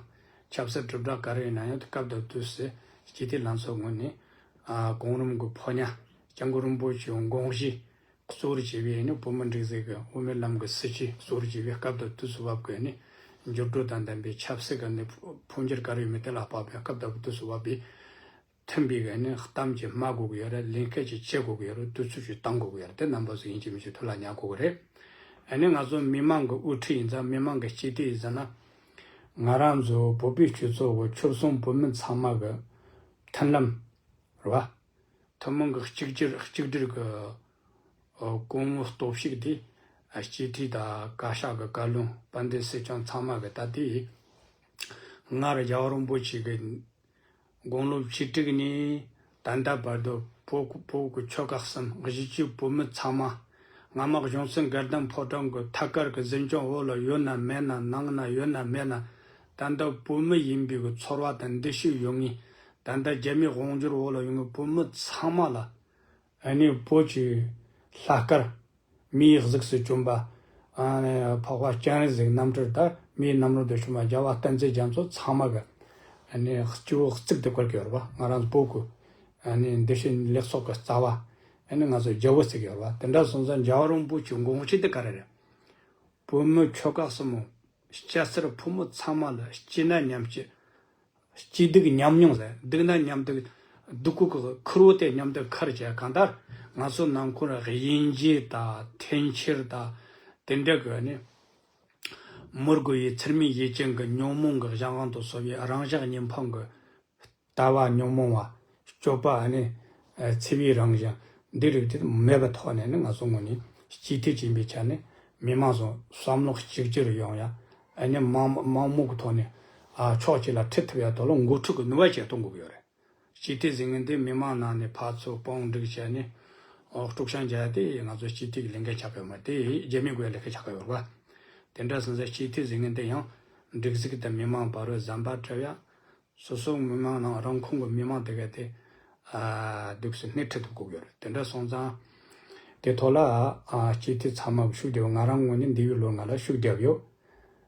ཆབ་སྲིད་དྲིལ་བསྒྲགས་ག་རེ་ཡིན་ན་ཡང་དེ་སྐབས་དང་དུས་སུ་སྤྱི་འཐུས་ལྷན་ཚོགས་ངོས་ནས། ཨ་གོང་རིམ་གྱི་ཕོ་ཉ། སྐྱབས་མགོན་རིན་པོ་ཆེའི་དགོངས་གཞི། གཙོ་བོར་བྱས་པའི་ནི་བོད་མི་འགྲིག་འཛུགས་ཀྱི་དབུ་མའི་ལམ་གྱི་སྲིད་བྱུས་གཙོ་བོར་བྱས་པའི་སྐབས་དང་དུས་སུ་བབ་དགོས་ནི། འགྱུར་འགྲོས་དང་ལྡན་པའི་ཆབ་སྲིད་ཀྱི་ནི་འཕོ་འགྱུར་ག་རེ་ཡོད་མེད་དེ་ལ་དཔག་པའི་སྐབས་དང་དུས་སུ་བབ་པའི་མཐུན་པའི་གི་ནི་གཏམ་ཅིག་སྨྲ་དགོས་ཀྱི་ཡོད་རེད། ལས་འཁེལ་ཅིག་བྱེད་དགོས་ཀྱི་ཡོད་རེད། དུས་ཚོད་ཅིག་བཏང་དགོས་ཀྱི་ཡོད་རེད། དེ་རྣམ་པ་ཚོ་ཡིན་གཅིག་མིན་གཅིག་ཐུགས་ལ་ཉར་དགོས་ཀྱི་རེད། ཨ་ནི་ང་ཚོ་མི་མང་གི་དབུ་ཁྲིད་ཡིན་ཙང་མི་མང་གི་སྤྱི་འཐུས་ཡིན་ཙང་ན། ང་རང་ཚོ་བོད་པའི་སྤྱི་ཚོགས་ཀྱི་ཆོལ་གསུམ་བོད་མི་ཚང་མ་གི་མཐུན་ལམ་རེད་བ། ཐུན་མོང་གི་གཅིག་གྱུར་གཅིག་སྒྲིལ་གྱི་ཨ་གོང་བུ་སྟོབས་ཤུགས་དེ་ཨ་སྤྱི་འཐུས་དང་བཀའ་ཤག་གི་བཀའ་བློན་དཔལ་ལྡན་སྲིད་སྐྱོང་ཚང་མ་གི་ད་ལྟའི་སྔར་རྒྱལ་བ་རིན་པོ་ཆེ་གི་དགུང་ལོ་བཅུ་དྲུག་ནས་ད་ལྟ་བར་དུ་བོད་བོད་ཀྱི་ཆོལ་ཁ་གསུམ་གཞིས་བྱེས་བོད་མི་ཚང་མ་སྔ་མ་གཞུང་ཚབ་མགར་ལྡན་ཕོ་བྲང་གི་ཐད་ཀར་གྱི་འཛིན་སྐྱོང་འོག་ལ་ཡོད་ན་མེད་ན་ནང་ན་ཡོད་ན་མེད་ན་ད་ལྟ་བོད་མི་ཡིན་པའི་གི་ཚོར་བ་དང་འདུ་ཤེས་ཡོད་ངེས། ད་ལྟ་རྒྱ་མིའི་དབང་སྒྱུར་འོག་ལ་ཡོད་ངེས་བོད་མི་ཚང་མ་ལ། ཨ་ནི་བོད་ཀྱི་ལྷ་སྐལ་མིའི་གཟུགས་སུ་བྱོན་པ། ཨ་ནི་འཕགས་པ་སྤྱན་རས་གཟིགས་རྣམ་སྤྲུལ་དང་མིའི་རྣམ་རོལ་དུ་བྱོན་པ་རྒྱལ་བ་བསྟན་འཛིན་རྒྱ་མཚོ་ཚང་མ་གི་ཨ་ནི་སྤྱི་བོ་གཙུག་ཏུ་བཀུར་གི་ཡོད་རེད་བ། ང་རང་ཚོ་བོད་ཀྱི་ཨ་ནི་འདི་ཕྱི་ལེགས་ཚོགས་ཀྱི་རྩ་བ། ཨ་ནི་ང་ཚོ་རྒྱལ་བོ་ཟེར་གི་ཡོད་རེད་བ། དེ་འདྲ་སོང་ཙང་རྒྱལ་བ་རིན་པོ་ཆེའི་དགོངས་གཞི་དེ་ག་རེ་རེད། བོད་མི་ཆོལ་ཁ་གསུམ་པོ་སྐྱ་སེར་ཕོ་མོ་ཚང་མ་ལ་སྐྱིད་ན་མཉམ་སྐྱིད། སྐྱིད་སྡུག་མཉམ་མྱོང་ཟེར། སྡུག་ན་མཉམ་སྡུག་སྡུག་ཁུར་གི་ཁུར་བོ་དེ་མཉམ་དུ་ཁུར་བྱས། གང་ལྟར་ང་ཚོ་ནང་ཁུལ་དབྱིན་ཇི་དང་འཐེན་འཁྱེར་དང་དེ་འདྲ་གི་ནི་མི་དགོས་པའི་ཚུལ་མིན་ཡིད་ཅན་གྱི་ཉོན་མོངས་ཀྱི་གཞན་དབང་དུ་སོང་བའི་རང་ཞག་གཉིས་ཕུང་གི་ ལྟ་བ་ཉོན་མོངས་པ། སྤྱོད་པ་ཨ་ནི་འཚེ་བའི་རང་བཞིན་འདི་རིགས་དེ་མེད་པའི་ཐོག་ནས་ནི་ང་ཚོ་ངོས་ནས་སྤྱི་འཐུས་ཡིན་པའི་ཆ་ནས་མི་མང་ཚོ་བསམ་བློ་གཅིག་གྱུར་ཡོང་ཡ། ཨ་ནི་མང་མང་མོས་ཀྱི་ཐོག་ནས་ཨ་ཕྱོགས་གཅིག་ལ་ཁྲིད་ཐུབ་ཡ་ཐོག་ལ་འགོ་ཁྲིད་ཀྱི་ནུས་པ་ཅིག་གཏོང་དགོས་ཀྱི་ཡོད་རེད། སྤྱི་འཐུས་ཟེར་མཁན་དེ་མི་མང་ནང་ནས་ཕར་ཚུར་དཔུང་སྒྲིག་བྱས་ནས་ཨོ་དཀྲུག་ཤིང་རྒྱག་ཡ་དེ་ང་ཚོ་སྤྱི་འཐུས་ཀྱི་ལས་འགན་ཆགས་ཀྱི་ཡོད་མ་རེད། དེ་རྒྱ་མིའི་སྒོ་ལས་ཀ་ཆགས་ཀྱི་ཡོད་རེད་པ། དེ་འདྲ་སོང་ཙང་སྤྱི་འཐུས་ཟེར་མཁན་དེ་ཡང་སྒྲིག་འཛུགས་དང་མི་མང་བར་བར་ཟམ་པ་འཁྲབ་ཡ། སོ་སོ་མི་མང་ནང་རང་ཁོངས་ཀྱི་མི་མང་དེ་ག་དེ་ཨ་འདུག་སེ་སྣེ་ཁྲིད་ཐུབ་དགོས་ཀྱི་ཡོད་རེད། དེ་འདྲ་སོང་ཙང་དེ་ཐོག་ལ་ཨ་སྤྱི་འཐུས་ཚང་མ་ཤུགས་རྒྱབ། ང་རང་ངོས་ནས་འདས་པའི་ལོ་ལྔ་ལ་ཤུགས་རྒྱབ་ཡོད།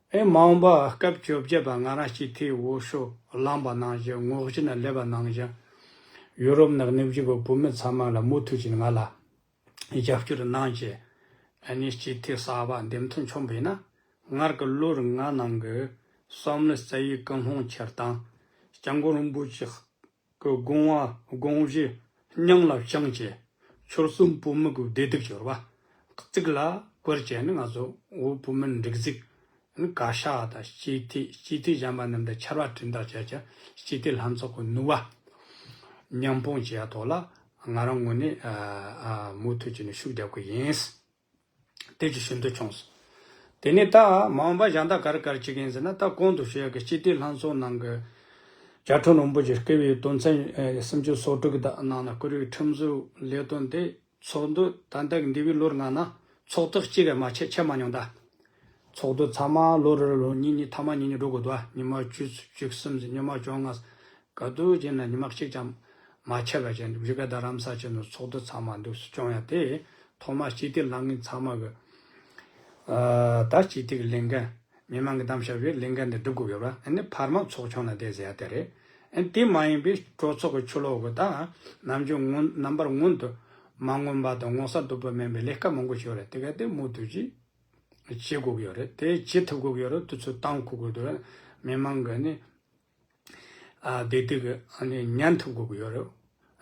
ཨེ་མ་འོངས་པ་སྐབས་བཅོ་བརྒྱད་པ་ང་རང་སྤྱི་འཐུས་འོས་ཤོག་བླངས་པ་ནང་བཞིན་ངོ་བཞིན་ན་སླེབས་པ་ནང་བཞིན་ཡུ་རོབ་ནང་གནས་བཞུགས་ཀྱི་བོད་མི་ཚང་མ་ལ་མུ་མཐུད་ཀྱིས་ང་ལ་རྒྱབ་སྐྱོར་གནང་བྱས། ཨ་ནི་སྤྱི་འཐུས་གསར་པ་འདེམས་ཐོན་བྱུང་བས་ན་སྔར་གྱི་ལོ་ལྔ་ནང་གི་བསམ་བློའི་རྩ་བའི་ཀུན་སློང་འཁྱེར་སྟངས། སྐྱབས་མགོན་རིན་པོ་ཆེ་གི་དགོངས་པ་དགོངས་གཞི་སྙིང་ལ་བཅངས་བྱས། ཆོལ་གསུམ་བོད་མི་གི་བདེ་སྡུག་ཟེར་བ་གཅིག་ལ་བཀུར་བྱས་ནས་ང་ཚོ་བོད་བོད་མི་སྒྲིག་འཛུགས་ནི་བཀའ་ཤག་དང་སྤྱི་འཐུས་སྤྱི་འཐུས་གཞན་པ་རྣམས་དང་ཆར་པ་སྤྲིན་བདག་བྱས་ཀྱང་སྤྱི་འཐུས་ལྷན་ཚོགས་ཀྱི་ནུས་པ་མཉམ་སྤུངས་བྱས་ཐོག་ལ་ང་རང་ངོས་ནས་ཨ་ཨ་མུ་མཐུད་ཀྱིས་ནས་ཤུགས་རྒྱབ་ཀྱི་ཡིན། དེ་ཅིག་ཞུ་འདོད་བྱུང་སོང་། དེ་ནས་ད་མ་འོངས་པ་གཞན་དག་ག་རེ་ག་རེ་བྱེད་ཀྱི་ཡིན་ཟེར་ན། ད་གོང་དུ་ཞུ་ཡག་གི་སྤྱི་འཐུས་ལྷན་ཚོགས་ནང་གི་བཅའ་ཁྲིམས་རིན་པོ་ཆེ་བཀུར་འོས་དོན་ཚན་ཨེ་སུམ་ཅུ་སོ་དྲུག་གི་ནང་ན་བཀུར་འོས་ཁྲིམས་བཟོའི་ལས་དོན་དེ་ཚོགས་འདུ་ད་ལྟ་འདས་པའི་ལོ་ལྔ་ནང་ཚོགས་ཐེངས་གཅིག་གི་མ་ཆད་ཆད་མ་མྱོང་། ད་ཚོགས་འདུ་ཚང་མ་ལོ་རེ་ལོ་གཉིས་གཉིས་ཐ་མ་གཉིས་གཉིས་འགྲོ་དགོས་འདུག་ཉི་མ་བཅུ་བཅུ་གསུམ་ཉི་མ་བཅོ་ལྔ། ག་དུས་ཡིན་ན་ཉི་མ་གཅིག་ཀྱང་མ་ཆད་པ་བྱས་ནས་བཞུགས་སྒར་རྡ་རམ་ས་ཆེན་ནས་ཚོགས་འདུ་ཚང་མ་འདུག་སེ་སྐྱོང་ཡ་དེ་ཐོག་མ་སྤྱི་འཐུས་ལངས་མཁན་ཚང་མ་གི་ཨ་ད་སྤྱི་འཐུས་ཀྱི་ལས་འགན་མི་མང་གིས་བདམས་བཞག་པའི་ལས་འགན་དེ་སྒྲུབ་དགོས་ཡོད་པ། ཨ་ནི་འཕར་མ་ཚོགས་ཆུང་ལ་བསྡད་ཟེར་ཡ་དེ་རེད། ཨ་ནི་དེ་མ་ཡིན་པའི་གྲོས་ཚོགས་ཀྱི་ཕྱི་ལོགས་ཀྱི་ད་ནམ་རྒྱུན་སྔོན་རྣམ་པར་སྔོན་དུ་མ་མངོན་པ་དང་མངོན་གསལ་དོད་པོ་མིན་པའི་ལས་ཀ་མང་པོ་ཞིག་ཡོད་རེད། དེ་ག་དེ་མུ་མཐུད་ཀྱིས་བྱེད་དགོས་ཀྱི་ཡོད་རེད། དེ་བྱེད་ཐུབ་དགོས་ཀྱི་ཡོད་རེད། དུས་ཚོད་བཏང་དགོས་ཀྱི་འདུག་མི་མང་གི་ནི་ཨ་བདེ་སྡུག་གི་ཨ་ནི་ཉན་ཐུབ་དགོས་ཀྱི་ཡོད་རེད།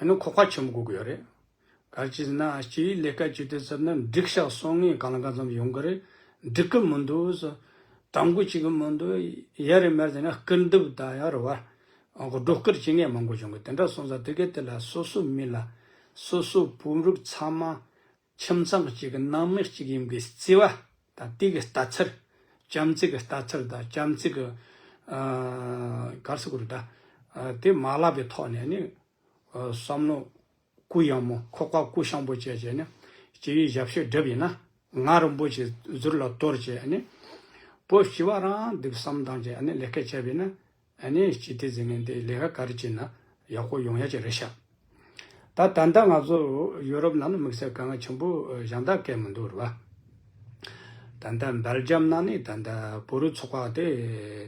ཨ་ནི་ཁོག་པ་ཆེན་པོ་དགོས་ཀྱི་ཡོད་རེད། ག་རེ་བྱས་ཟེར་ན་སྤྱི་པའི་ལས་ཀ་བྱེད་དུས་ཙམ་ན་འགྲིག་ཤག་གསུང་ངེས་གང་ལ་གང་འཚམ་ཡོང་གི་རེད། འགྲིག་གི་མི་འདུག་ཟེར། དྲང་པོ་བྱེད་གི་མི་འདུག་ཡ་རེད་མ་རེད་ཟེར་ན་སྐུར་འདེབས་ད་ཡ་རེད་བ། སྒྲོ་སྐུར་བྱེད་མཁན་མང་པོ་བྱུང་གི། དེ་འདྲ་སོང་ཙང་དེ་གའི་དེ་ལ་སོ་སོའི་མི་ལ་སོ་སོའི་བོད་རིགས་ཚང་མ་ཁྱིམ་ཚང་གཅིག་གི་ནང་མི་གཅིག་ཡིན་པའི་བརྩེ་བ་དང་དེ་གི་ལྟ་ཚུལ། བྱམས་བརྩེ་གི་ལྟ་ཚུལ་དང་བྱམས་བརྩེ་གི་ཨ་ག་རེ་ཟེར་དགོས་རེད་ད། ཨ་དེ་མ་བརླག་པའི་ཐོག་ནས་ནི་ཨ་བསམ་བློ་གུ་ཡངས་པོ་ཁོག་པ་གུ་ཡངས་པོ་བྱས་བྱས་ནས་སྤྱི་པའི་ཞབས་ཕྱི་བསྒྲུབས་ཡིན་ན། ང་རིན་པོ་ཆེ་ཟུར་ལ་གཏོར་བྱས་ནས་བོད་སྤྱི་པ་རང་སྡུག་བསམ་བཏང་བྱས་ནས་ལས་ཀ་བྱས་པ་ཡིན་ན། ཨ་ནི་སྤྱི་འཐུས་ཟེར་མཁན་དེ་ལས་ཀ་ག་རེ་བྱས་ན་ཡག་པོ་ཡོང་ཡ་ཅིག་རེད་ཤག་ད་ད་ལྟ་ང་ཚོ་ཡུ་རོབ་ནང་ནི་དམིགས་བསལ་དཀའ་ངལ་ཆེན་པོ་གཞན་དག་གང་མི་འདུག་རེད་བ། ད་ལྟ་སྦེལ་ཇམ་ནང་ནི་ད་ལྟ་བོད་རིགས་ཚོགས་པ་དེ་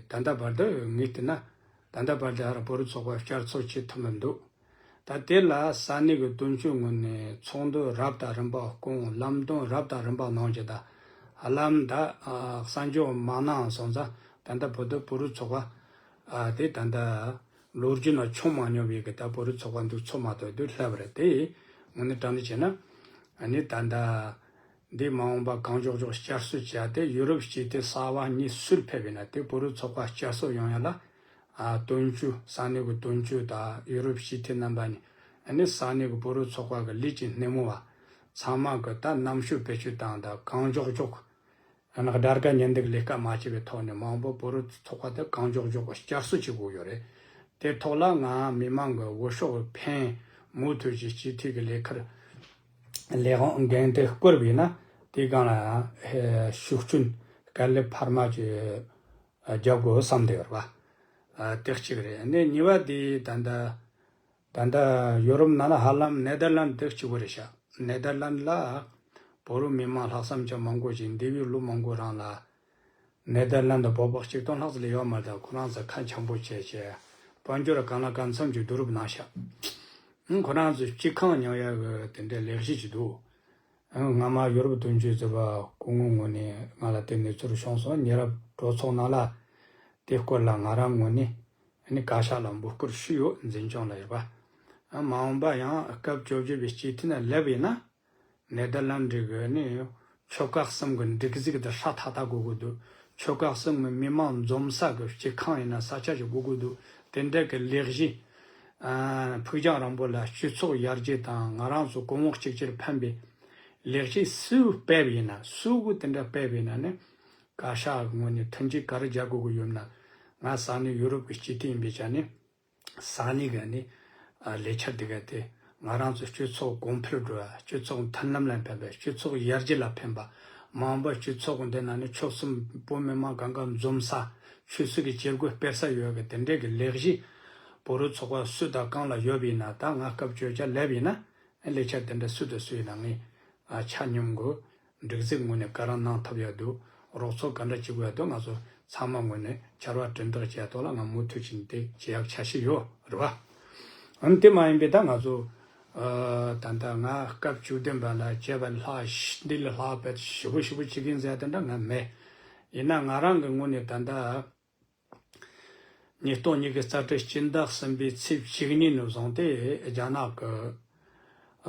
ད་ལྟ་བར་དུ་ངས་བལྟས་ན་ད་ལྟ་བར་དུ་ཨ་ར་བོད་རིགས་ཚོགས་པ་བསྐྱར་གསོ་བྱེད་ཐུབ་མི་འདུག་ད་དེ་ལ་ས་གནས་ཀྱི་དོན་གཅོད་ངོས་ནས་ཚོགས་འདུ་རབ་དང་རིམ་པ་སྐོང་། ལམ་སྟོན་རབ་དང་རིམ་པ་གནང་རྒྱུ་དང་། ཧ་ལམ་ད་ཨ་གསར་འཇོག་མ་གནང་སོང་ཙང་ད་ལྟ་བོད་དུ་བོད་རིགས་ཚོགས་པ་ཨ་དེ་ད་ལྟ་ལོ་རྒྱུས་ནང་བྱུང་མ་མྱོང་བའི་གི་ད་བོད་རིགས་ཚོགས་པ་འདུག་ཚོགས་མ་ཐུབ་དུས་སླེབས་པ་རེད། དེ་དངོས་གནས་དྲང་གནས་བྱས་ན་ཨ་ནི་ད་ལྟ་འདི་མ་འོངས་པ་གང་མགྱོགས་མགྱོགས་བསྐྱར་གསོ་བྱས་ཏེ་ཡུ་རོབ་སྤྱི་འཐུས་གསར་པ་གཉིས་སུས་ཕེབས་པ་ཡིན་ན་དེ་བོད་རིགས་ཚོགས་པ་བསྐྱར་གསོ་ཡོང་ཡ་ལ། ཨ་དོན་གཅོད་ས་གནས་ཀྱི་དོན་གཅོད་དང་ཡུ་རོབ་སྤྱི་འཐུས་རྣམ་པ་གཉིས། ཨ་ནི་ས་གནས་ཀྱི་བོད་རིགས་ཚོགས་པ་གི་ལས་ཀྱི་སྣེ་མོ་བ་ཚང་མ་གི་ད་རྣམ་དཔྱོད་བེད་སྤྱོད་བཏང་དང་གང་མགྱོགས་མགྱོགས་ཨ་ནི་དགྲ་དགའ་གཉེན་སྡུག་ལས་ཀ་མ་བྱས་པའི་ཐོག་ནས་མ་འོངས་པ་བོད་རིགས་ཚོགས་པ་དེ་གང་མགྱོགས་མགྱོགས་བསྐྱར་གསོ་བྱེད་དགོས་ཡོད་རེད། དེ་ཐོག་ལ་ང་མི་མང་གི་འོས་ཤོག་ཕན་མུ་མཐུད་ཀྱི་སྤྱི་འཐུས་ཀྱི་ལས་ཁུར་ལས་འགན་དེ་བསྐུར་བས་ན་དེ་སྒང་ལ་ཡང་ཤུགས་སྐྱོན་དཀའ་ལས་འཕར་མ་ཅིག་རྒྱབ་དགོས་བསམ་བསྡད་ཡོད་རེད་བ། ཨ་དེ་གཅིག་རེད། ཨ་ནི་གཉིས་པ་དེ་ད་ལྟ་ད་ལྟ་ཡོ་རོབ་ནང་ལ་ཧ་ལམ་ནེ་དར་ལན་དེ་གཅིག་པོ་རེད་ཤག་ནེ་དར་ལན་ལ་བོད་རིགས་མི་མང་ལྷག་བསམ་ཅན་མང་པོ་ཞིག་འདས་པའི་ལོ་མང་པོ་རིང་ལ་ནེ་དར་ལན་དུ་བོད་པ་གཅིག་སྟོང་ལྷག་ཙམ་ལས་ཡོད་མ་རེད། ད་ཁོ་རང་ཚོ་ཁ་འཆམ་པོ་བྱས་བྱས་དཔལ་འབྱོར་གང་ལ་གང་འཚམ་གྱི་བསྡུ་རུབ་གནང་ཤག་ཁོ་རང་ཚོ་སྤྱི་ཁང་ཉོ་ཡ་གི་དེ་འདྲའི་ལས་གཞི་ཅིག་འདུག་སྔ་མ་ཡོ་རོབ་དོན་གཅོད་ཟུར་པ་སྐུ་ངོ་ངོས་ནས་ང་ལ་དེ་གནས་ཚུལ་བྱུང་སོང་། ཉེ་རབས་གྲོས་ཚོགས་ནང་ལ་དེ་སྐོར་ལ་ང་རང་ངོས་ནས་ནི་བཀའ་ཤག་ལ་འབོད་སྐུལ་ཞུས་ཡོད། འཛིན་སྐྱོང་ལ་ཡོད་པ། མ་འོངས་པ་ཡང་སྐབས་བཅོ་བརྒྱད་པའི་སྤྱི་འཐུས་ནང་སླེབས་ཡིན་ན་ནེ་དར་ལན་འགྲིག་གི་ནི་ཆོལ་ཁ་གསུམ་གི་འགྲིག་འཛུགས་དེ་སྲ་ཐག་ཐག་དགོས་ཀྱི་འདུག་ཆོལ་ཁ་གསུམ་གི་མི་མང་འཛོམས་ས་གི་སྤྱི་ཁང་ཡིན་ན་ས་ཆ་ཞིག་དགོས་ཀྱི་འདུག་དེ་འདྲ་གི་ལས་གཞི་ ཕུགས་རྒྱང་རིང་པོ་ལ་སྤྱི་ཚོགས་ཡར་རྒྱས་དང་ང་རང་ཚོ་གོང་འོག་གཅིག་གྱུར་ཕན་པའི་ལེགས་སྐྱེས་སུ་སྤེལ་བ་ཡིན་ན། སུ་གུ་དེ་འདྲ་སྤེལ་བ་ཡིན་ན་ནི། བཀའ་ཤག་གི་ངོས་ནས་མཐུན་རྐྱེན་ག་རེ་རྒྱག་དགོས་ཀྱི་ཡོད་ན། ང་ས་གནས་ཡུ་རོབ་ཀྱི་སྤྱི་མཐུན་ཡིན་པའི་ཆ་ནས། ས་གནས་ཀྱི་ནི་ལས་འཆར་དེ་ག་དེ་ང་རང་ཚོ་སྤྱི་ཚོགས་གོང་འཕེལ་འགྲོ་བ། སྤྱི་ཚོགས་མཐུན་ལམ་ལ་ཕན་པ། སྤྱི་ཚོགས་ཡར་རྒྱས་ལ་ཕན་པ། མ་འོངས་པ་སྤྱི་ཚོགས་འདི་ནང་ནས་ཆོལ་གསུམ་བོད་མི་མང་གང་ག་འཛོམས་ས། ཆོས་སྲིད་ཀྱི་བྱེད་སྒོ་སྤེལ་ས་ཡོད་གི། དེ་འདྲའི་གི་ལས་གཞི་བོད་རིགས་ཚོགས་པ་སུ་དང་གང་ལ་ཡོད་པ་ཡིན་ན། ད་ང་སྐབས་བཅོ་བརྒྱད་སླེབས་ཡིན་ན། ལས་འཆར་དེ་འདྲ་སུ་དང་སུ་ཡིན་ན་ངས་ཆ་སྙོམས་གི་སྒྲིག་འཛུགས་ངོས་ནས་ག་རེ་གནང་ཐུབ་ཡ་འདུག་རོགས་ཚོགས་ག་འདྲ་བྱེད་དགོས་ཡ་འདུག་ང་ཚོ་ཚང་མ་ངོས་ནས་ཕྱར་བ་གྲུ་འདེགས་བྱས་ཐོག་ལ་ང་མུ་མཐུད་ཕྱིན་ཏེ་བྱེད་ཡག་འཆར་གཞི་ཡོད་རེད་བ། ཨ་ནི་དེ་མ་ཡིན་པའི་ད་ང་ཚོ་ཨ་ད་ལྟ་ང་སྐབས་བཅུ་བདུན་པ་ལ་བྱས་པ་ལྷག་འདི་ལས་ལྷག་པའི་ཞིབ་པོ་ཞིབ་པོ་བྱེད་ཀྱིན་ཟེར་དེ་འདྲ་ང་མེད། ཡིན་ན་ང་རང་གི་ངོས་ནས་ད་ལྟ། ཉིས་སྟོང་ཉི་ཤུ་རྩ་དྲུག་སྤྱི་ཟླ་གསུམ་པའི་ཚེས་བཅུ་གཉིས་ནས་བཟུང་སྟེ་རྒྱ་ནག་གི་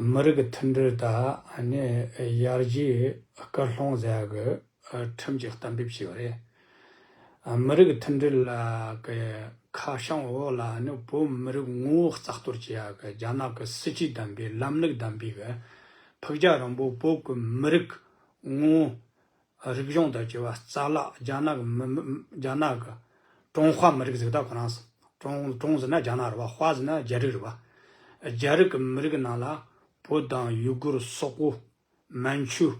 མི་རིགས་མཐུན་སྒྲིལ་དང་ནི་ཡར་རྒྱས་སྐུལ་སློང་ཟེར་གི་ཁྲིམས་ཀྱི་གཏན་འབེབས་བྱས་པ་རེད། མི་རིགས་མཐུན་སྒྲིལ་ལ་གི་ཁ་བྱང་འོག་ལ་ནི་བོད་མི་རིགས་ངོ་བོ་རྩ་གཏོར་བྱེད་ཡག་གི་རྒྱ་ནག་གི་སྲིད་ཇུས་བདམས་པའི་ལམ་ལུགས་བདམས་པའི་གི་ཕུགས་རྒྱང་རིང་པོ་བོད་ཀྱི་མི་རིགས་ངོ་བོ། རིག་གཞུང་དང་བཅས་པ་རྩ་བརླག་རྒྱ་ནག་གི་མི་མི་རྒྱ་ནག་གི་ཀྲུང་ཧྭ་མི་རིགས་ཟེར་ད་ཁོ་རང་ཟེར། ཀྲུང་ཀྲུང་ཟེར་ན་རྒྱ་ནག་རེད་བ། ཧྭ་ཟེར་ན་རྒྱ་རིགས་རེད་བ། རྒྱ་རིགས་ཀྱི་མི་རིགས་ནང་ལ་བོད་དང་ཡུ་གུར། སོག་པོ། མན་ཆུ།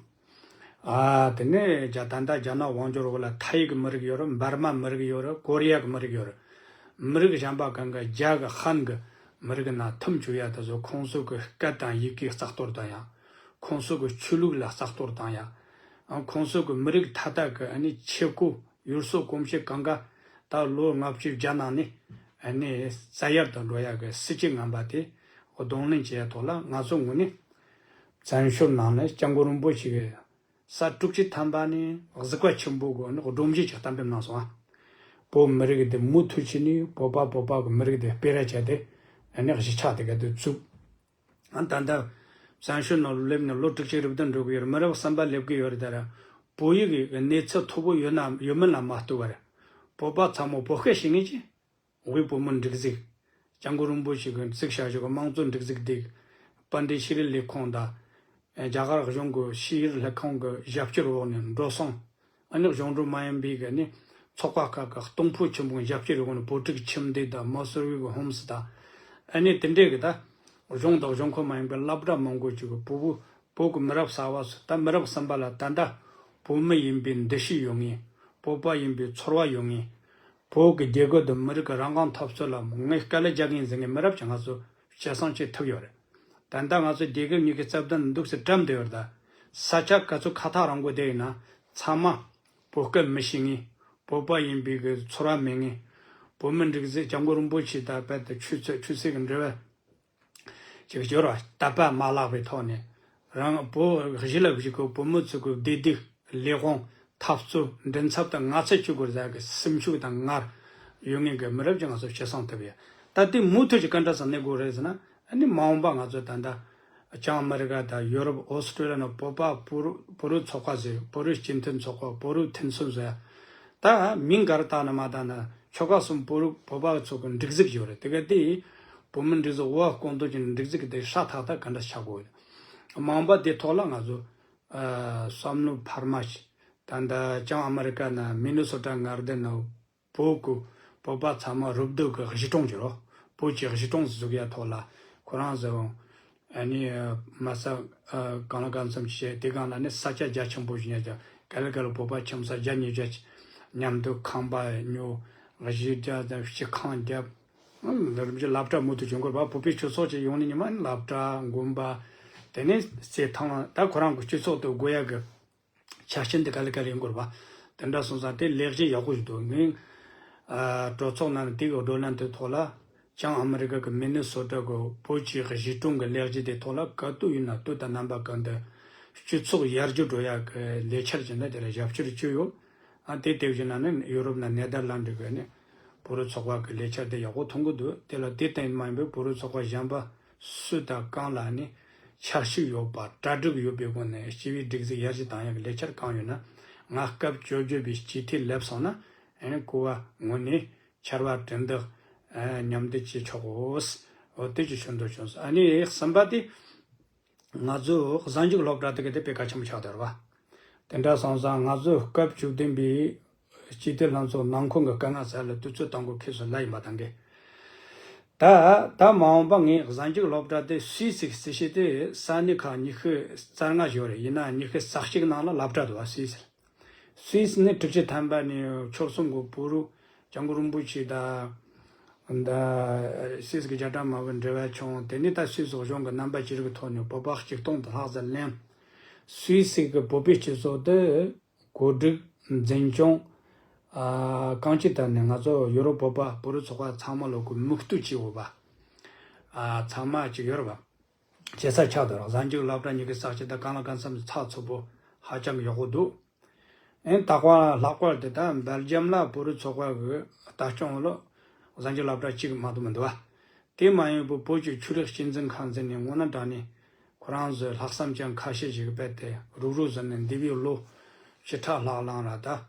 ཨ་དེ་ནས་རྒྱ་ད་ལྟ་རྒྱ་ནག་དབང་སྒྱུར་འོག་ལ་ཐའི་གི་མི་རིགས་ཡོད་རེད། འབར་མ་མི་རིགས་ཡོད་རེད། ཀོ་རི་ཡ་གི་མི་རིགས་ཡོད་རེད། མི་རིགས་གཞན་པ་གང་ག་རྒྱ་གི་ཧན་གི་མི་རིགས་ནང་ཐིམ་བཅུག་ཡ་དེ་ཚོ་ཁོང་ཚོ་གི་སྐད་དང་ཡི་གེ་རྩ་གཏོར་དང་ཡང་། ཁོང་ཚོ་གི་ཆོས་ལུགས་ལ་རྩ་གཏོར་དང་ཡང་། ཨ་ཁོང་ཚོ་གི་མི་རིགས་མཐའ་དག་གི་ཨ་ནི་ཆས་གོས་ཡུལ་སྲོལ་གོམས་གཤིས་གང་ག་ད་ལོ་ལྔ་བཅུ་བརྒྱ་ནང་ནས་ཨ་ནི་རྩ་ཡལ་དུ་འགྲོ་ཡག་གི་སྲིད་ཇུས་ངན་པ་དེ་གདོང་ལེན་བྱེད་ཡག་ཐོག་ལ་ང་ཚོ་ངོས་ནས་བཙན་བྱོལ་ནང་ནས་སྐྱབས་མགོན་རིན་པོ་ཆེ་གི་ས་དྲུག་ཅུ་ཐམ་པ་ནས་གཟིགས་པ་ཆེན་པོའི་སྒོ་ནས་སྒྲོམ་གཞི་ཅིག་གཏན་འབེབས་གནང་སོང་ཨ། བོད་མི་རིགས་དེ་མུ་མཐུད་ཕྱིན་ནས་བོད་པ་བོད་པ་གི་མི་རིགས་དེ་སྤེ་ར་བྱས་ཏེ་ཨ་ནི་གཞིས་ཆགས་དེ་ག་དུ་བཙུགས། ཨ་ད་ལྟ་བཙན་བྱོལ་ནང་སླེབས་ནས་ལོ་དྲུག་ཅུ་རེ་བདུན་འགྲོ་གི་ཡོད་རེད། མི་རབས་གསུམ་པ་སླེབས་ཀྱི་ཡོད་རེད། ད་ར་བོད་ཡིག་གི་གནས་ཚད་མཐོ་པོ་ཡོད་ན་ཡོད་མིན་ལ་མ་ལྟོས་པར་བོད་པ་ཚང་མ་བོད་སྐད་ཤེས་ངེས་ཀྱི། དབུས་བོད་མིའི་སྒྲིག་འཛུགས། སྐྱབས་མགོན་རིན་པོ་ཆེ་གིས་བཙུགས་བཞག་ཆོག་གི་དམངས་གཙོ་སྒྲིག་འཛུགས་དེ། དཔལ་ལྡན་ཤེས་རིག་ལས་ཁུངས་དང་། རྒྱ་གར་གཞུང་གི་ཤེས་ཡོན་ལྷན་ཁང་གི་རྒྱབ་སྐྱོར་འོག་ནས་འགྲོ་སོང་། ཨ་ནི་གཞུང་འབྲེལ་མ་ཡིན་པའི་གི་ནི་ཚོགས་པ་ཁག་གི་གཏོང་ཕོད་ཆེན་པོའི་རྒྱབ་སྐྱོར་འོག་ནས་བོད་ཕྲུག་ཁྱིམ་སྡེ་དང་མ་སུར་བའི་གི་ཧོམ་སི་དང་། ཨ་ནི་དེ་འདྲའི་གི་ད་གཞུང་དང་གཞུང་ཁོངས་མ་ཡིན་པའི་སློབ་གྲྭ་མང་པོ་ཅིག་གི་བོད་བོད་བོད་གི་མི་རབས་གསར་བ་ཚོ། ད་མི་རབས་གསུམ་པ་ལ་ད་ལྟ་བོད་མི་ཡིན་པའི་འདུ་ཤེས་ཡོད་ངེས། བོད་པ་ཡིན་པའི་ཚོར་བ་ཡོད་ངེས། བོད་ཀྱི་རྒྱལ་ཁབ་དང་མི་རིགས་ཀྱི་རང་དབང་འཐབ་རྩོད་ལ་ངས་དཀའ་ལས་རྒྱག་གི་ཡིན་ཟེར་མཁན་མི་རབས་ཀྱི་ང་ཚོ་སྤྱི་བསང་བྱེད་ཐུབ་ཡོད་རེད། ད་ལྟ་ང་ཚོ་རྒྱལ་ཁབ་ཉི་ཤུ་རྩ་བདུན་འདུག་སེ་བཀྲམ་བསྡད་ཡོད་རེད། ད་ས་ཆ་ག་ཚོད་ཁ་ཐག་རིང་པོ་བསྡད་ཡིན་ན་ཚང་མ་བོད་སྐད་མི་ཤེས་ངེས། བོད་པ་ཡིན་པའི་གི་ཚོར་བ་མེད་ངེས། བོད་མིའི་སྒྲིག་འཛུགས། སྐྱབས་མགོན་རིན་པོ་ཆེ་དང་རྦད་དེ་ཆོས་ཚོགས་ཆོས་སྲིད་ཀྱི་འབྲེལ་བ་ཅིག་སྦྱོར་བ་དད་པ་མ་བརླག་པའི་ཐོག་ནས། རང་བོད་གཞིས་ལ་གཞིས་ཁུལ་བོད་མི་ཚོ་གི་བདེ་སྡུག་ལས་དབང་འཐབ་རྩོད་མགྲིན་ཚབ་དང་ངག་ཚད་ཆུ་གུར་ཟ་གི་སེམས་ཤུགས་དང་ངར་ཡོད་ངེས་ཀྱི་མི་རབས་ཀྱི་ང་ཚོ་སྤྱི་བསང་ཐུབ་ཡ། ད་དེ་མུ་མཐུད་ཀྱི་ག་འདྲ་ཟེར་གནས་དགོས་རེད་ཟེར་ན། ཨ་ནི་མ་འོངས་པ་ང་ཚོ་ད་ལྟ་བྱང་ཨ་མི་རི་ཀ་དང་ཡོ་རོབ། ཨོ་སི་ཀྲོ་ལི་ཡ་ནང་བོད་པ་བོད་རིགས་བོད་རིགས་ཚོགས་པ་ཟེར། བོད་རིགས་སྤྱི་མཐུན་ཚོགས་པ། བོད་རིགས་མཐུན་ཚོགས་ཟེར། ད་མིང་ག་རེ་བཏགས་ན་མ་བཏགས་ན་ཆོལ་ཁ་གསུམ་བོད་རིགས་བོད་པ་ཚོ་གི་སྒྲིག་འཛུགས་ཡོད་རེད། དེ་ག་དེ་བོད་མི་སྒྲིག་འཛུགས། འོ་སྐོང་དོ་ཅིག་སྒྲིག་འཛུགས་དེ་ཧྲ་ཐག་ཐག་ག་འདྲ་ཆགས་དགོས། མ་འོངས་པ་དེ་ཐོག་ལ་ང་ཚོ་ཨ་བསམ་བློ་འཕར་མ་ཞིག་ད་ལྟ་བྱང་ཨ་མི་རི་ཀ་ན་མི་ནི་སོ་ཊ་མངའ་སྡེ་ན་བོད་ཀྱི་བོད་པ་ཚང་མ་རུབ་རྡོ་གི་གཞིས་གྲོང་བྱས་རོགས། བོད་ཀྱི་གཞིས་གྲོང་བཟོ་གི་ཡ་ཐོག་ལ་ཁོ་རང་ཚོ། ཨ་ནི་མ་ས་གང་ལ་གང་འཚམ་བྱས། དེ་གང་ལ་ནི་ས་ཆ་རྒྱ་ཆེན་པོ་ཞིག་ཉར་ཀྱང་ག་ལེ་ག་ལེ་བོད་པ་ཁྱིམ་ས་བརྒྱ་ཉིས་བརྒྱ་ཅིག་མཉམ་དུ་ཁང་པ་ཉོ། གཞིས་རྒྱ་དང་སྤྱི་ཁང་བརྒྱབ། ཨ་རིམ་གྱིས་སློབ་གྲྭ་མུ་མཐུད་བྱུང་དགོས་པ། བོད་པའི་ཆོས་ཚོགས་ཀྱི་ཡོང་ནི་ཉི་མ་ནི་སློབ་གྲྭ་དགོན་པ། དེ་ནས་རྩེད་ཐང་། ད་ཁོ་རང་གི་སྤྱི་ཚོགས་དེ་དགོས་ཡ་གི་ཆ་རྐྱེན་དེ་ག་ལེ་ག་ལེ་ཡིན་དགོས་པ། དེ་འདྲ་སོང་ཙང་དེ་ལེགས་སྐྱེས་ཡག་པོ་ཞིག་འདུག་ངས་ཨ་གྲོས་ཚོགས་ནང་ནས་དེ་གི་བགྲོ་གླེང་དེ་ཐོག་ལ་བྱང་ཨ་མི་རི་ཀ་གི་མི་ནི་སོ་ཊ་གི་བོད་ཀྱི་གཞིས་གྲོང་གི་ལེགས་སྐྱེས་དེ་ཐོག་ལ་ག་དུས་ཡིན་ན་དུས་དང་རྣམ་པ་གང་དུ་སྤྱི་ཚོགས་ཡར་རྒྱས་འགྲོ་ཡག་གི་ལས་འཆར་ཅིག་འདི་དེ་ལ་ཞབས་ཕྱི་བྱས་ཡོད། ཨ་དེ་དེ་བཞིན་ན་ནི་ཡོ་རོབ་ན་ནེ་དར་ལན་ཌི་གི་ནི་བོད་རིགས་ཚོགས་པ་གི་ལས་འཆར་དེ་ཡག་པོ་མཐོང་གི་འདུག་དེ་ལ་དེ་ལྟ་ཡིན་མ་ཡིན་པའི་བོད་རིགས་ཚོགས་པ་གཞན་པ་སུ་དང་གང་ལ་ནི་འཆར་གཞི་ཡོད་པ། གྲ་སྒྲིག་ཡོད་པའི་སྒོ་ནས་སྤྱི་པའི་སྒྲིག་འཛུགས་ཡར་རྒྱས་བཏང་ཡག་གི་ལས་འཆར་གང་ཡོད་ན། ང་སྐབས་བཅོ་བརྒྱད་པའི་སྤྱི་འཐུས་སླེབས་སོང་ན་ཨ་ནི་གོ་བ་ངོས་ནས་ཕྱར་བ་གྲུ་འདེགས་མཉམ་འདེགས་བྱེད་ཆོག་གོ། འོ་དེ་ཅིག་ཞུ་འདོད་བྱུང་སོང་། ཨ་ནི་གསུམ་པ་དེ། ང་ཚོ་གཟའ་མཇུག་སློབ་གྲྭ་དེ་ག་དེ་དཔེ་གལ་ཆེན་པོ་ཆགས་བསྡད་རེད་བ། དེ་འདྲ་སོང་ཙང་ང་ཚོ་སྐབས་བཅུ་བདུན་པའི་སྤྱི་འཐུས་ལྷན་ཚོགས་ནང་ཁུལ་གྱི་དཀའ་ངལ་སེལ་ལ་དུས་ཚོད་དང་པོ་ཁེལ་སོང་ལབ་ཡིན་པ་དང་འགལ། ད་ད་མ་འོངས་པ་ངས་གཟའ་མཇུག་སློབ་གྲྭ་དེ་སུད་སི་གི་རྩིས་བྱས་ཏེ་ས་གནས་ཁག་ཉི་ཤུ་རྩ་ལྔ་ཞིག་ཡོད་རེད། ཡིན་ན་ཉི་ཤུ་རྩ་གཅིག་ནང་ལ་སློབ་གྲྭ་འདུག་བ། སུད་སི། སུད་སི་ནི་དྲུག་ཅུ་ཐམ་པ་ནས་ཆོལ་གསུམ་གྱི་བོད་རིགས་སྐྱབས་མགོན་རིན་པོ་ཆེ་དང་། ད་སུད་སི་གི་རྒྱ་གྲམ་དམར་པོའི་འབྲེལ་བ་བྱུང་། དེ་ནས་ད་སུད་སི་གཞུང་གི་རྣམ་པ་ཅི་རིགས་ཐོག་ནས་བོད་པ་ཆིག་སྟོང་དང་ལྷག་ཙམ་ལེན། སུད་སི་གི་བོད་པའི་སྤྱི་ཚོགས་དེ་གོ་སྒྲིག་འཛིན་སྐྱོང་ཨ་གང་ཅིའི་ཐད་ནས་ང་ཚོ་ཡུ་རོབ་བོད་པ་བོད་རིགས་ཚོགས་པ་ཚང་མ་ལོག་གི་མིག་ལྟོས་བྱེད་འོས་པ་ཨ་ཚང་མ་ཅིག་ཡོད་རེད་བ། བྱེད་ས་ཆགས་འདུག་ར། གཟའ་མཇུག་སློབ་གྲྭ་ཉི་ཤུ་རྩ་གཅིག་དང་གང་ལ་གང་འཚམ་ཚགས་ཚུད་པོ་ཧ་ཅང་ཡག་པོ་འདུག་ཨེ་རྟག་པར་ལྷག་པར་དུ་ད་སྦེལ་ཇམ་ལ་བོད་རིགས་ཚོགས་པ་གི་ལྟ་སྐྱོང་འོག་ལ་གཟའ་མཇུག་སློབ་གྲྭ་གཅིག་མ་གཏོགས་མི་འདུག་བ། དེ་མ་ཡིན་པའི་བོད་ཀྱི་ཆོས་རིག་གཅེས་འཛིན་ཁང་ཟེར་ནས་དངོས་གནས་དྲང་གནས་ཁོ་རང་ཚོའི་ལྷག་བསམ་ཅན་ཁ་ཤས་ཤིག་རྦད་དེ་རུག་རུག་ཟེར་ནས་འདས་པའི་ལོ་བཅུ་ཕྲག་ལྷག་ལངས་ར་ད།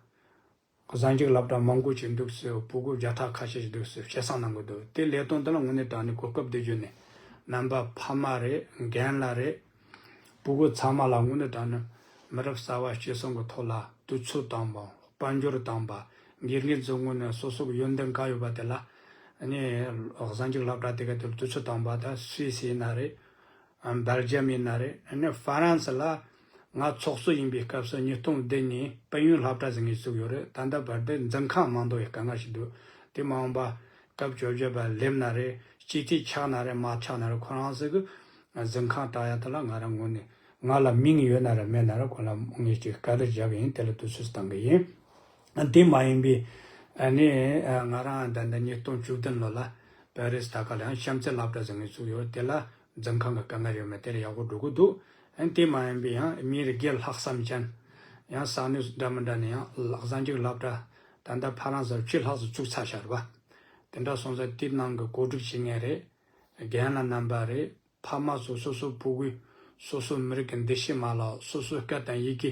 གཟའ་མཇུག་སློབ་གྲྭ་མང་པོ་ཞིག་འདུག་སེ་བོད་གོས་བརྒྱ་ཕྲག་ཁ་ཤས་ཤིག་འདུག་སེ་བྱེད་སང་གནང་གི་འདུག་དེ་ལས་དོན་དེ་ལ་དངོས་གནས་དྲང་གནས་གོ་སྐབས་འདི་བརྒྱུད་ནས་རྣམ་པ་ཕ་མ་རེད། རྒན་ལགས་རེད། བོད་གོས་ཚང་མ་ལ་དངོས་གནས་དྲང་གནས་མི་རབས་གསར་བ་སྐྱེད་སྲིང་གི་ཐོག་ལ་དུས་ཚོད་བཏང་བ། དཔལ་འབྱོར་བཏང་བ། དགེ་རྒན་ཚོ་དངོས་གནས་སོ་སོ་གི་ཡོན་ཏན་ག་ཡོད་པ་དེ་ལ་ནས་གཟའ་མཇུག་སློབ་གྲྭ་དེ་ག་དེར་དུས་ཚོད་བཏང་བ། ད་སུད་སི་ཡིན་ན་རེད། སྦེལ་ཇམ་ཡིན་ན་རེད། ཨ་ནི་ཧྥ་རན་སི་ལ་ང་ཚོགས་གཙོ་ཡིན་པའི་སྐབས་སུ་ཉིས་སྟོང་བདུན་ནས་དཔལ་ཡོན་སློབ་གྲྭ་ཟེར་མཁན་བཙུགས་ཡོད་རེད། ད་ལྟ་བར་དུ་འཛིན་ཁང་མ་འདུག་པའི་དཀའ་ངལ་ཞིག་འདུག་དེ་མ་འོངས་པ་སྐབས་བཅོ་བརྒྱད་པ་སླེབས་ན་རེད། སྤྱི་འཐུས་ཆགས་ན་རེད། མ་ཆགས་ན་རེད། ཁོ་རང་ཚོ་གི་འཛིན་ཁང་བཏང་ཡ་དེ་ལ་ང་རང་ངོས་ནས་ང་ལ་མིང་ཡོད་ན་རེད་མེད་ན་རེད། ཁོ་ལ་ངས་ཅིག་བཀའ་འདྲི་རྒྱག་གི་ཡིན། དེ་ལ་དུས་ཚོད་བཏང་གི་ཡིན། དེ་མ་ཡིན་པའི་ཨ་ནི་ང་རང་ད་ལྟ་ཉིས་སྟོང་བཅུ་བདུན་ལོ་ལ་པེ་རིས་ད་ག་ལ་ཡང་གཤམ་གསལ་སློབ་གྲྭ་ཟེར་མཁན་བཙུགས་ཡོད། དེ་ལ་འཛིན་ཁང་གི་དཀའ་ངལ་ཡོད་མེད་དེར་ཡག་པོ་འགྲོ་གི་འདུག་ཨ་ནི་དེ་མ་ཡིན་པའི་ཡང་མིའི་སྒེར་ལྷག་བསམ་ཅན་ཡང་ས་གནས་འདྲ་མི་འདྲ་ནས་ཡང་གཟའ་མཇུག་སློབ་གྲྭ་ད་ལྟ་ཕ་རན་སར་བཅུ་ལྷག་ཙམ་བཙུགས་ཚར་བཞག་རེད་པ། དེ་འདྲ་སོང་ཙང་དེའི་ནང་གི་གོ་སྒྲིག་བྱེད་མཁན་རེད། རྒན་ལགས་རྣམ་པ་རེད། ཕ་མ་ཚོ་སོ་སོ་ཕྲུ་གུ་སོ་སོ་མི་རིགས་ཀྱི་འདུ་ཤེས་མ་བརླག་སོ་སོའི་སྐད་དང་ཡི་གེ་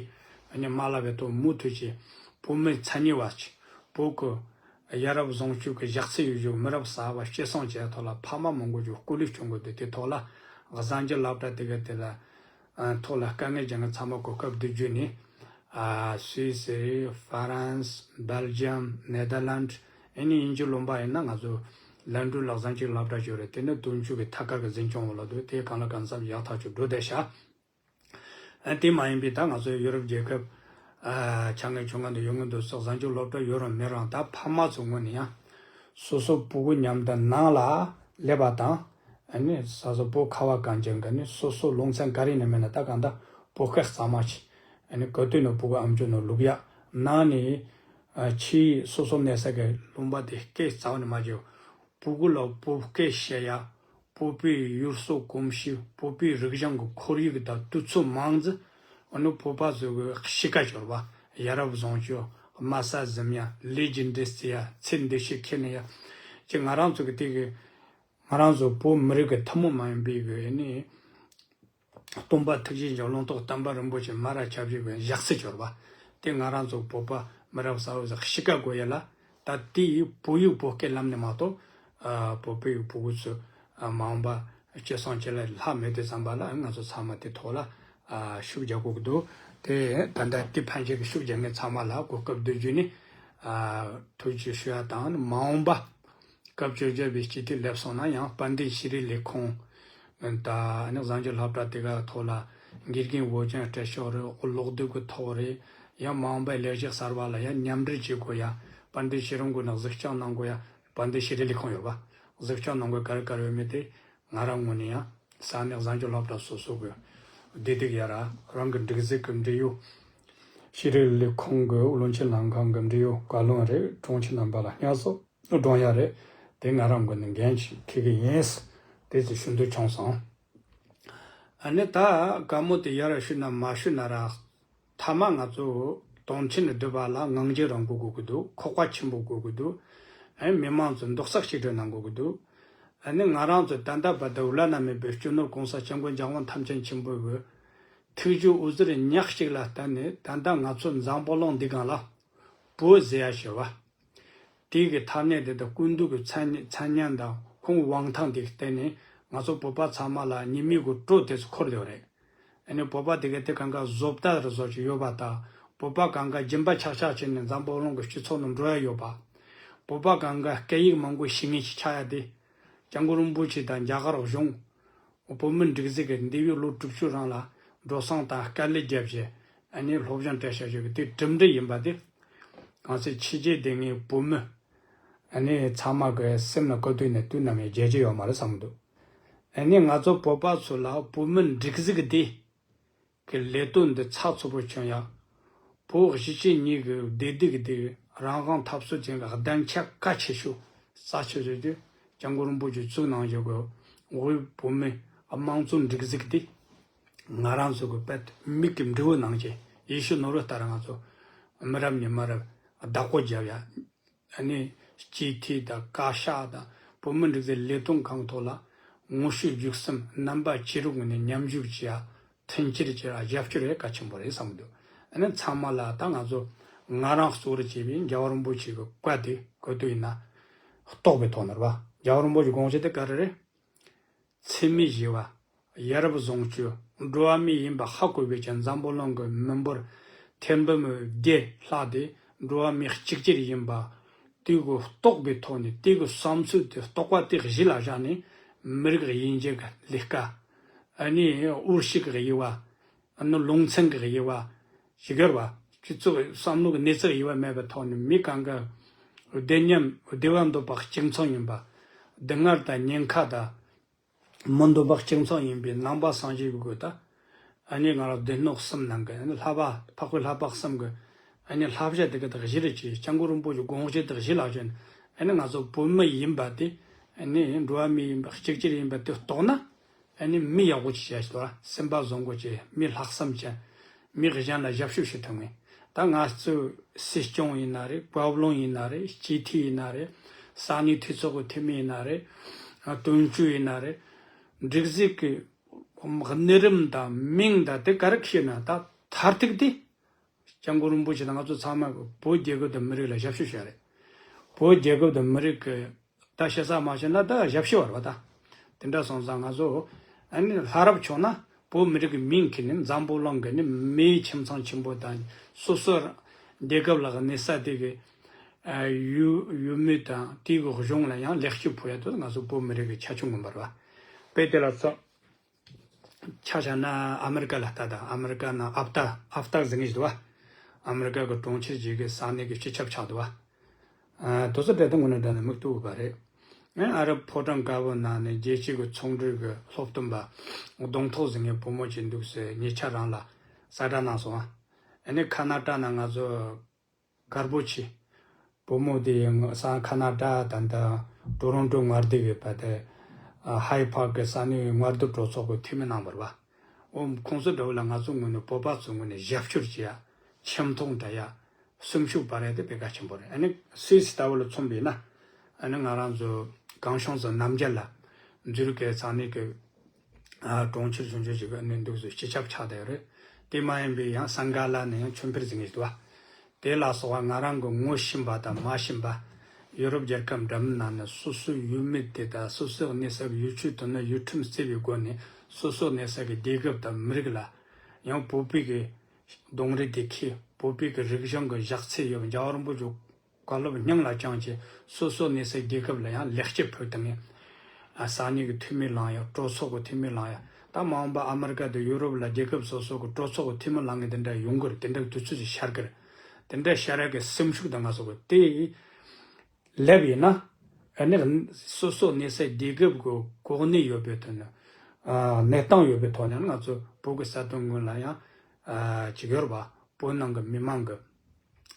ཨ་ནི་མ་བརླག་པའི་ཐོག་མུ་མཐུད་ཀྱིས་བོད་མི་མཚན་ཉིད་པ་ཅིག་བོད་ཀྱི་ཡ་རབས་བཟང་སྤྱོད་ཀྱི་གཞི་རྩ་ཡོད་རྒྱུ་མི་རབས་གསར་པ་སྐྱེད་སྲིང་བྱེད་ཐོག་ལ་ཕ་མ་མང་པོ་ཅིག་སྐུ་ལུས་བྱུང་གི་འདུག་དེ་ཐོག་ལ་གཟའ་མཇུག་སློབ་གྲྭ་དེ་ག་དེ་ལ་ཐོག་ལ་དཀའ་ངལ་སྦྱང་མཁན་ཚང་མ་གོ་སྐབས་འདི་བརྒྱུད་ནས་ཨ་སུད་སི་རེད། ཧྥ་རན་སི། སྦེལ་ཇམ། ནེ་དར་ལན། ཨ་ནི་དབྱིན་ཇི་ལུང་པ་ཡིན་ན་ང་ཚོ་ལོན་ཌོན་ལ་གཟའ་མཇུག་སློབ་གྲྭ་ཞིག་ཡོད་རེད། དེ་ནི་དུས་མཆོད་ཀྱི་ཐད་ཀར་གྱི་འཛིན་སྐྱོང་འོག་ལ་འདུག་དེ་གང་ལ་གང་འཚམ་ཡག་ཐག་ཆོད་འགྲོ་བསྡད་ཤག་ཨ་དེ་མ་ཡིན་པའི་ད་ང་ཚོ་ཡུ་རོབ་རྒྱལ་ཁབ་ཨ་ཆ་ངེས་ཆུང་ངེས་འདི་ཡོང་གི་འདུག་སོགས་གཟའ་མཇུག་སློབ་གྲྭ་ཡོད་རུང་མེད་རུང་ད་ཕ་མ་ཚོ་ངོས་ནས་ཡང་སོ་སོ་ཕྲུ་གུ་མཉམ་དུ་ནང་ལ་སླེབས་པ་དང་། ཨ་ནི་ས་སོ་བོད་ཁ་བ་གངས་ཅན་གྱི་ནི་སོ་སོ་ལུང་ཚན་ག་རེ་ནས་མེད་ན་ད་གང་ལྟར་བོད་སྐད་གཙང་མ་ཅིག་ཨ་ནི་ག་དུས་ནས་ཕྲུ་གུ་ཨམ་ཅོག་ནང་བླུག་ཡ། ནང་ནས་ཨ་ཕྱིའི་སོ་སོ་གནས་ས་གི་ལུང་པ་དེ་སྐད་གཙང་ནས་མ་བརྗེད། ཕྲུ་གུ་ལ་བོད་སྐད་བཤད་ཡ། བོད་པའི་ཡུལ་སྲོལ་གོམས་གཤིས། བོད་པའི་རིག་གཞུང་གི་ཁོར་ཡུག་དང་དུས་ཚོད་མང་ཙམ་ཨ་ནི་བོད་པ་ཚོ་གི་གཤིས་ཀ་སྦྱོར་བ། ཡ་རབས་བཟང་སྤྱོད། དམའ་ས་ཟིན་ཡ། ལས་ཀྱི་འདྲེ་རྩེ་ཡ། ཚེ་འདི་ཕྱི་ཁས་ལེན་ཡ། ཅེས་ང་རང་ཚོ་གི་དེ་གི་ང་རང་ཚོ་བོད་མི་རིགས་ཀྱི་ཐུན་མོང་མ་ཡིན་པའི་གི་ནི་སྟོན་པ་ཐུགས་རྗེ་ཆེན་ལུང་རྟོགས་བསྟན་པ་རིན་པོ་ཆེ་མ་ར་ཆབ་ཞུས་པའི་ཞག་རྩི་སྦྱོར་བ་དེ་ང་རང་ཚོ་བོད་པ་མི་རབས་གསར་བ་ཟིག་གཤིས་ཀ་དགོས་ཡ་ལ་ད་དེ་ཡི་བོད་ཡིག་བོད་སྐད་ལམ་ནས་མ་གཏོགས་ཨ་བོད་པའི་ཕྲུ་གུ་ཚོ་ཨ་མ་འོངས་པ་སྐྱེད་སྲིང་བྱེད་ལ་ལྷག་མེད་དུ་བསམ་པ་ལ་ང་ཚོ་ཚང་མ་དེ་ཐོག་ལ་ཨ་ཤུགས་རྒྱག་དགོས་ཀྱི་འདུག་དེ་ད་ལྟ་དེ་ཕན་ཆད་ཀྱི་ཤུགས་རྒྱག་མཁན་ཚང་མ་ལ་གོ་སྐབས་འདི་བརྒྱུད་ནས་ཨ་ཐུགས་རྗེ་ཆེ་ཞུ་ཡ་དང་མ་འོངས་པ། སྐབས་བཅོ་བརྒྱད་པའི་སྤྱི་འཐུས་སླེབས་སོང་ན་ཡང་དཔལ་ལྡན་ཤེས་རིག་ལས་ཁུངས་དང་ནི་གཟའ་མཇུག་སློབ་གྲྭ་དེ་ག་ཐོག་ལ་དགེ་རྒན་འོས་སྦྱོང་སྤྲད་ཕྱོགས་རེད། ལོག་སྡུད་ཀྱི་ཐོག་རེད། ཡང་མ་འོངས་པའི་ལས་བྱེད་གསར་པ་ལ་ཡང་མཉམ་འབྲེལ་བྱེད་དགོས་ཡ། དཔལ་ལྡན་ཤེས་རིག་གི་ནང་གཟིགས་སྐྱོང་གནང་དགོས་ཡ། དཔལ་ལྡན་ཤེས་རིག་ལས་ཁུངས་ཡོད་པ། གཟིགས་སྐྱོང་གནང་དགོས་ག་རེ་ག་རེ་ཡོད་མེད་དེ་ང་རང་ངོས་ནས་ཡང་ས་གནས་གཟའ་མཇུག་སློབ་གྲྭ་སོ་སོ་གི་བདེ་སྡུག་ཡ་ར་རང་གི་སྒྲིག་འཛུགས་ཀྱི་འབྲེལ་ཡོད། ཤེས་རིག་ལས་ཁུངས་ཀྱི་བློན་ཆེན་ལྷན་ཁང་གི་འབྲེལ་ཡོད་བཀའ་བློན་རེད། དྲུང་ཆེ་རྣམ་པ་ལ་སྙན་སེང་སྒྲོན་ཡ་རེད། དེ་ང་རང་ངོས་ནས་འགན་ཅིག་འཁྱེར་གྱི་ཡིན། དེ་ཚོ་ཞུ་འདོད་བྱུང་སོང་། ཨ་ནི་ད་བཀའ་མོལ་དེ་ཡར་ཞུས་ན་མ་ཞུས་ན་ར། མཐའ་མ་ང་ཚོ་དོན་ཆེན་ནས་བསྡུས་པ་ལ་ངང་རྒྱུད་རིང་པོ་དགོས་ཀྱི་འདུག་ཁོག་པ་ཆེན་པོ་དགོས་ཀྱི་འདུག་ཨ་ནི་མི་མང་ཚོ་རྡོག་རྩ་གཅིག་སྒྲིལ་གནང་དགོས་ཀྱི་འདུག་ཨ་ནི་ང་རང་ཚོ་ད་ལྟ་བར་དུ་བླ་ན་མེད་པའི་སྤྱི་ནོར་གོང་ས་སྐྱབས་མགོན་རྒྱལ་དབང་ཐམས་ཅད་མཁྱེན་པའི་ཐུགས་རྗེ་འོད་ཟེར་ཉག་གཅིག་ལ་བརྟེན་ནས་ད་ལྟ་ང་ཚོ་འཛམ་བུ་གླིང་འདི་སྒང་ལ་བོད་ཟེར་ཡ་ཞེས་པ། དེ་གི་ཐ་སྙད་དེ་དང་སྐུ་མདུན་གྱི་མཚན་མཚན་སྙན་དང་ཁོང་དབང་ཐང་དེ་གི་བརྟེན་ནས་ ང་ཚོ་བོད་པ་ཚང་མ་ལ་ཉི་མའི་གི་དྲོད་དེ་ཚོ་འཁོར་ཡོད་རེད། ཨ་ནི་བོད་པ་དེ་ག་དེ་གང་ག་བཟོ་ལྟ་རུ་བཟོ་ཅིག་ཡོད་པ་དང་། བོད་པ་གང་ག་སྦྱིན་པ་ཆག་ཆག་བྱས་ནས་འཛམ་བུ་གླིང་གི་སྤྱི་ཚོགས་ནང་འགྲོ་ཡ་ཡོད་པ། བོད་པ་གང་ག་སྐད་ཡིག་མང་པོ་ཤེས་མཁན་ཞིག་ཆགས་ཡ་དེ། སྐྱབས་མགོན་རིན་པོ་ཆེ་དང་རྒྱ་གར་གཞུང་། བོད་མི་སྒྲིག་འཛུགས་ཀྱི་འདས་པའི་ལོ་དྲུག་ཅུ་རིང་ལ་འགྲོ་སོང་དང་དཀའ་ལས་བརྒྱབ་བྱས། ཨ་ནི་སློབ་སྦྱོང་སྤྲད་བྱ་ཞིག་གི་དེ་གྲུབ་འབྲས་ཡིན་པ་དེ། གང་ཚེ་ཕྱི་རྒྱལ་སྡོད་མཁན་བོད་མི། ཨ་ནི་ཚང་མ་གི་སེམས་ལ་གོ་ཐོས་ནས་དུས་ནམ་ཡང་བརྗེད་རྒྱུ་ཡོད་མ་རེད་བསམ་གི་འདུག་ཨ་ནི་ང་ཚོ་བོད་པ་ཚོ་ལ་བོད་མི་སྒྲིག་འཛུགས་དེ་གི་ལས་དོན་འདི་ཚགས་ཚུད་པོ་བྱུང་ཡ། བོད་གཞིས་བྱེས་གཉིས་ཀྱི་བདེ་སྡུག་དེ་རང་དབང་འཐབ་རྩོད་ཅན་གྱི་གདན་ཆ་གལ་ཆེ་ཤོས་རྩ་ཆེ་ཤོས་དེ་སྐྱབས་མགོན་རིན་པོ་ཆེ་བཙུགས་གནང་བཞིན་གྱི་དབུས་བོད་མིའི་དམངས་གཙོ་སྒྲིག་འཛུགས་དེ། ང་རང་ཚོ་གི་དཔེ་མིག་གི་འབྲས་བུ་ནང་བཞིན་ཡེ་ཤུ་ནོར་བུ་ལྟར་ང་ཚོ་མི་རབས་ནས་མི་རབས་བདག་པོ་བརྒྱབ་ཡ། ཨ་ནི་སྤྱི་འཐུས་དང་བཀའ་ཤག་དང་བོད་མི་སྒྲིག་འཛུགས་ལས་དོན་ཁང་ཐོག་ལ་ངོ་ཤེས་རྒྱུགས་གསུམ་རྣམ་པ་ཅི་རིགས་ངོས་ནས་མཉམ་ཞུགས་བྱེད་ཡ། མཐུན་འགྱུར་བྱེད་ཡ་རྒྱབ་སྐྱོར་ཡ་གལ་ཆེན་པོ་རེད་བསམ་གི་འདུག་ཨ་ནི་ཚང་མ་ལ་ད་ང་ཚོ་ང་རང་གཙོ་བོར་བྱས་པའི་རྒྱལ་བ་རིན་པོ་ཆེ་གི་བཀའ་དེ་གོ་ཐོས་ཡིན་ན། རྟོགས་པའི་ཐོག་ནས་རེད་བ། རྒྱལ་བ་རིན་པོ་ཆེ་དགོངས་གཞི་དེ་ག་རེ་རེད། འཚེ་མེད་ཞི་བ། ཡ་རབས་བཟང་སྤྱོད། འགྲོ་བ་མི་ཡིན་པ་ཧ་གོ་བའི་ཅན་འཛམ་བུ་གླིང་གི་མི་འབོར་ཐེར་འབུམ་བརྒྱད་ལྷག་དེ་འགྲོ་བ་མི་གཅིག་གྱུར་ཡིན་པ། དེ་གི་རྟོགས་པའི་ཐོག་ནས་དེ་གི་བསམ་ཚུལ་དེ་རྟོགས་པ་དེ་གཞི་ལ་བཞག་ནས་མི་རིགས་དབྱེ་འབྱེད་ཀྱི་ལས་ཀ། ཨ་ནི་འུར་ཤིག་གི་དབྱེ་བ། ཨ་ནི་ལུང་ཚན་གྱི་དབྱེ་བ། ཞིག་གར་བ། སྤྱི་ཚོགས་བསམ་བློ་གི་གནས་ཚད་དབྱེ་བ་མེད་པའི་ཐོག་ནས་མི་གང་ག་བདེ་ཉམས་བདེ་བ་འདོད་པ་གཅིག་མཚུངས་ཡིན་པ། སྡུག་བསྔལ་དང་ཉེན་ཁ་དང་། མི་འདོད་པ་གཅིག་མཚུངས་ཡིན་པའི་ནང་པ་སངས་རྒྱས་ཀྱི་སྒོ་དང་། ཨ་ནི་ང་རང་སྡེ་སྣོད་གསུམ་ནང་གི་ཨ་ནི་བསླབ་པ་འཕགས་པའི་བསླབ་པ་གསུམ་གི་ཨ་ནི་བསླབ་བྱ་དེ་ག་དག་གཞི་རུ་བྱས། སྐྱབས་མགོན་རིན་པོ་ཆེ་དགོངས་གཞི་དག་གཞི་ལ་བྱས་ནས་ཨ་ནི་ང་ཚོ་བོད་མི་ཡིན་པ་དེ་ཨ་ནི་འགྲོ་བ་མི་ཡིན་པ་གཅིག་གྱུར་ཡིན་པ་དེ་རྟོགས་ན། ཨ་ནི་མི་ཡག་པོ་ཅིག་བྱས་ཤིག་དང་སེམས་པ་བཟང་པོ་ཅིག་མི་ལྷག་བསམ་ཅན། མི་གཞན་ལ་ཞབས་ཞུ་བྱེད་ཐུབ་མཁན། ད་ང་ཚོའི་སྲིད་སྐྱོང་ཡིན་ན་རེད། བཀའ་བློན་ཡིན་ན་རེད། སྤྱི་འཐུས་ཡིན་ན་རེད། ས་གནས་འཐུས་ཚོགས་ཀྱི་འཐུས་མི་ཡིན་ན་རེད། དོན་གཅོད་ཡིན་ན་རེད། སྒྲིག་འཛུགས་ཀྱི་གནས་རིམ་དང་མིང་དང་དེ་ག་རེ་ཁྱེར་ན་ད་མཐར་ཐུག་དེ། སྐྱབས་མགོན་རིན་པོ་ཆེ་དང་ང་ཚོ་ཚང་མ་གི་བོད་རྒྱལ་ཁབ་དང་མི་རིགས་ལ་ཞབས་ཞུ་བྱས་རེད། བོད་རྒྱལ་ཁབ་དང་མི་རིགས་ཀྱི་ད་བྱེད་ས་མ་བྱས་ན་ད་ཞབས་ཞུ་བར་བ་ད། དེ་འདྲ་སོང་ཙང་ང་ཚོ་ཨ་ནི་ལྷ་རབ་བྱུང་ན་བོད་མི་རིགས་ཀྱི་མིང་ཁྱེར་ནས་འཛམ་བུ་གླིང་གི་ནི་མིའི་ཁྱིམ་ཚང་ཆེན་པོ་དང་སོ་སོ་རྒྱལ་ཁབ་ལ་གནས་ས་དེ་གི་ཡུལ་ཡུལ་མི་དང་དེ་གི་གཞུང་ལ་ཡང་ལེགས་སྐྱེས་ཕུལ་ཡ་དེ་ང་ཚོ་བོད་མི་རིགས་ཀྱི་ཁྱད་ཆོས་མངོན་པར་བ། དཔེ་དེ་ལ་ཚོ། ཆ་བཞག་ན་ཨ་མི་རི་ཀ་ལ་ལྟ་དང་། ཨ་མི་རི་ཀ་ནང་ཨབ་ཏ་ཨབ་ཏ་ཟེར་མཁན་ཞིག་འདུག་བ། ཨ་མི་རི་ཀ་གི་གྲོང་ཁྱེར་ཞིག་གི་ས་གནས་ཀྱི་སྤྱི་ཁྱབ་ཆགས་འདུག་བ། ཨ་དེ་ཚོ་འདྲ་དེ་དངོས་གནས་དྲང་གནས་མིག་ལྟོས་དགོས་པ་རེད། ཨ་ཨ་རབ་ཕོ་བྲང་དཀར་པོ་ནང་ནས་རྒྱལ་སྤྱིའི་གི་ཚོང་འབྲེལ་གྱི་སློབ་སྟོན་པ་གདོང་ཐོག་ཟེར་མཁན་བུ་མོ་ཅིག་འདུག་ཟེར་ཉེ་ཆར་རང་ལ་གསལ་བསྒྲགས་གནང་སོང་བ། ཨ་ནི་ཁ་ན་ཏྲ་ནང་ང་ཚོ་གར་པོ་ཆེ། བུ་མོ་དེ་ཡང་ས་ཁ་ན་ཏྲ་ད་ལྟ་ཊོ་རོན་ཊོ་མངའ་སྡེ་གི་བ་དེ་ཧའི་ཕར་གི་ས་གནས་མངའ་སྡེ་གྲོས་ཚོགས་ཀྱི་འཐུས་མི་གནང་བར་བ། འོ་ཁོང་ཚོ་འདྲ་བོ་ལ་ང་ཚོ་ངོས་ནས་བོད་པ་ཚོའི་ངོས་ནས་ཞབས་ཞུ་བྱེད་ཡ། ཆེ་མཐོང་སྤྲད་ཡ། སེམས་ཤུགས་སྤར་ཡ་དེ་དཔེ་གལ་ཆེན་པོ་རེད། ཨ་ནི་སུད་སི་ལྟ་བུ་ལ་མཚོན་པ་ཡིན་ན། ཨ་ནི་ང་རང་ཚོ་གངས་ལྗོངས་སུ་གནམ་རྒྱུད་ལ་འཛུལ་གི་ས་གནས་ཀྱི་ཨ་གྲོང་ཁྱེར་ཆུང་ཆུང་ཞིག་གི་གནས་འདུག་ཚོ་སྤྱི་ཁྱབ་ཆགས་བསྡད་ཡོད་རེད། དེ་མ་ཡིན་པའི་ཡང་སང་ག་ལ་ནས་ཡང་ཆོས་འཕེལ་ཟེར་མཁན་ཞིག་འདུག་བ། དེ་ལ་སོགས་པ་ང་རང་གི་ངོ་ཤེས་པ་དང་མ་ཤེས་པ། ཡོ་རོབ་རྒྱལ་ཁབ་འདྲ་མིན་ནང་ནས་སོ་སོའི་ཡུལ་མི་དེ་དང་སོ་སོའི་གནས་ས་གི་ཡུལ་ཆོས་དོན་ནི་ཡུལ་ཁྲིམས་བརྩི་བའི་སྒོ་ནས་སོ་སོའི་གནས་ས་གི་རྒྱལ་ཁབ་དང་མི་རིགས་ལ་ཡང་བོད་པའི་གི་གདོང་རིས་དེ་ཁྱེར། བོད་པའི་གི་རིག་གཞུང་གི་ཞག་ཚི་ཡོད། རྒྱལ་བ་རིན་པོ་ཆེ་བཀའ་སློབ་སྙིང་ལ་བཅངས་བྱས་སོ་སོ་གནས་སའི་རྒྱལ་ཁབ་ལ་ཡང་ལེགས་སྐྱེས་ཕུལ་བཏང་ངས། ས་གནས་ཀྱི་འཐུས་མི་ལངས་ཡ། གྲོས་ཚོགས་ཀྱི་འཐུས་མི་ལངས་ཡ། ད་མ་འོངས་པ་ཨ་མི་རི་ཀ་དང་ཡུ་རོབ་ལ་རྒྱལ་ཁབ་སོ་སོ་གི་གྲོས་ཚོགས་ཀྱི་འཐུས་མི་ལངས་ངས་དེ་འདྲ་ཡོང་གི་རེད། དེ་འདྲ་དུས་ཚོད་ཅིག་ཤར་གི་རེད། དེ་འདྲ་ཤར་ཡ་གི་སེམས་ཤུགས་དང་ང་ཚོ་གི་དེ་སླེབས་ཡིན་ན། ཨ་ནི་སོ་སོ་གནས་སའི་རྒྱལ་ཁབ་ཀྱི་གོ་གནས་ཡོད་པའི་ཐོག་ནས། གནས་སྟངས་ཡོད་པའི་ཐོག་ནས་ང་ཚོ་བོད་ཀྱི་རྩ་དོན་སྔོན་ལ་ཡང་ཅིག་ཡོད་རེད་པ། བོད་ནང་གི་མི་མང་གི་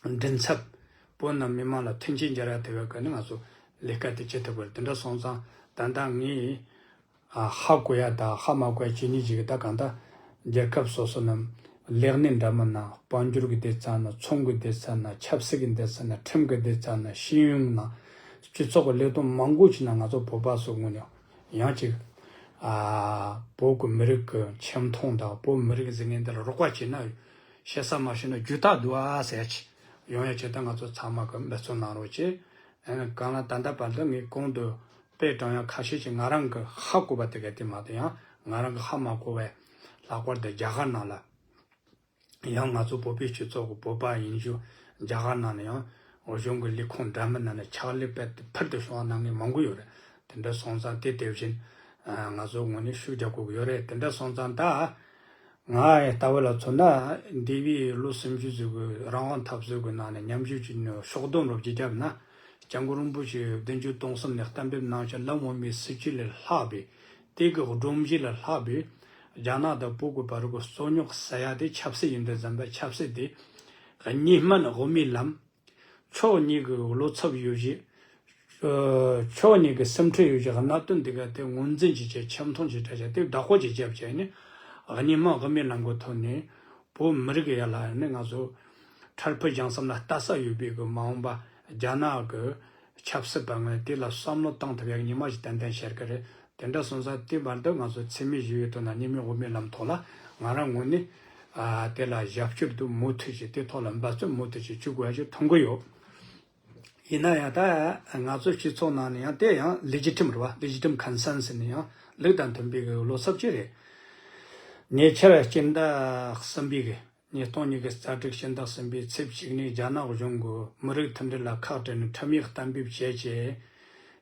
མགྲིན་ཚབ། བོད་ནང་མི་མང་ལ་མཐུན་རྐྱེན་སྦྱར་ཡ་དེ་བས་ཀྱི་ནི་ང་ཚོ་ལས་ཀ་དེ་བྱེད་ཐུབ་པ་རེད། དེ་འདྲ་སོང་ཙང་ད་ལྟ་ངས་ཧ་གོ་ཡ་དང་ཧ་མ་གོ་ཡ་བྱས་ནས་ཅིག་ད་གང་ལྟར་རྒྱལ་ཁབ་སོ་སོ་ནང་ལས་གནས་འདྲ་མིན་ན། དཔལ་འབྱོར་གྱི་སྡེ་ཚན་ན། ཚོང་གི་སྡེ་ཚན་ན། ཆབ་སྲིད་ཀྱི་སྡེ་ཚན་ན། ཁྲིམས་ཀྱི་སྡེ་ཚན་ན། ཤེས་ཡོན་ན། སྤྱི་ཚོགས་ཀྱི་ལས་དོན་མང་པོ་ཅིག་ན་ང་ཚོ་བོད་པ་ཚོ་ངོས་ནས་ཡང་ཅིག་ཨ་བོད་ཀྱི་མི་རིགས་ཀྱི་ཁྱིམ་མཐོང་དང་བོད་མི་རིགས་ཟེར་མཁན་འདི་ལ་རོགས་པ་བྱས་ན་བྱེད་ས་མ་བྱུང་ན་རྒྱུ་དག་འདུག་ཨ་ཟེར་ཡ་ཅིག་ཡོང་ཡ་ཆེད་དུ་ང་ཚོ་ཚང་མ་གི་འབད་བརྩོན་གནང་རོགས་བྱེད། ཨ་ནི་གང་ལ་ད་ལྟ་བར་དུ་ངས་གོང་དུ་ དཔེ་དྲངས་ཡ་ཁ་ཤས་ཤིག་ང་རང་གི་ཧ་གོ་བ་དེ་ག་དེ་མ་གཏོགས། ཡང་ང་རང་གི་ཧ་མ་གོ་བའི་ལྷག་པར་དུ་རྒྱ་གར་ནང་ལ། ཡང་ང་ཚོ་བོད་པའི་སྤྱི་ཚོགས་ཀྱི་བོད་པ་ཡིན་རྒྱུ་རྒྱ་གར་ནང་ནས་ཡང་གཞུང་གི་ལས་ཁུངས་འདྲ་མིན་ནང་ནས་ཕྱག་ལས་སྤེལ་ཏེ་ཕུལ་དུ་བྱུང་བ་གནང་མཁན་མང་པོ་ཡོད་རེད། དེ་འདྲ་སོང་ཙང་དེ་དེ་བཞིན་ང་ཚོ་ངོས་ནས་ཤུགས་རྒྱག་དགོས་ཀྱི་ཡོད་རེད། དེ་འདྲ་སོང་ཙང་ད། ང་ཡི་ལྟ་བ་ལ་མཚོན་ན། འདས་པའི་ལོ་སུམ་ཅུ་ཟིག་གི་རང་དབང་འཐབ་རྩོད་ཀྱི་ནང་ནས་ཉམས་ཞིབ་བྱས་ནས་ཕྱོགས་བསྡོམས་རོབ་ཅིག་བརྒྱབ་ན། སྐྱབས་མགོན་རིན་པོ་ཆེ་བདུན་ཅུ་དོན་གསུམ་ནས་གཏན་འབེབས་གནང་ཕྱིར་ལམ་དབུ་མའི་སྲིད་བྱུས་ལས་ལྷག་པའི། དེ་གི་སྒྲོམ་གཞི་ལས་ལྷག་པའི་རྒྱ་ནག་དང་བོད་ཀྱི་བར་གྱི་རྩོད་རྙོག་སེལ་ཡ་དེ་ཆབ་སྲིད་ཡིན་དུས་ཙམ་པ། ཆབ་སྲིད་དེ་གཉིས་སྨན་དབུ་མའི་ལམ། ཕྱོགས་གཉིས་ཀྱི་བློ་འཚབ་ཡོད་གཞི། ཨ། ཕྱོགས་གཉིས་ཀྱི་སེམས་ཁྲལ་ཡོད་གཞི་གནད་དོན་འདི་ག་དེ་ངོས་འཛིན་བྱེད་ཆེད། ཆེ་མཐོང་བྱེད་ཆེད་དེ་བདག་པོ་བྱེད་རྒྱབ་བྱས་ནས། གཉིས་སྨན་དབུ་མའི་ལམ་གྱི་ཐོག་ནས་བོད་མི་རིགས་ཡ་ལ་ནི་ང་ཚོ་འཕྲལ་ཕུགས་རྒྱང་གསུམ་ལ་ལྟ་ས་ཡོད་པའི་གི་མ་འོངས་པ་རྒྱ་ནག་གི་ཆབ་སྲིད་པ་ངོས་དེ་ལ་བསམ་བློ་བཏང་ཐུབ་ཡ་གི་ཉི་མ་ཞིག་ཏན་ཏན་ཤར་གི་རེད། དེ་འདྲ་སོང་ཙང་དེ་བར་དུ་ང་ཚོ་འཚེ་མེད་ཞི་བའི་དོན་དང་གཉིས་སྨན་དབུ་མའི་ལམ་ཐོག་ལ་ང་རང་ངོས་ནས། ཨ། དེ་ལ་རྒྱབ་སྐྱོར་དུ་མུ་མཐུད་བྱས། དེ་ཐོག་ལ་འབད་བརྩོན་མུ་མཐུད་བྱས་བྱེད་དགོས་ཡ་ཞིག་མཐོང་གི་ཡོད། ཡིན་ན་ཡང་ད་ང་ཚོ་སྤྱི་ཚོགས་ནང་ནས་ཡང་དེ་ཡང་ལེ་ཇི་ཊིམ་རེད་བ། ལེ་ཇི་ཊིམ་ཁོན་སན་ཟེར་ནས་ཡང་ལུགས་དང་མཐུན་པའི་གི་བློ་འཚབ་ཅིག་རེད། ཉེ་ཆར་སྤྱི་ཟླ་གསུམ་པའི་གི། ཉིས་སྟོང་ཉི་ཤུ་རྩ་དྲུག་སྤྱི་ཟླ་གསུམ་པའི་ཚེས་གཅིག་ཉིན་རྒྱ་ནག་གཞུང་གིས་མི་རིགས་མཐུན་སྒྲིལ་ལ་ཁག་དཀྲིས་ནས་ཁྲིམས་ཡིག་གཏན་འབེབས་བྱས་རྗེས།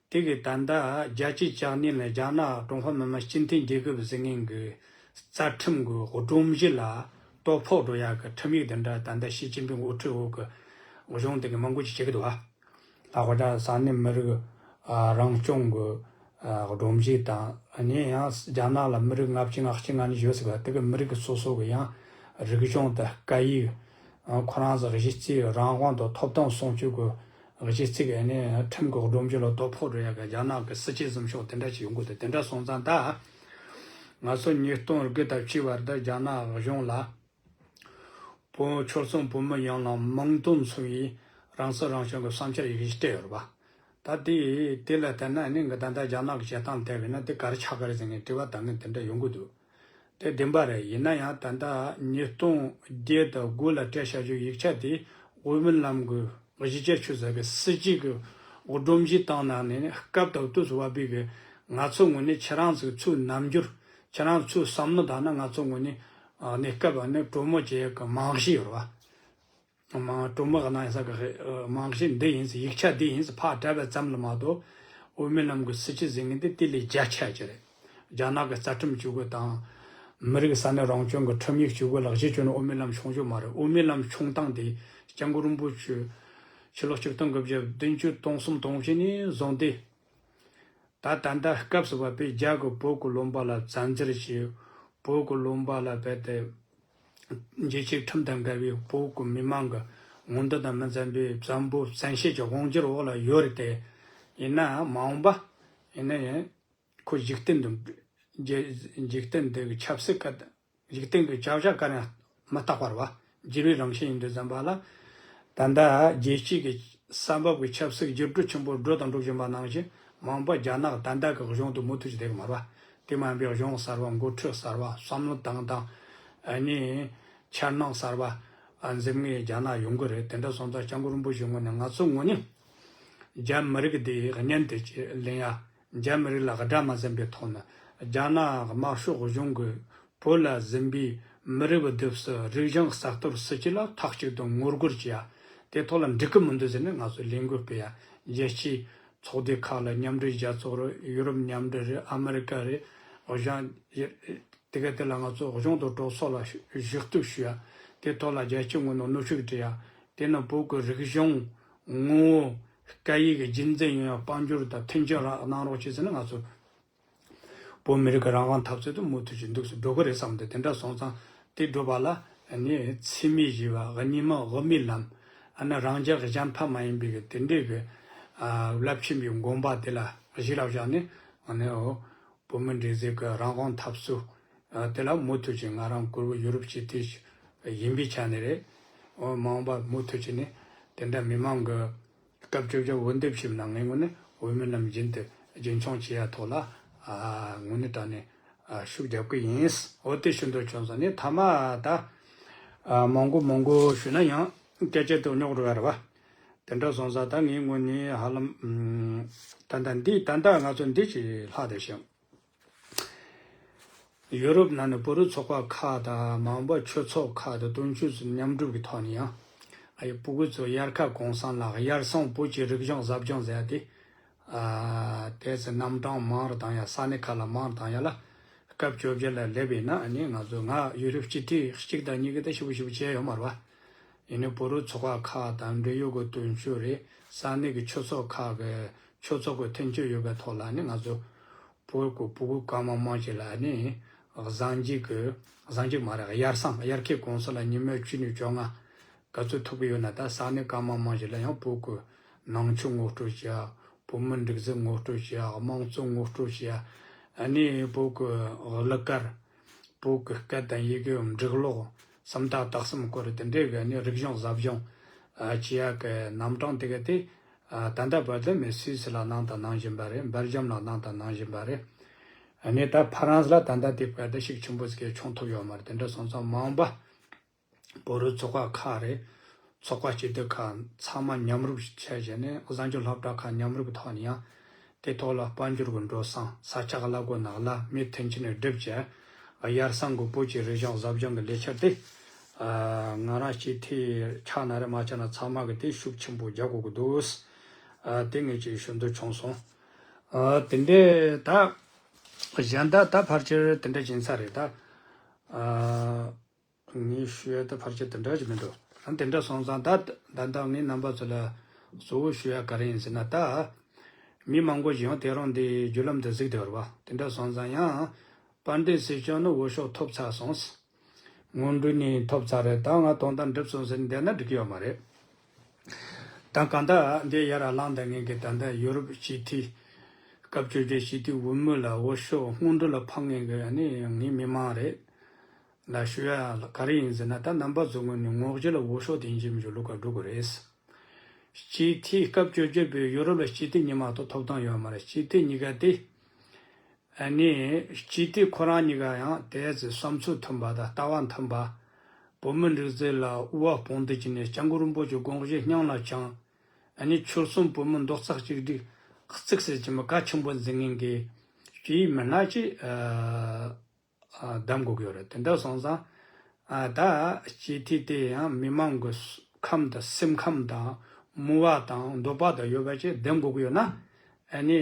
དེ་གིས་ད་ལྟ་རྒྱལ་སྤྱིའི་ལྕགས་སྣེ་ལ་རྒྱ་ནག་ཀྲུང་ཧྭ་མི་དམངས་སྤྱི་མཐུན་རྒྱལ་ཁབ་ཟེར་མཁན་གྱི་རྩ་ཁྲིམས་ཀྱི་སྒྲོམ་གཞི་ལ་དོ་ཕོག་འགྲོ་ཡག་གི་ཁྲིམས་ཡིག་དེ་འདྲ་ད་ལྟ་ཞི་ཅིན་ཕིང་དབུ་ཁྲིད་འོག་གི་གཞུང་དེ་གིས་མང་པོ་ཅིག་བྱེད་ཀྱི་འདུག་བ། ལྷག་པར་དུ་ས་གནས་མི་རིགས་རང་སྐྱོང་གི་སྒྲོམ་གཞི་དང་། ཨ་ནི་ཡང་རྒྱ་ནག་ལ་མི་རིགས་ལྔ་བཅུ་ང་གཅིག་ང་གཉིས་ཡོད་ཟེར་བ་དེ་གི་མི་རིགས་སོ་སོ་གི་ཡང་རིག་གཞུང་དང་སྐད་ཡིག་ཁོ་རང་ཚོ་གཞི་རྩའི་རང་དབང་དང་ཐོབ་ཐང་སྲུང་སྐྱོབ་ཀྱི་གཞི་རྩའི་གི། ཨ་ནི་ཁྲིམས་ཀྱི་སྒྲོམ་གཞི་ལ་དོ་ཕོག་འགྲོ་ཡ་གི་རྒྱ་ནག་གི་སྲིད་བྱུས་བཟུང་ཕྱོགས་དེ་འདྲ་ཞིག་ཡོང་གི་འདུག་དེ་འདྲ་སོང་ཙང་ད་ང་ཚོ་ཉིས་སྟོང་དགུ་དང་བཅུའི་བར་དུ་རྒྱ་ནག་གཞུང་ལ་བོད་ཆོལ་གསུམ་བོད་མི་ཡན་ལག་མིང་དོན་མཚུངས་པའི་རང་སྲིད་རང་སྐྱོང་གི་བསམ་འཆར་ཡི་གེ་ཞིག་སྤྲད་ཡོད་རེད་པ། ད་དེ་དེ་ལ་བལྟས་ན་ནི་ད་ལྟ་རྒྱ་ནག་གི་བྱེད་སྟངས་བལྟས་པས་ན་དེ་ག་རེ་ཆགས་ཀྱི་རེད་ཟེར་ནས་དྲི་བ་དྲི་མཁན་དེ་འདྲ་ཡོང་གི་འདུག་དེ་བདེན་པ་རེད། ཡིན་ན་ཡང་ད་ལྟ་ཉིས་སྟོང་བརྒྱད་དང་དགུ་ལ་སྤྲད་བཞག་རྒྱུ་ཡིག་ཆ་དེ་དབུ་མའི་ལམ་གྱི་གཞི་རྒྱ་ཆེ་ས་གི་སྲིད་བྱུས་ཀྱི་སྒྲོམ་གཞི་སྟེང་ནང་ནས་ནི་སྐབས་དང་དུས་སུ་བབས་པའི་གི་ང་ཚོ་ངོས་ནས་ཁྱེད་རང་ཚོའི་ཚུར་རྣམ་འགྱུར། ཁྱེད་རང་ཚོའི་བསམ་བློ་དང་ནི་ང་ཚོ་ངོས་ནས་ཨ་གནས་སྐབས་ནས་གྲོས་མོལ་བྱེད་ཡག་གི་རྨང་གཞི་ཡོད་རེད་བ། མ་གྲོས་མོལ་གནང་ཡག་གི་རྨང་གཞི་འདི་ཡིན་ཟེར། ཡིག་ཆ་འདི་ཡིན་ཟེར་ཕར་བྲིས་པ་ཙམ་ལ་མ་གཏོགས། དབུ་མའི་ལམ་གྱི་སྲིད་བྱུས་ཟེར་མཁན་དེ་དེ་ལས་རྒྱ་ཆེ་ཅིག་རེད། རྒྱ་ནག་གི་རྩ་ཁྲིམས་བཅུ་དགུ་དང་། མི་རིགས་ས་གནས་རང་སྐྱོང་གི་ཁྲིམས་ཡིག་བཅུ་དགུ་ལག་བསྟར་བྱས་ནས་དབུ་མའི་ལམ་བྱུང་རྒྱུ་མ་རེད། དབུ་མའི་ལམ་བྱུང་སྟངས་དེ་སྐྱབས་མགོན་རིན་པོ་ཆེ་ཕྱི་ལོ་ཆིག་སྟོང་དགུ་བརྒྱ་བདུན་ཅུ་དོན་གསུམ་དོན་བཞི་ནས་བཟུང་སྟེ། ད་ད་ལྟ་སྐབས་སུ་བབས་པའི་རྒྱ་གིས་བོད་ཀྱི་ལུང་པ་ལ་བཙན་འཛུལ་བྱས། བོད་ཀྱི་ལུང་པ་ལ་རྦད་དེ་རྒྱལ་སྤྱིའི་ཁྲིམས་དང་འགལ་བའི་བོད་ཀྱི་མི་མང་གི་མངོན་འདོད་དང་མི་འཚམ་པའི་བཙན་པོ་བཙན་ཤེད་ཀྱི་དབང་སྒྱུར་འོག་ལ་ཡོད་རེད་དེ། ཡིན་ནའང་མ་འོངས་པ་ཡིན་ན་ཡང་ཁོ་འཇིག་རྟེན་དུ། འཇིག་རྟེན་འདི་གི་ཆབ་སྲིད་ཀ་འཇིག་རྟེན་གྱི་བྱ་བཞག་ག་རེ་ཡང་མི་རྟག་པ་རེད་བ། འགྱུར་བའི་རང་བཞིན་ཡིན་དུས་ཙམ་པ་ལ། ད་ལྟ་རྒྱལ་སྤྱིའི་གི་ས་བབ་ཀྱི་ཆབ་སྲིད་འགྱུར་འགྲོས་ཆེན་པོ་འགྲོ་དང་འགྲོ་བཞིན་པ་ནང་བཞིན། མ་འོངས་པ་རྒྱ་ནག་ད་ལྟ་གི་གཞུང་དེ་མུ་མཐུད་ཀྱི་བསྡད་ཀྱི་མ་རེད་བ། དེ་མ་ཡིན་པའི་གཞུང་གསར་བ། འགོ་ཁྲིད་གསར་བ། བསམ་བློ་བཏང་སྟངས། ཨ་ནི་འཆར་སྣང་གསར་བ་འཛིན་མཁན་རྒྱ་ནག་ཡོང་གི་རེད། དེ་འདྲ་སོང་ཙང་སྐྱབས་མགོན་རིན་པོ་ཆེའི་ངོས་ནས་ང་ཚོའི་ངོས་ནས་རྒྱ་མི་རིགས་དེ་གཉེན་དུ་ལེན་ཡ། རྒྱ་མི་རིགས་ལ་དགྲ་མ་འཛིན་པའི་ཐོག་ནས། རྒྱ་ནག་དམར་ཤོག་གཞུང་གིས་བོད་ལ་ཟིན་པའི་མི་རབས་བདུན་ཅུ་རིག་གཞུང་གསར་གཏོད་སྲིད་བྱུས་ལ་མཐའ་གཅིག་ཏུ་ངོ་རྒོལ་བྱེད་ཡ། དེ་ཐོག་ལ་འགྲིག་གི་མི་འདུག་ཟེར་ནས་ང་ཚོས་ལས་འགུལ་སྤེལ་ཡ། རྒྱལ་སྤྱིའི་ཚོགས་སྡེ་ཁག་ལ། མཉམ་འབྲེལ་རྒྱལ་ཚོགས་རེད། ཡུ་རོབ་མཉམ་འབྲེལ་རེད། ཨ་མི་རི་ཀ་རེད། གཞུང་དེ་ག་དེ་ལ་ང་ཚོ་གཞུང་དང་གྲོས་ཚོགས་ལ་ཞུ་ཞུ་གཏུག་ཞུ་ཡ། དེ་ཐོག་ལ་རྒྱལ་སྤྱིའི་ངོས་ནས་གནོན་ཤུགས་སྤྲད་ཡ། དེ་ནས་བོད་ཀྱི་རིག་གཞུང་། ངོ་བོ། སྐད་ཡིག་གི་རྒྱུན་འཛིན་ཡོང་ཡ་དཔལ་འབྱོར་དང་མཐུན་རྐྱེན་རག་གནང་རོགས་བྱེད་ཟེར་ནས་ང་ཚོ་བོད་མི་རིགས་ཀྱི་རང་དབང་འཐབ་རྩོད་དེ་མུ་མཐུད་ཀྱི་འདུག་སེ་འགྲོ་གི་རེད་བསམ་སྟེ། དེ་འདྲ་སོང་ཙང་དེ་སྒྲུབ་པ་ལ་ནི་འཚེ་མེད་ཞི་བ། གཉིས་སྨན་དབུ་མའི་ལམ། ཨ་ནི་རང་རྒྱལ་གཞན་ཕམ་མ་ཡིན་པའི་གི་དེ་འདྲའི་གི་ཨ་རླབས་ཆེན་པོའི་དགོངས་པ་དེ་ལ་གཞི་ལ་བཞག་ནས། ཨ་ནི་འོ། བོད་མི་འདི་ཚོའི་གི་རང་དབང་འཐབ་རྩོད་ཨ་དེ་ལ་མུ་མཐུད་ཀྱིས་ང་རང་གུས་པ་ཡོད་རབས་ཀྱི་དེ་ཡིན་པའི་ཆ་ནས་རེད། འོ། མ་འོངས་པ་མུ་མཐུད་ཀྱིས་ནི་དེ་འདྲ་མི་མང་གི་སྐབས་བཅོ་བརྒྱད་འོས་འདེམས་བྱས་པ་ནང་ངས་ངོས་ནས་འོས་མི་རྣམས་རྒྱུན་དུ་རྒྱུན་འཁྱོངས་བྱེད་ཡ་ཐོག་ལ་ཨ་དངོས་གནས་དྲང་གནས་ཨ་ཤུགས་རྒྱབ་ཀྱི་ཡིན། འོ། དེ་ཞུ་འདོད་བྱུང་སོང་། ནི་མཐའ་མ་ད་ཨ་མང་པོ་མང་པོ་ཞུས་ན་ཡང་སྐད་ཆ་དེ་རྙོག་འགྲོ་ཡ་རེད་བ། དེ་འདྲ་སོང་ཙང་ད་ངའི་ངོས་ནས་ཧ་ལམ་ཨམ། ད་ལྟ་འདི་ད་ལྟ་ང་ཚོ་འདི་ཅིག་ལྷག་བསྡད་ཤག་ཡུ་རོབ་ནང་ནས་བོད་རིགས་ཚོགས་པ་ཁག་དང་མ་འོངས་པ་ཆོས་ཚོགས་ཁག་དང་དོན་གཅོད་ཚོ་མཉམ་སྒྲུབ་ཀྱི་ཐོག་ནས་ཡང་ཨ་ཡི་སྤུ་གུ་ཚོ་དབྱར་ཁ་གུང་སེང་ལ་དབྱར་སང་བོད་ཀྱི་རིག་གཞུང་གཟབ་སྦྱོང་ཟེར་ཡ་དེ། ཨ་དེ་ཚོ་རྣམ་གྲངས་མང་རུ་བཏང་ཡ། ས་གནས་ཁག་ལ་མང་རུ་བཏང་ཡ་ལ་སྐབས་བཅོ་བརྒྱད་ལ་སླེབས་ཡིན་ན་ཨ་ནི་ང་ཚོ་ང་ཡུ་རོབ་སྤྱི་འཐུས་གཅིག་དང་གཉིས་ཀྱི་ད་ཞིབ་ཞིབ་བྱས་ཡོད་མ་རེད་བ། ཡིན་ནའི་བོད་རིགས་ཚོགས་པ་ཁག་དང་འབྲེལ་ཡོད་ཀྱི་དོན་གཅོད་རེད། ས་གནས་ཀྱི་ཆོས་ཚོགས་ཁག་གི་ཆོས་ཚོགས་ཀྱི་མཐུན་རྐྱེན་ཡོད་པའི་ཐོག་ལ་ནི་ང་ཚོ་བོད་ཀྱི་སྤུ་གུ་གང་མང་མང་ཞིག་ལ་ནི་གཟའ་མཇུག་གི་གཟའ་མཇུག་མ་རེད། དབྱར་སང་དབྱར་ཁའི་གུང་སེང་ལ་ཉི་མ་བཅུ་ནས་བཅོ་ལྔ་ག་ཚོད་ཐུབ་ཀྱི་ཡོད་ན། ད་ས་གནས་གང་མང་མང་ཞིག་ལ་ཡང་བོད་ཀྱི་ནང་ཆོས་ངོ་སྤྲོད་བྱེད་ཡ། བོད་མི་སྒྲིག་འཛུགས་ངོ་སྤྲོད་བྱེད་ཡ། དམངས་གཙོ་ངོ་སྤྲོད་བྱེད་ཡ། ཨ་ནི་བོད་ཀྱི་གླུ་གར། བོད་ཀྱི་སྐད་དང་ཡི་གེ། འབྲི་ཀློག་སུམ་རྟགས་དག་གསུམ་སྐོར་དེ་འདྲའི་གི་ནི་རིག་གཞུང་ཟབ་སྦྱོང་ཨ་བྱེད་ཡ་གི་རྣམ་གྲངས་དེ་ག་དེ་ཨ་ད་ལྟ་བར་དུ་ནི་སུད་སི་ལ་གནང་དང་གནང་བཞིན་པ་རེད། སྦེལ་ཇམ་ལ་གནང་དང་གནང་བཞིན་པ་རེད། ཨ་ནི་ད་ཕ་རན་སི་ལ་ད་ལྟ་དེ་བར་དུ་ཤུགས་ཆེན་པོ་ཟིག་གི་བྱུང་ཐུབ་ཡོད་མ་རེད། དེ་འདྲ་སོང་ཙང་མ་འོངས་པ་བོད་རིགས་ཚོགས་པ་ཁག་རེད། ཚོགས་པ་སྤྱི་འཐུས་ཁག་ཚང་མ་མཉམ་རུབ་བྱས་བྱས་ནས་གཟའ་མཇུག་སློབ་གྲྭ་ཁག་མཉམ་རུབ་ཀྱི་ཐོག་ནས་ཡང་དེ་ཐོག་ལ་དཔལ་འབྱོར་གྱི་འགྲོ་སོང་། ས་ཆ་གི་གླ་སྒོ་ནང་ལ་མི་མཐུན་རྐྱེན་སྒྲུབ་བྱས་དབྱར་སང་གི་བོད་ཀྱི་རིག་གཞུང་ཟབ་སྦྱོང་གི་ལས་འཆར་དེ་ཨ་ང་རང་སྤྱི་འཐུས་ཆགས་ན་རེད་མ་ཆགས་ན་ཚང་མ་གི་དེ་ཤུགས་ཆེན་པོ་རྒྱག་དགོས་ཀྱི་འདུག་ཨ་དེ་ངས་ཅིག་ཞུ་འདོད་བྱུང་སོང་། ཨ་དེ་འདྲས་ད་གཞན་དག་ད་ཕལ་ཆེར་དེ་འདྲ་ཡིན་ས་རེད་ད། ཨ་ངས་ཞུ་ཡ་ད་ཕལ་ཆེར་དེ་འདྲ་ཅིག་མི་འདུག་ཨ་དེ་འདྲ་སོང་ཙང་ད་ད་ལྟ་ངས་རྣམ་པ་ཚོ་ལ་གཙོ་བོ་ཞུ་ཡ་ག་རེ་ཡིན་ཟེར་ན། ད་མི་མང་པོ་ཞིག་ཡང་དེ་རིང་འདི་བརྒྱུད་ལམ་དུ་གཟིགས་བསྡད་ཡོད་རེད་བ། དེ་འདྲ་སོང་ཙང་ཡང་དཔལ་ལྡན་སྲིད་སྐྱོང་ནི་འོས་ཤོག་ཐོབ་ཚར་སོང་། སྔོན་འགྲོ་ནས་ཐོབ་ཚར་རེད། ད་ང་དོན་དག་འགྲུབ་སོང་ཟེར་བསྡད་ན་འགྲིག་གི་ཡོད་མ་རེད། ད་གང་ལྟར་འདི་ཡར་ལངས་བསྡད་མཁན་གྱི་ད་ལྟ་ཡུ་རོབ་སྤྱི་འཐུས་སྐབས་བཅོ་བརྒྱད་སྤྱི་འཐུས་འོས་མི་ལ་འོས་ཤོག་སྔོན་འགྲོ་ལ་ཕབ་མཁན་གྱི་ཨ་ནི་ངའི་མི་མང་རེད་ལ་ཞུ་ཡ་ག་རེ་ཡིན་ཟེར་ན། ད་རྣམ་པ་ཚོ་ངོས་ནས་ངོ་རྒོལ་ལ་འོས་ཤོག་དེ་ཡིན་གཅིག་མིན་གཅིག་བླུག་ག་འགྲོ་དགོས་རེད། སྤྱི་འཐུས་སྐབས་བཅོ་བརྒྱད་པའི་ཡུ་རོབ་ལ་སྤྱི་འཐུས་གཉིས་མ་གཏོགས་ཐོབ་ཐང་ཡོད་མ་རེད། སྤྱི་འཐུས་གཉིས་ཀ་དེ་ཨ་ནི་སྤྱི་འཐུས་ཁོ་རང་གཉིས་ཀ་ཡང་དེ་ཚོའི་བསམ་ཚུལ་མཐུན་པ་དང་ལྟ་བ་མཐུན་པ། བོད་མི་སྒྲིག་འཛུགས་ལ་དབུ་བ་དཔུང་འདེགས་བྱས་ནས་སྐྱབས་མགོན་རིན་པོ་ཆེའི་དགོངས་གཞི་སྙིང་ལ་བཅངས། ཨ་ནི་ཆོལ་གསུམ་བོད་མི་རྡོག་རྩ་གཅིག་སྒྲིལ་གཙིགས་སུ་བྱས་མི་གལ་ཆེན་པོ་འཛིན་མཁན་གྱི་སྤྱིའི་མི་སྣ་ཅིག་ཨ་ཨ་གདམ་དགོས་ཀྱི་ཡོད་རེད། དེ་འདྲ་སོང་ཙང་ཨ་ད་སྤྱི་འཐུས་དེ་ཡང་མི་མང་གི་ཁམས་དང་སེམས་ཁམས་དང་མོས་པ་དང་འདོད་པ་དང་ཡོད་པ་ཅིག་གདམ་དགོས་ཀྱི་ཡོད་ན། ཨ་ནི་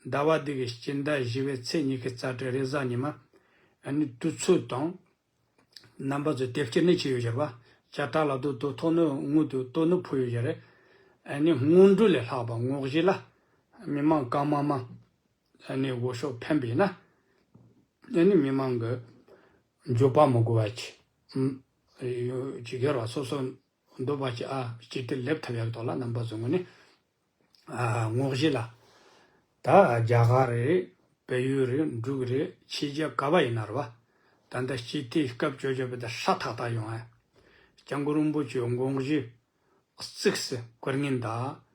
ཟླ་བ་འདི་གི་སྤྱི་ཟླ་བཞི་པའི་ཚེས་ཉི་ཤུ་རྩ་དྲུག་རེས་གཟའ་ཉི་མ་ཨ་ནི་དུས་ཚོད་དང་རྣམ་པ་ཚོས་དེབ་སྐྱེལ་ནི་བྱས་ཡོད་ཟེར་བ། བྱ་བྲག་ལ་དུ་དུ་ཐོག་ནི་དངུལ་དུ་ལྟོ་ནི་ཕུལ་ཡོད་ཟེར། ཨ་ནི་སྔོན་འགྲོ་ལས་ལྷག་པ་ངོ་བཞི་ལ་མི་མང་གང་མང་མང་ཨ་ནི་འོས་ཤོག་འཕེན་པས་ན་ཨ་ནི་མི་མང་གི་འགྱོད་པ་མི་དགོས་པ་ཅིག་ཅིག་ཡོད་ར། སོ་སོ་འདོད་པ་ཅིག་ཨ་སྤྱི་འཐུས་སླེབས་ཐུབ་ཡག་ཐོག་ལ་རྣམ་པ་ཚོ་ངོས་ནས་ཨ་ངོ་བཞི་ལ་ད་རྒྱ་གར་རེད། བལ་ཡུལ་རེད། འབྲུག་རེད། ཕྱི་རྒྱལ་ག་བ་ཡིན་ན་རེད་བ། ད་ལྟ་སྤྱི་འཐུས་སྐབས་བཅོ་བརྒྱད་པ་དེ་ཧྲ་ཐག་ཐག་ཡོང་ཨ། སྐྱབས་མགོན་རིན་པོ་ཆེའི་དགོངས་གཞི་གཙིགས་སུ་བཀུར་མཁན་དང་།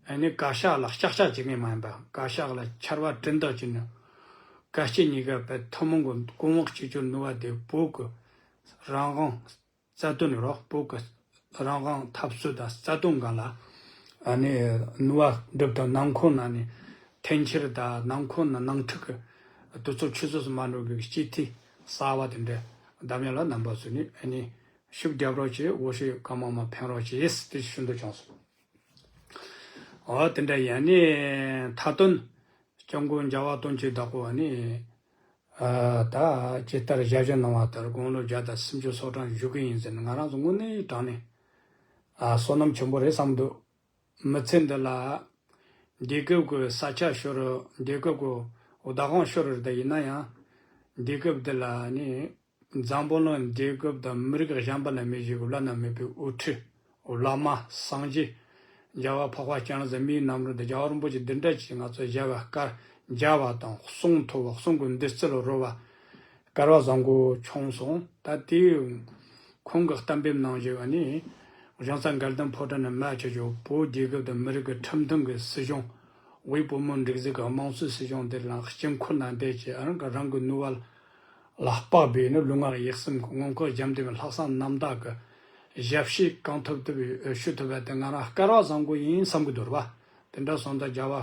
ཨ་ནི་བཀའ་ཤག་ལ་ལྕག་ལྕག་བྱེད་མཁན་མ་ཡིན་པ། བཀའ་ཤག་ལ་ཕྱར་བ་གྲུ་འདེགས་བྱས་ནས་བཀའ་སྤྱི་གཉིས་ཀ་བས་ཐུན་མོང་གི་གོང་འོག་གཅིག་གྱུར་ནུས་པ་དེ་བོད་ཀྱི་རང་དབང་རྩ་དོན་རོགས། བོད་ཀྱི་རང་དབང་འཐབ་རྩོད་དང་རྩ་དོན་སྒང་ལ་ཨ་ནི་ནུས་པ་སྒྲུབ་དང་། ནང་ཁུལ་ན་ནི་འཐེན་འཁྱེར་དང་། ནང་ཁུལ་ན་ནང་འཁྲུག་གི་དུས་ཚོད་ཆུད་ཟོས་སུ་མ་འགྲོ་བའི་སྤྱི་འཐུས་གསར་བ་དེ་འདྲ་གདམ་ཡག་ལ་རྣམ་པ་ཚོས་ནི་ཨ་ནི་ཤུགས་རྒྱབ་རོགས་བྱེད། འོས་ཤོག་གང་མང་མང་འཕེན་རོགས་བྱེད་ཟེར་དེ་ཞུ་འདོད་བྱུང་སོང་། འོ་དེ་འདྲ་ཡིན། ཨ་ནི་མཐའ་དོན་སྐྱབས་མགོན་རྒྱལ་བ་དོན་གྱི་བདག་པོ་ཨ་ནི་ཨ་ད་ཇི་ལྟར་ཞལ་བཞེས་གནང་བ་ལྟར་དགུང་ལོ་བརྒྱ་དང་སུམ་ཅུ་སོ་གྲངས་བཞུགས་ཀྱི་ཡིན་ཟེར་ནས་ང་རང་ཚོ་དངོས་གནས་དྲང་གནས་ཨ་བསོད་ནམས་ཆེན་པོ་རེད་བསམ་འདུག་མི་ཚེ་འདི་ལ་རྒྱལ་ཁབ་ཀྱི་ས་ཆ་ཤོར། རྒྱལ་ཁབ་ཀྱི་བདག་དབང་ཤོར་རེད། ད་ཡིན་ན་ཡང་རྒྱལ་ཁབ་འདི་ལ་ནི་འཛམ་བུ་གླིང་རྒྱལ་ཁབ་དང་མི་རིགས་གཞན་པ་ལ་མེད་བཞིན་བླ་ན་མེད་པའི་དབུ་ཁྲིད་བླ་མ་སངས་རྒྱས་རྒྱལ་བ་འཕགས་པ་སྤྱན་རས་གཟིགས་མིའི་རྣམ་རོལ་དུ་རྒྱལ་བ་རིན་པོ་ཆེ་འདི་འདྲ་ཅིག་ང་ཚོ་མཇལ་བ་སྐལ་མཇལ་བ་དང་གསུང་ཐོས་པ། གསུང་གི་བདུད་རྩི་ལ་རོལ་བ་སྐལ་བ་བཟང་པོ་བྱུང་སོང་། ད་དེའི་ཁོང་གི་གཏམ་དཔེ་ནང་བཞིན་ཨ་ནི་གཞུང་ས་དགའ་ལྡན་ཕོ་བྲང་ནས་མར་ཆེ་ཆེ་བོད་རྒྱལ་ཁབ་དང་མི་རིགས་ཀྱི་ཁྲིམས་མཐུན་གྱི་སྲིད་གཞུང་། དབུས་བོད་མིའི་སྒྲིག་འཛུགས་ཀྱི་དམངས་གཙོའི་སྲིད་གཞུང་འདི་ལ་དཀྱིལ་འཁོར་ན་བསྡད་ཀྱི་རང་གི་རང་གི་ནུས་པ་ལ་དཔག་པའི་ནི་ལུས་ངག་ཡིད་གསུམ་གྱི་མངོན་མཁོ་རྒྱ་འདེབས་ལྷག་བསམ་རྣམ་དག་གི་ ཞབས་ཕྱི་གང་ཐུབ་ཐུབ་ཞུ་ཐུབ་པ་དེ་ང་རང་སྐལ་བ་བཟང་པོ་ཡིན་བསམ་གྱི་འདུག་ར་བ། དེ་འདྲ་སོང་ཙང་རྒྱལ་བ་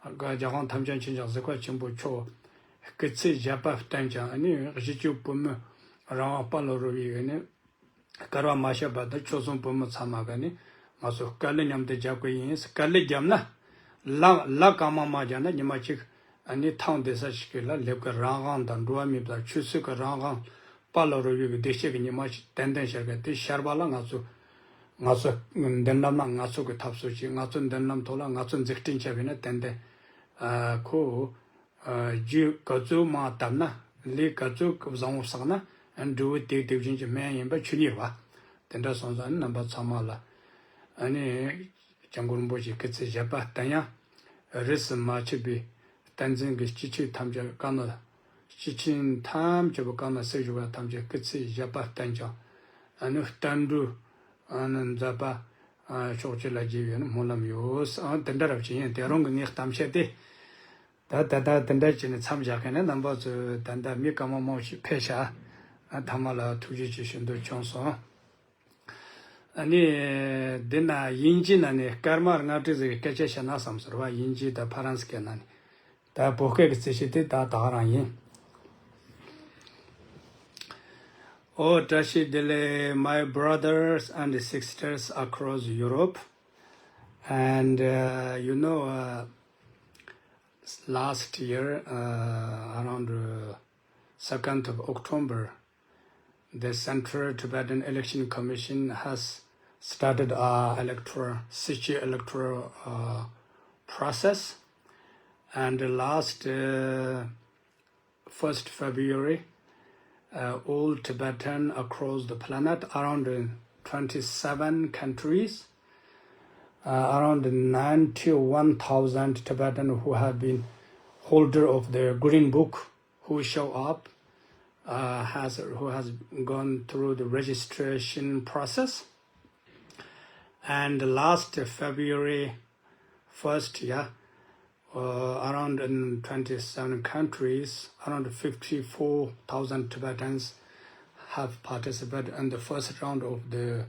རྒྱལ་དབང་ཐམས་ཅད་མཁྱེན་ཅིང་གཟིགས་པ་ཆེན་པོ་མཆོག་སྐུ་ཚེ་ཞབས་པད་བརྟན་ཅིང་ཨ་ནི་གཞིས་བྱེས་བོད་མི་རང་དབང་དཔལ་ལ་རོལ་བའི་ཨ་ནི་སྐལ་བ་མ་ཆད་པ་དང་ཆོལ་གསུམ་བོད་མི་ཚང་མ་ག་ནི་ང་ཚོ་དཀའ་ལས་མཉམ་དུ་རྒྱག་གི་ཡིན། དཀའ་ལས་བརྒྱབ་ན་ལ་ལ་གང་མང་མང་རྒྱག་ན་ཉི་མ་གཅིག་ཨ་ནི་ཐང་བདེ་ས་ཞིག་གི་ལ་ལེབ་ཀྱི་རང་དབང་དང་འགྲོ་བ་མིའི་ཆོས་སྲིད་ཀྱི་རང་དབང་དཔལ་ལ་རོལ་བའི་བདེ་སྐྱིད་ཀྱི་ཉི་མ་ཞིག་ཏན་ཏན་ཤར་གི་དེ་ཤར་བ་ལ་ང་ཚོ་ང་ཚོ་མདུན་ལམ་ལ་ང་ཚོ་གི་འཐབ་རྩོད་ཅིག་ང་ཚོ་མདུན་ལམ་ཐོག་ལ་ང་ཚོ་འཛུགས་སྐྲུན་བྱས་པ་ཡིན་ན་ཏན་ཏན་ཨ་ཁོ་ཨ་རྒྱུ་ག་ཚོད་མང་བཏབ་ན་ལས་ག་ཚོད་བཟང་བོ་བསགས་ན་འབྲས་བུ་དེ་དེ་བཞིན་གྱི་སྨན་ཡིན་པ་ཆོས་ཉིད་རེད་བ། དེ་འདྲ་སོང་ཙང་རྣམ་པ་ཚང་མ་ལ་ཨ་ནི་སྐྱབས་མགོན་རིན་པོ་ཆེ་སྐུ་ཚེ་ཞབས་པད་བརྟན་ཡང་རིས་སུ་མ་ཆད་པའི་བསྟན་འཛིན་གྱི་སྤྱི་ཆིངས་ཐམས་ཅད་བཀའ་ནོར་སྤྱི་ཆིངས་ཐམས་ཅད་པོ་བཀའ་ནོར་སྲི་ཞུ་བ་ཐམས་ཅད་སྐུ་ཚེ་ཞབས་པད་བརྟན་ཅིང་ཨ་ནི་བརྟན་གྲོལ་ཨ་ནི་མཛད་པ་ཨ་ཕྱོགས་བཅུ་ལ་རྒྱས་པའི་སྨོན་ལམ་ཡོད། ཨ་དེ་འདྲ་རབ་ཅིག་ཡིན། དེ་རིང་གི་ངའི་གཏམ་བཤད་དེ་ད་ད་ད་དེ་འདྲ་བྱས་ནས་མཚམས་བཞག་མཁན་ནི་རྣམ་པ་ཚོས་ད་ལྟ་མི་སྐར་མ་མང་ཞིག་ཕེབས་ཤག་ཨ་ཐ་མ་ལ་ཐུགས་རྗེ་ཆེ་ཞུ་འདོད་བྱུང་སོང་། ཨ་ནི་འདི་ན་དབྱིན་ཇི་ན་ནི་སྐར་མ་ལྔ་དྲུག་ཟིག་གི་སྐད་ཆ་བཤད་ན་བསམ་ཟེར་བ། དབྱིན་ཇི་དང་ཕ་རན་སི་སྐད་ན་ནི། ད་བོད་སྐད་ཀྱི་རྩིས་གཞི་དེ་ད་ད་ག་རང་ཡིན། ཨོ་བཀྲ་ཤིས་བདེ་ལེགས། My brothers and sisters across Europe, and uh, you know, uh, last year, uh, around uh, second of October, the Central Tibetan Election Commission has started a electoral, C C electoral uh, process, and last uh, first February, uh, all Tibetan across the planet, around uh, twenty-seven countries, uh, around ninety-one thousand Tibetan who have been holder of the Green Book who show up, uh, has who has gone through the registration process. And last February first, yeah, uh, around in twenty-seven countries, around fifty-four thousand Tibetans have participated in the first round of the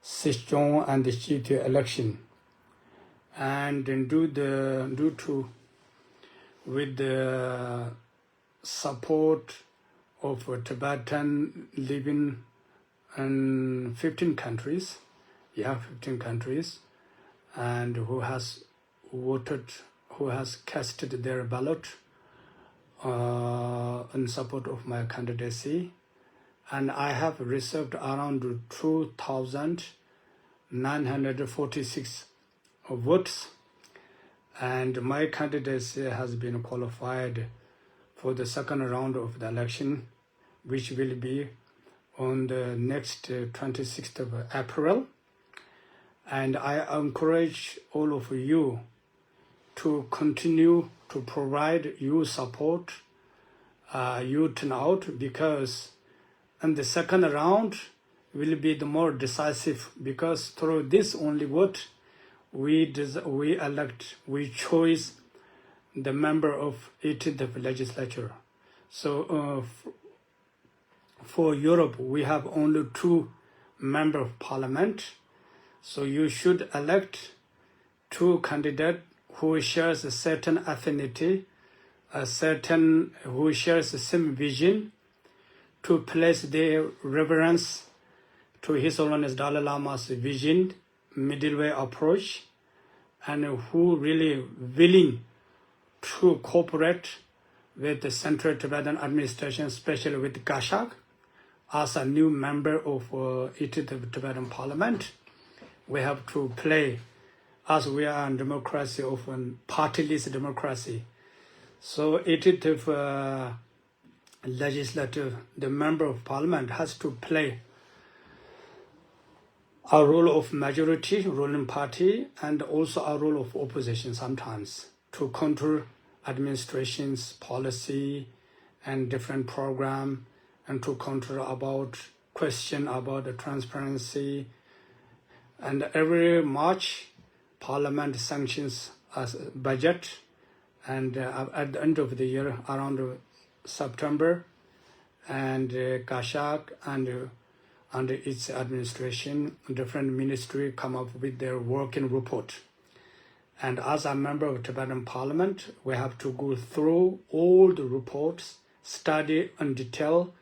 Sichuan and the Chiti election. And due the due to with the support of a Tibetan living in fifteen countries, yeah, fifteen countries, and who has voted, who has casted their ballot uh, in support of my candidacy. And I have received around two thousand nine hundred forty-six votes, and my candidacy has been qualified for the second round of the election, which will be on the next uh, twenty-sixth of April. And I encourage all of you to continue to provide your support, uh, your turnout, because in the second round will be the more decisive, because through this only vote we des- we elect, we choose the member of eighteenth legislature. So uh, f- for Europe, we have only two member of parliament. So you should elect two candidate who shares a certain affinity, a certain who shares the same vision, to place their reverence to His Holiness Dalai Lama's vision, middle way approach, and who really willing to cooperate with the Central Tibetan Administration, especially with Kashag, as a new member of uh, eighteenth Tibetan Parliament. We have to play, as we are in democracy, of a partyless democracy. So eighteenth uh, legislative, the member of parliament has to play a role of majority ruling party and also a role of opposition sometimes to control administration's policy and different program and to control about question about the transparency. And every March, parliament sanctions a budget, and uh, at the end of the year, around September, and uh, Kashak and uh, under its administration, different ministry come up with their working report. And as a member of Tibetan Parliament, we have to go through all the reports, study in detail,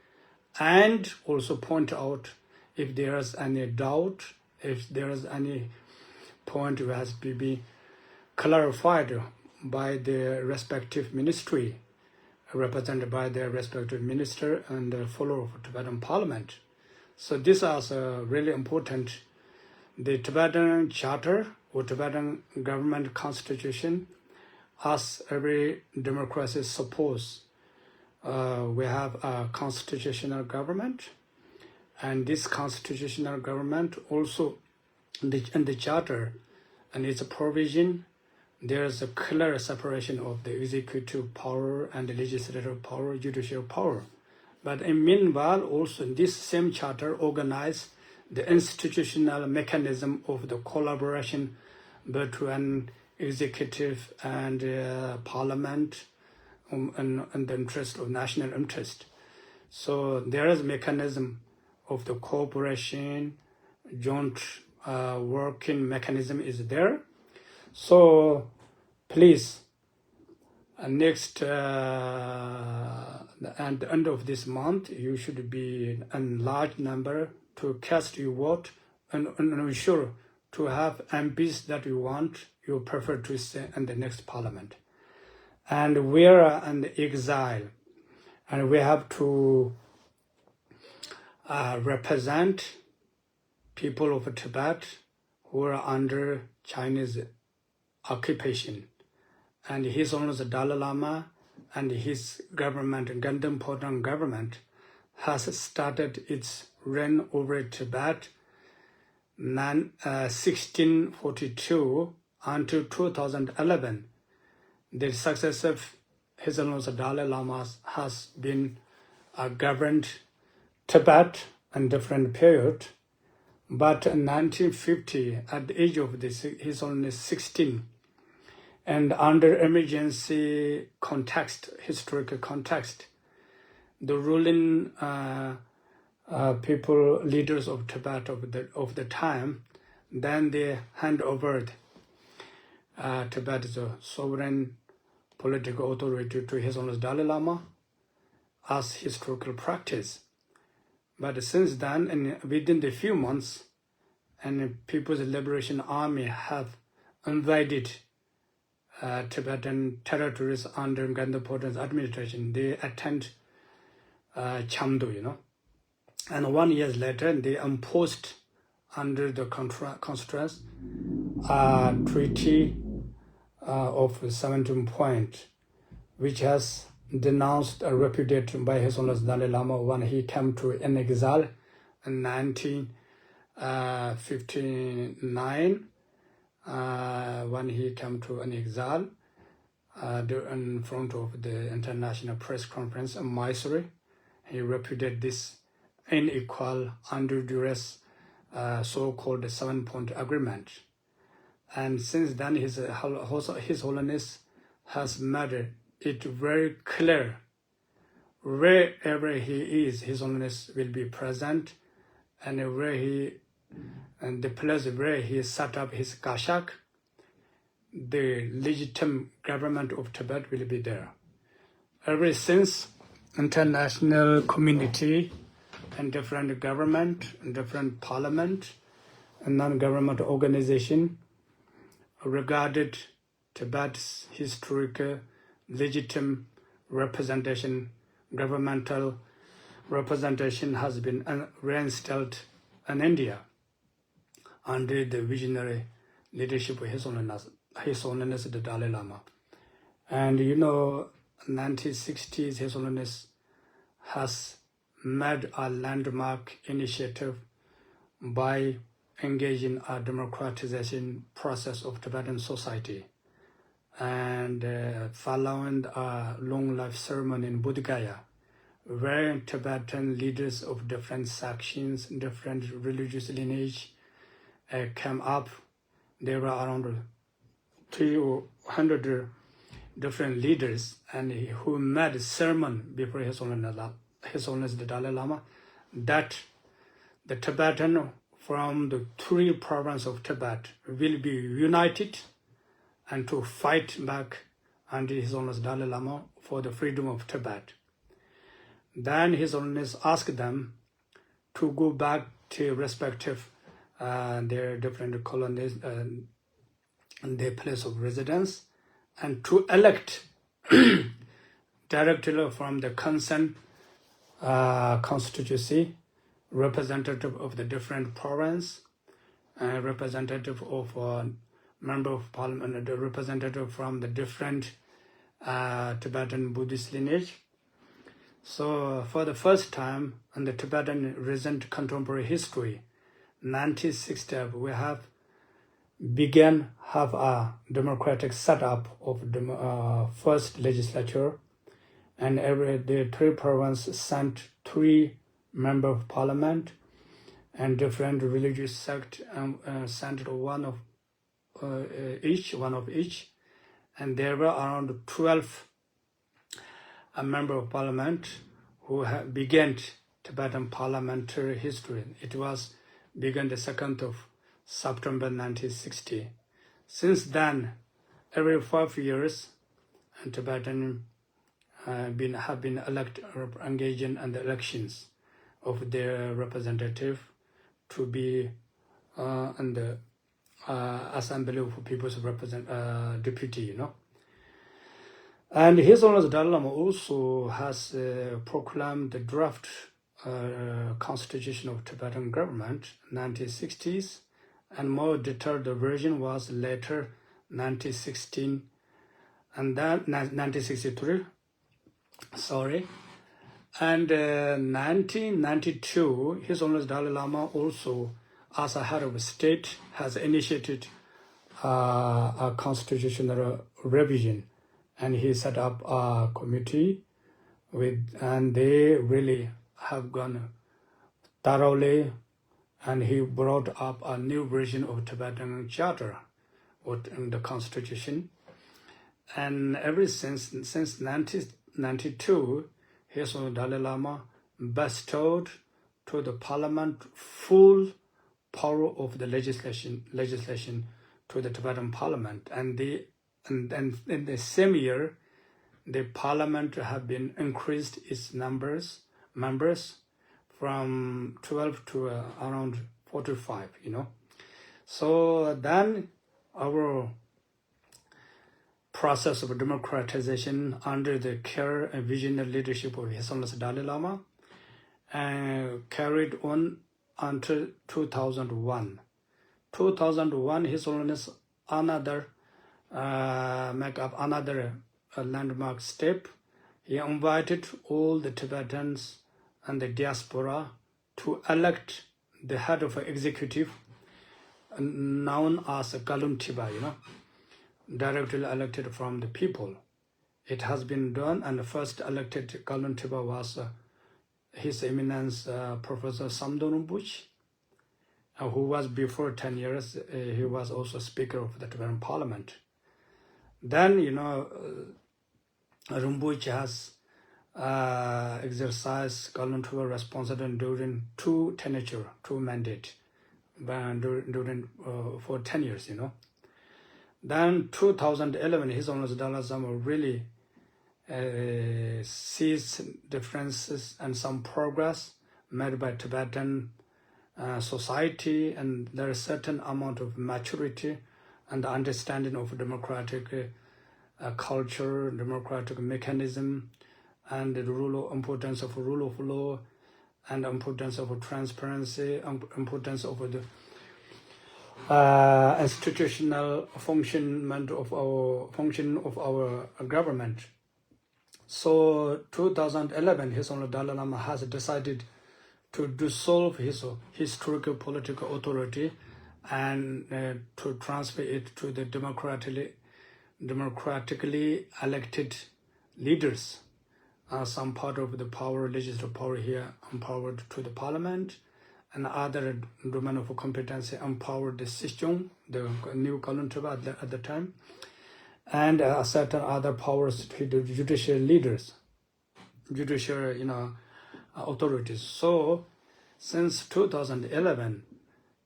and also point out if there is any doubt, if there is any point that has to be clarified by the respective ministry, represented by their respective minister and the follower of Tibetan Parliament. So these are, uh, really important. The Tibetan Charter or Tibetan Government Constitution, as every democracy suppose, uh, we have a constitutional government, and this constitutional government also, the, in the charter and its provision, there is a clear separation of the executive power and the legislative power, judicial power. But in meanwhile, also this same charter organize the institutional mechanism of the collaboration between executive and, uh, parliament, um, in, in the interest of national interest. So there is mechanism of the cooperation, joint, uh, working mechanism is there. So please, uh, next, uh, at the end of this month, you should be in large number to cast your vote and, and ensure to have M Ps that you want, you prefer to sit in the next parliament. And we are in exile, and we have to, uh, represent people of Tibet who are under Chinese occupation. And His Holiness the Dalai Lama and his government, Nganden Photang government, has started its reign over Tibet nine, uh, sixteen forty-two until two thousand eleven. The successive His Holiness the Dalai Lamas has been, uh, governed Tibet in different period. But in nineteen fifty, at the age of the, si- His Holiness sixteen, and under emergency context, historical context, the ruling, uh, uh, people, leaders of Tibet of the, of the time, then they hand over, uh, Tibet's sovereign political authority to His Holiness Dalai Lama as historical practice. But since then, and within the few months, and People's Liberation Army have invaded, uh, Tibetan territories under Nganden Photang's administration. They attacked, uh, Chamdo, you know. And one year later, they imposed under the contra- constraints, uh, Treaty, uh, of seventeen Point, which has denounced and repudiated by His Holiness Dalai Lama when he came to an exile in nineteen fifty-nine, uh, when he came to an exile, uh, do- in front of the International Press Conference in Mysore. He repudiated this unequal, under duress, uh, so-called Seven Point Agreement. And since then, His, Hol- His Holiness has made it very clear, wherever he is, His Holiness will be present, and where he, and the place where he set up his kashak, the legitimate government of Tibet will be there. Ever since, international community and different government, and different parliament, and non-government organization regarded Tibet's historical legitimate representation, governmental representation has been un- reinstalled in India under the visionary leadership of His Holiness, His Holiness the Dalai Lama. And you know, nineteen sixties, His Holiness has made a landmark initiative by engaging a democratization process of Tibetan society and, uh, following a long life ceremony in Bodh Gaya, where Tibetan leaders of different sections, different religious lineage, uh, came up. There were around three hundred different leaders and who made sermon before His Holiness, His Holiness the Dalai Lama that the Tibetan from the three provinces of Tibet will be united and to fight back under His Holiness Dalai Lama for the freedom of Tibet. Then His Holiness asked them to go back to respective uh, their different colonies, uh, their place of residence, and to elect directly from the concerned uh, constituency representative of the different province, uh, representative of uh, member of parliament, the representative from the different uh, Tibetan Buddhist lineage. So for the first time in the Tibetan recent contemporary history, nineteen sixty, we have began have a democratic setup of the uh, first legislature, and every the three provinces sent three member of parliament, and different religious sect um, uh, sent one of uh, each, one of each, and there were around twelve a member of parliament who ha- began Tibetan parliamentary history. It was began the second of September nineteen sixty. Since then, every five years, and Tibetan uh, been have been elect engaging in the elections of their representative to be uh, in the uh, Assembly of People's represent uh, deputy, you know. And His Holiness Dalai Lama also has uh, proclaimed the draft uh, constitution of Tibetan government nineteen sixties, and more detailed version was later nineteen sixteen, and then ni- nineteen sixty-three. Sorry. And uh, nineteen ninety-two, His Holiness Dalai Lama also, as a head of state, has initiated uh, a constitutional revision, and he set up a committee with, and they really have gone thoroughly, and he brought up a new version of Tibetan charter or in the constitution. And ever since since nineteen ninety-two, His Holiness Dalai Lama bestowed to the parliament full power of the legislation legislation to the Tibetan parliament, and the and, and in the same year, the parliament have been increased its numbers members from twelve to uh, around forty-five. You know, so then our process of democratization under the care and visionary leadership of His Holiness Dalai Lama and carried on until two thousand one. two thousand one, His Holiness another uh, make up another uh, landmark step. He invited all the Tibetans and the diaspora to elect the head of executive, known as Kalun Tiba, you know, directly elected from the people. It has been done, and the first elected Kalun Tiba was uh, His Eminence uh, Professor Samdo Rinpoche, uh, who was before ten years, uh, he was also Speaker of the Tibetan Parliament. Then, you know, uh, Rinpoche has uh, exercised Kalun Tiba responsibility during two tenure, two mandate, but during, during uh, for ten years, you know. Then two thousand eleven, His Holiness Dalai Lama really uh, sees differences and some progress made by Tibetan uh, society, and there is certain amount of maturity and understanding of democratic uh, culture, democratic mechanism, and the rule of, importance of rule of law, and importance of transparency, im- importance of the uh, institutional functionment of our function of our government. So two thousand eleven, His Holiness Dalai Lama has decided to dissolve his historical political authority and uh, to transfer it to the democratically democratically elected leaders. Uh, some part of the power, legislative power here, empowered to the parliament, and other domain of competency empowered the Sichung, the new Kalun Tiba at the, at the time, and uh, certain other powers to the judicial leaders, judicial, you know, uh, authorities. So Since two thousand eleven,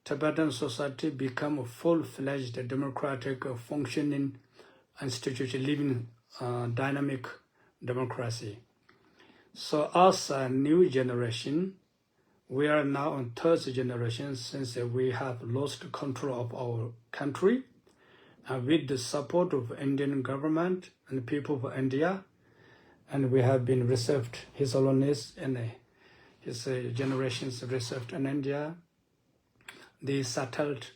Tibetan society become a full-fledged democratic functioning institution, living uh, dynamic democracy. So as a new generation, we are now on third generation since we have lost control of our country. And with the support of Indian government and the people of India, and we have been received, His Holiness and uh, his uh, generations received in India. They settled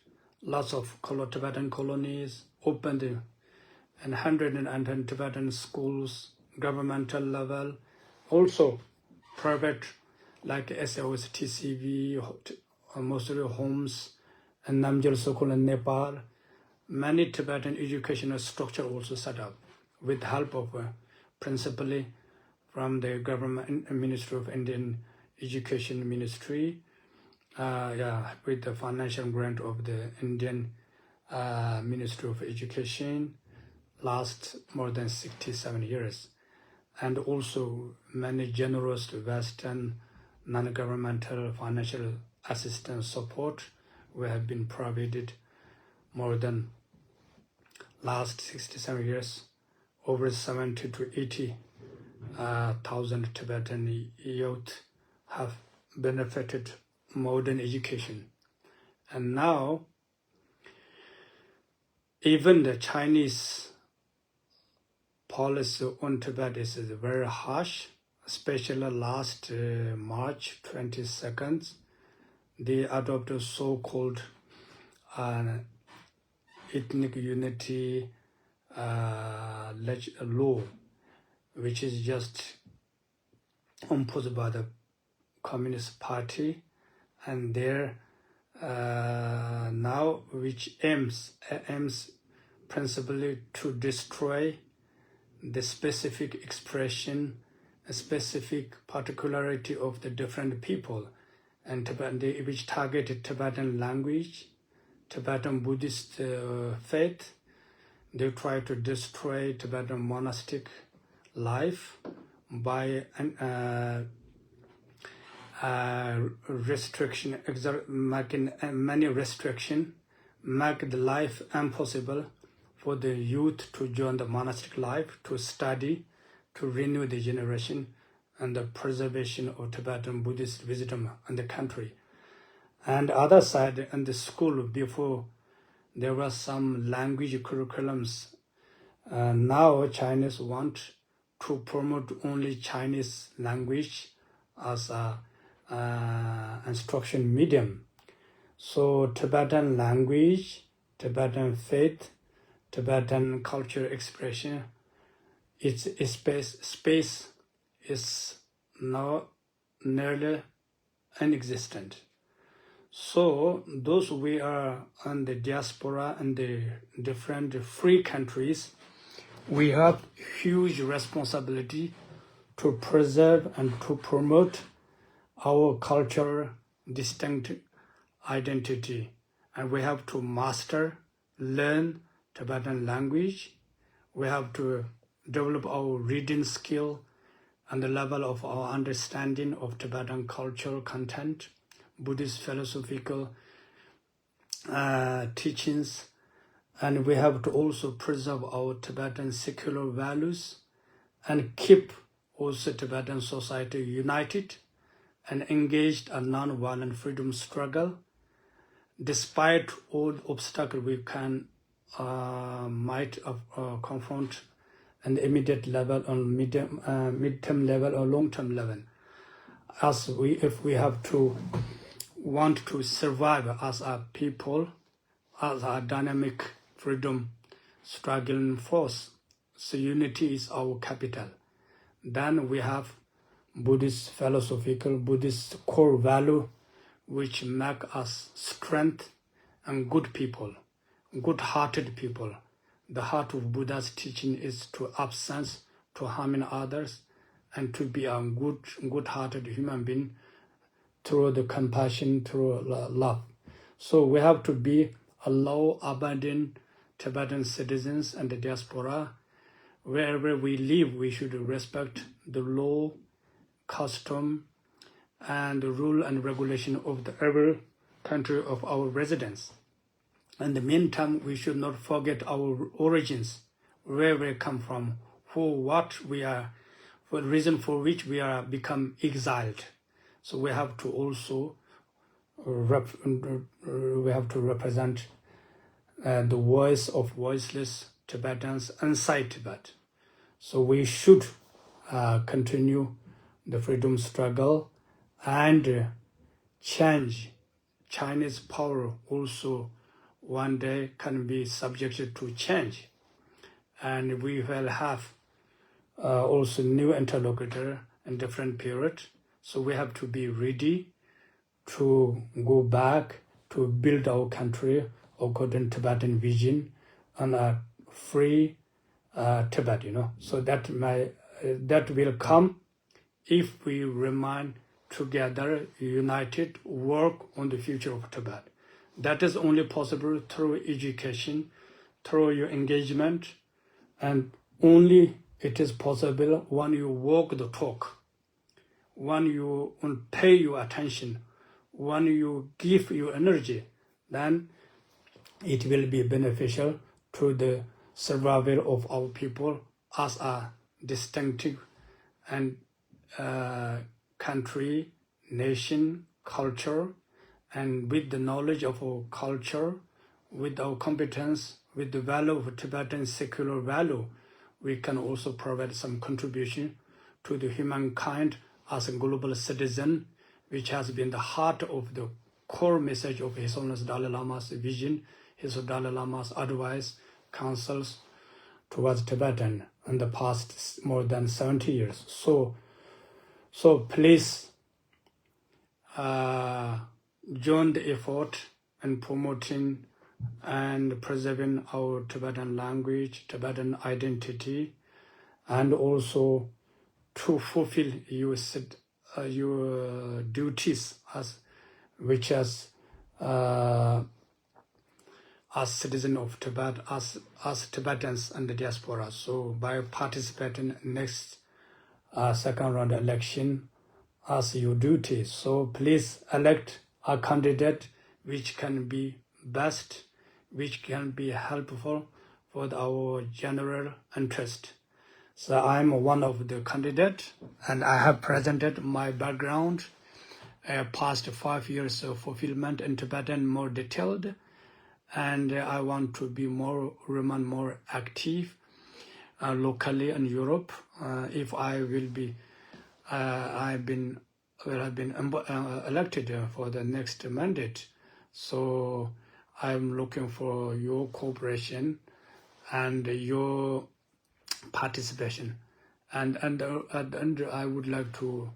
lots of colo-, Tibetan colonies, opened and hundred and ten Tibetan schools, governmental level, also private like S O S, T C V, ho-, t-, uh, monastery homes, and Namgyal Sokol in Nepal. Many Tibetan educational structure also set up with help of uh, principally from the government Ministry of Indian Education Ministry, uh, yeah, with the financial grant of the Indian uh, Ministry of Education, last more than sixty-seven years. And also many generous Western non-governmental financial assistance support we have been provided more than last sixty-seven years. Over seventy to eighty uh, thousand Tibetan youth have benefited modern education. And now, even the Chinese policy on Tibet is very harsh, especially last uh, March twenty-second, they adopted so-called uh, ethnic unity uh, leg- law, which is just imposed by the Communist Party, and there uh, now which aims aims principally to destroy the specific expression, a specific particularity of the different people, and Tibetan, which targeted Tibetan language, Tibetan Buddhist uh, faith. They try to destroy Tibetan monastic life by uh, uh, restriction, exer- making uh, many restriction, make the life impossible for the youth to join the monastic life, to study, to renew the generation, and the preservation of Tibetan Buddhist wisdom in the country. And other side, in the school before, there were some language curriculums. Uh, now Chinese want to promote only Chinese language as a uh, instruction medium. So Tibetan language, Tibetan faith, Tibetan culture expression, its space, space is now nearly inexistent. So those we are in the diaspora and the different free countries, we have huge responsibility to preserve and to promote our cultural distinct identity. And we have to master, learn Tibetan language. We have to develop our reading skill and the level of our understanding of Tibetan cultural content, Buddhist philosophical uh, teachings, and we have to also preserve our Tibetan secular values and keep also Tibetan society united and engaged in non-violent freedom struggle despite all obstacles we can uh, might uh, confront an immediate level on medium, uh, mid-term level or long-term level. As we, if we have to want to survive as a people, as a dynamic freedom struggling force, so unity is our capital. Then we have Buddhist philosophical, Buddhist core value, which make us strength and good people, good-hearted people. The heart of Buddha's teaching is to absence, to harming others, and to be a good, good-hearted human being through the compassion, through lo- love. So we have to be a law-abiding Tibetan citizens and the diaspora. Wherever we live, we should respect the law, custom, and the rule and regulation of the every country of our residence. In the meantime, we should not forget our origins, where we come from, for what we are, for the reason for which we are become exiled. So we have to also rep- we have to represent uh, the voice of voiceless Tibetans inside Tibet. So we should uh, continue the freedom struggle and uh, change. Chinese power also one day can be subjected to change. And we will have uh, also new interlocutor in different period. So we have to be ready to go back to build our country according Tibetan vision and a free uh, Tibet, you know. So that my uh, that will come if we remain together, united, work on the future of Tibet. That is only possible through education, through your engagement, and only it is possible when you walk the talk, when you pay your attention, when you give your energy, then it will be beneficial to the survival of our people as a distinctive and uh, country, nation, culture, and with the knowledge of our culture, with our competence, with the value of Tibetan secular value, we can also provide some contribution to the humankind as a global citizen, which has been the heart of the core message of His Holiness Dalai Lama's vision, His Dalai Lama's advice, counsels towards Tibetan in the past more than seventy years. So, so please uh, join the effort in promoting and preserving our Tibetan language, Tibetan identity, and also to fulfill your uh, your duties as which as uh, as citizen of Tibet, as as Tibetans in the diaspora. So by participating next uh, second round election as your duty, so please elect a candidate which can be best, which can be helpful for the, our general interest. So I'm one of the candidate, and I have presented my background, uh, past five years of fulfillment in Tibetan more detailed, and I want to be more, remain more active uh, locally in Europe. Uh, if I will be, uh, I've been will have been uh, elected for the next mandate. So I'm looking for your cooperation and your participation. And, and, uh, and, and I would like to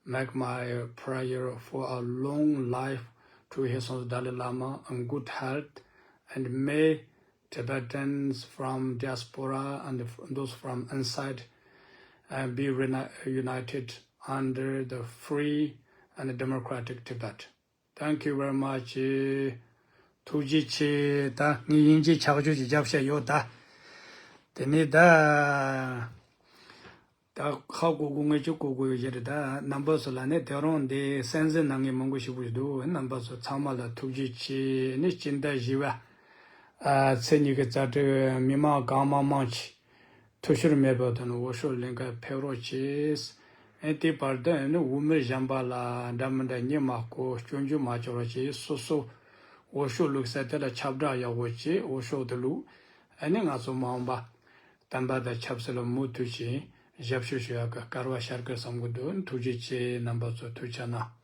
make my prayer for a long life to His Holiness Dalai Lama and good health, and may Tibetans from diaspora and those from inside uh, be reuni- united under the free and democratic Tibet. Thank you very much. ཐུགས་རྗེ་ཆེ། ད་ངས་དབྱིན་ཇི་ཆག་ཆོག་ཅིག་རྒྱབ་བཤད་ཡོད་ད། དེ་ནས་ད། ད་ཁ་གོ་གོ་ངས་ཅིག་གོ་གོ་ཡོད་ཞེས་རེད། ད་རྣམ་པ་ཚོ་ལ་ནི་དེ་རིང་འདི་གསན་གཟིགས་གནང་མཁན་མང་པོ་ཞིག་པོ་ཞིག་འདུག་རྣམ་པ་ཚོ་ཚང་མ་ལ་ཐུགས་རྗེ་ཆེ། ནི་སྤྱི་ཟླ་བཞི་པ་ཚེས་ཉི་ཤུ་རྩ་དྲུག་མི་མང་གང་མང་མང་ཅིག་འཐུས་ཤོར་མེད་པ་དང་འོས་ཤོག་ལེན་གར་ཕེབས་རོགས་གྱིས། ཨེ་དེ་བར་དུ་ཨེ་ནི་དབུ་མའི་ཞབས་པ་ལ་འདྲ་མི་འདྲ་ཉེས་མ་བཀོད། སྐྱོན་བརྗོད་མ་བྱོས་རོགས་གྱིས། སོ་སོ་འོས་ཤོག་བླུགས་ས་དེ་ལ་ཁྱབ་བསྒྲགས་ཡག་པོ་བྱས། འོས་ཤོག་དེ་བླུགས། ཨེ་ནི་ང་ཚོ་མ་འོངས་པ་བསྟན་པ་དང་ཆབ་སྲིད་ལ་མུ་མཐུད་ཅིག་ཞབས་ཞུ་ཞུ་ཡག་གི་སྐལ་བ་ཤར་གི་བསམ་གི་འདུག་ཐུགས་རྗེ་ཆེ། རྣམ་པ་ཚོ་ཐུགས་རྗེ་གནང་།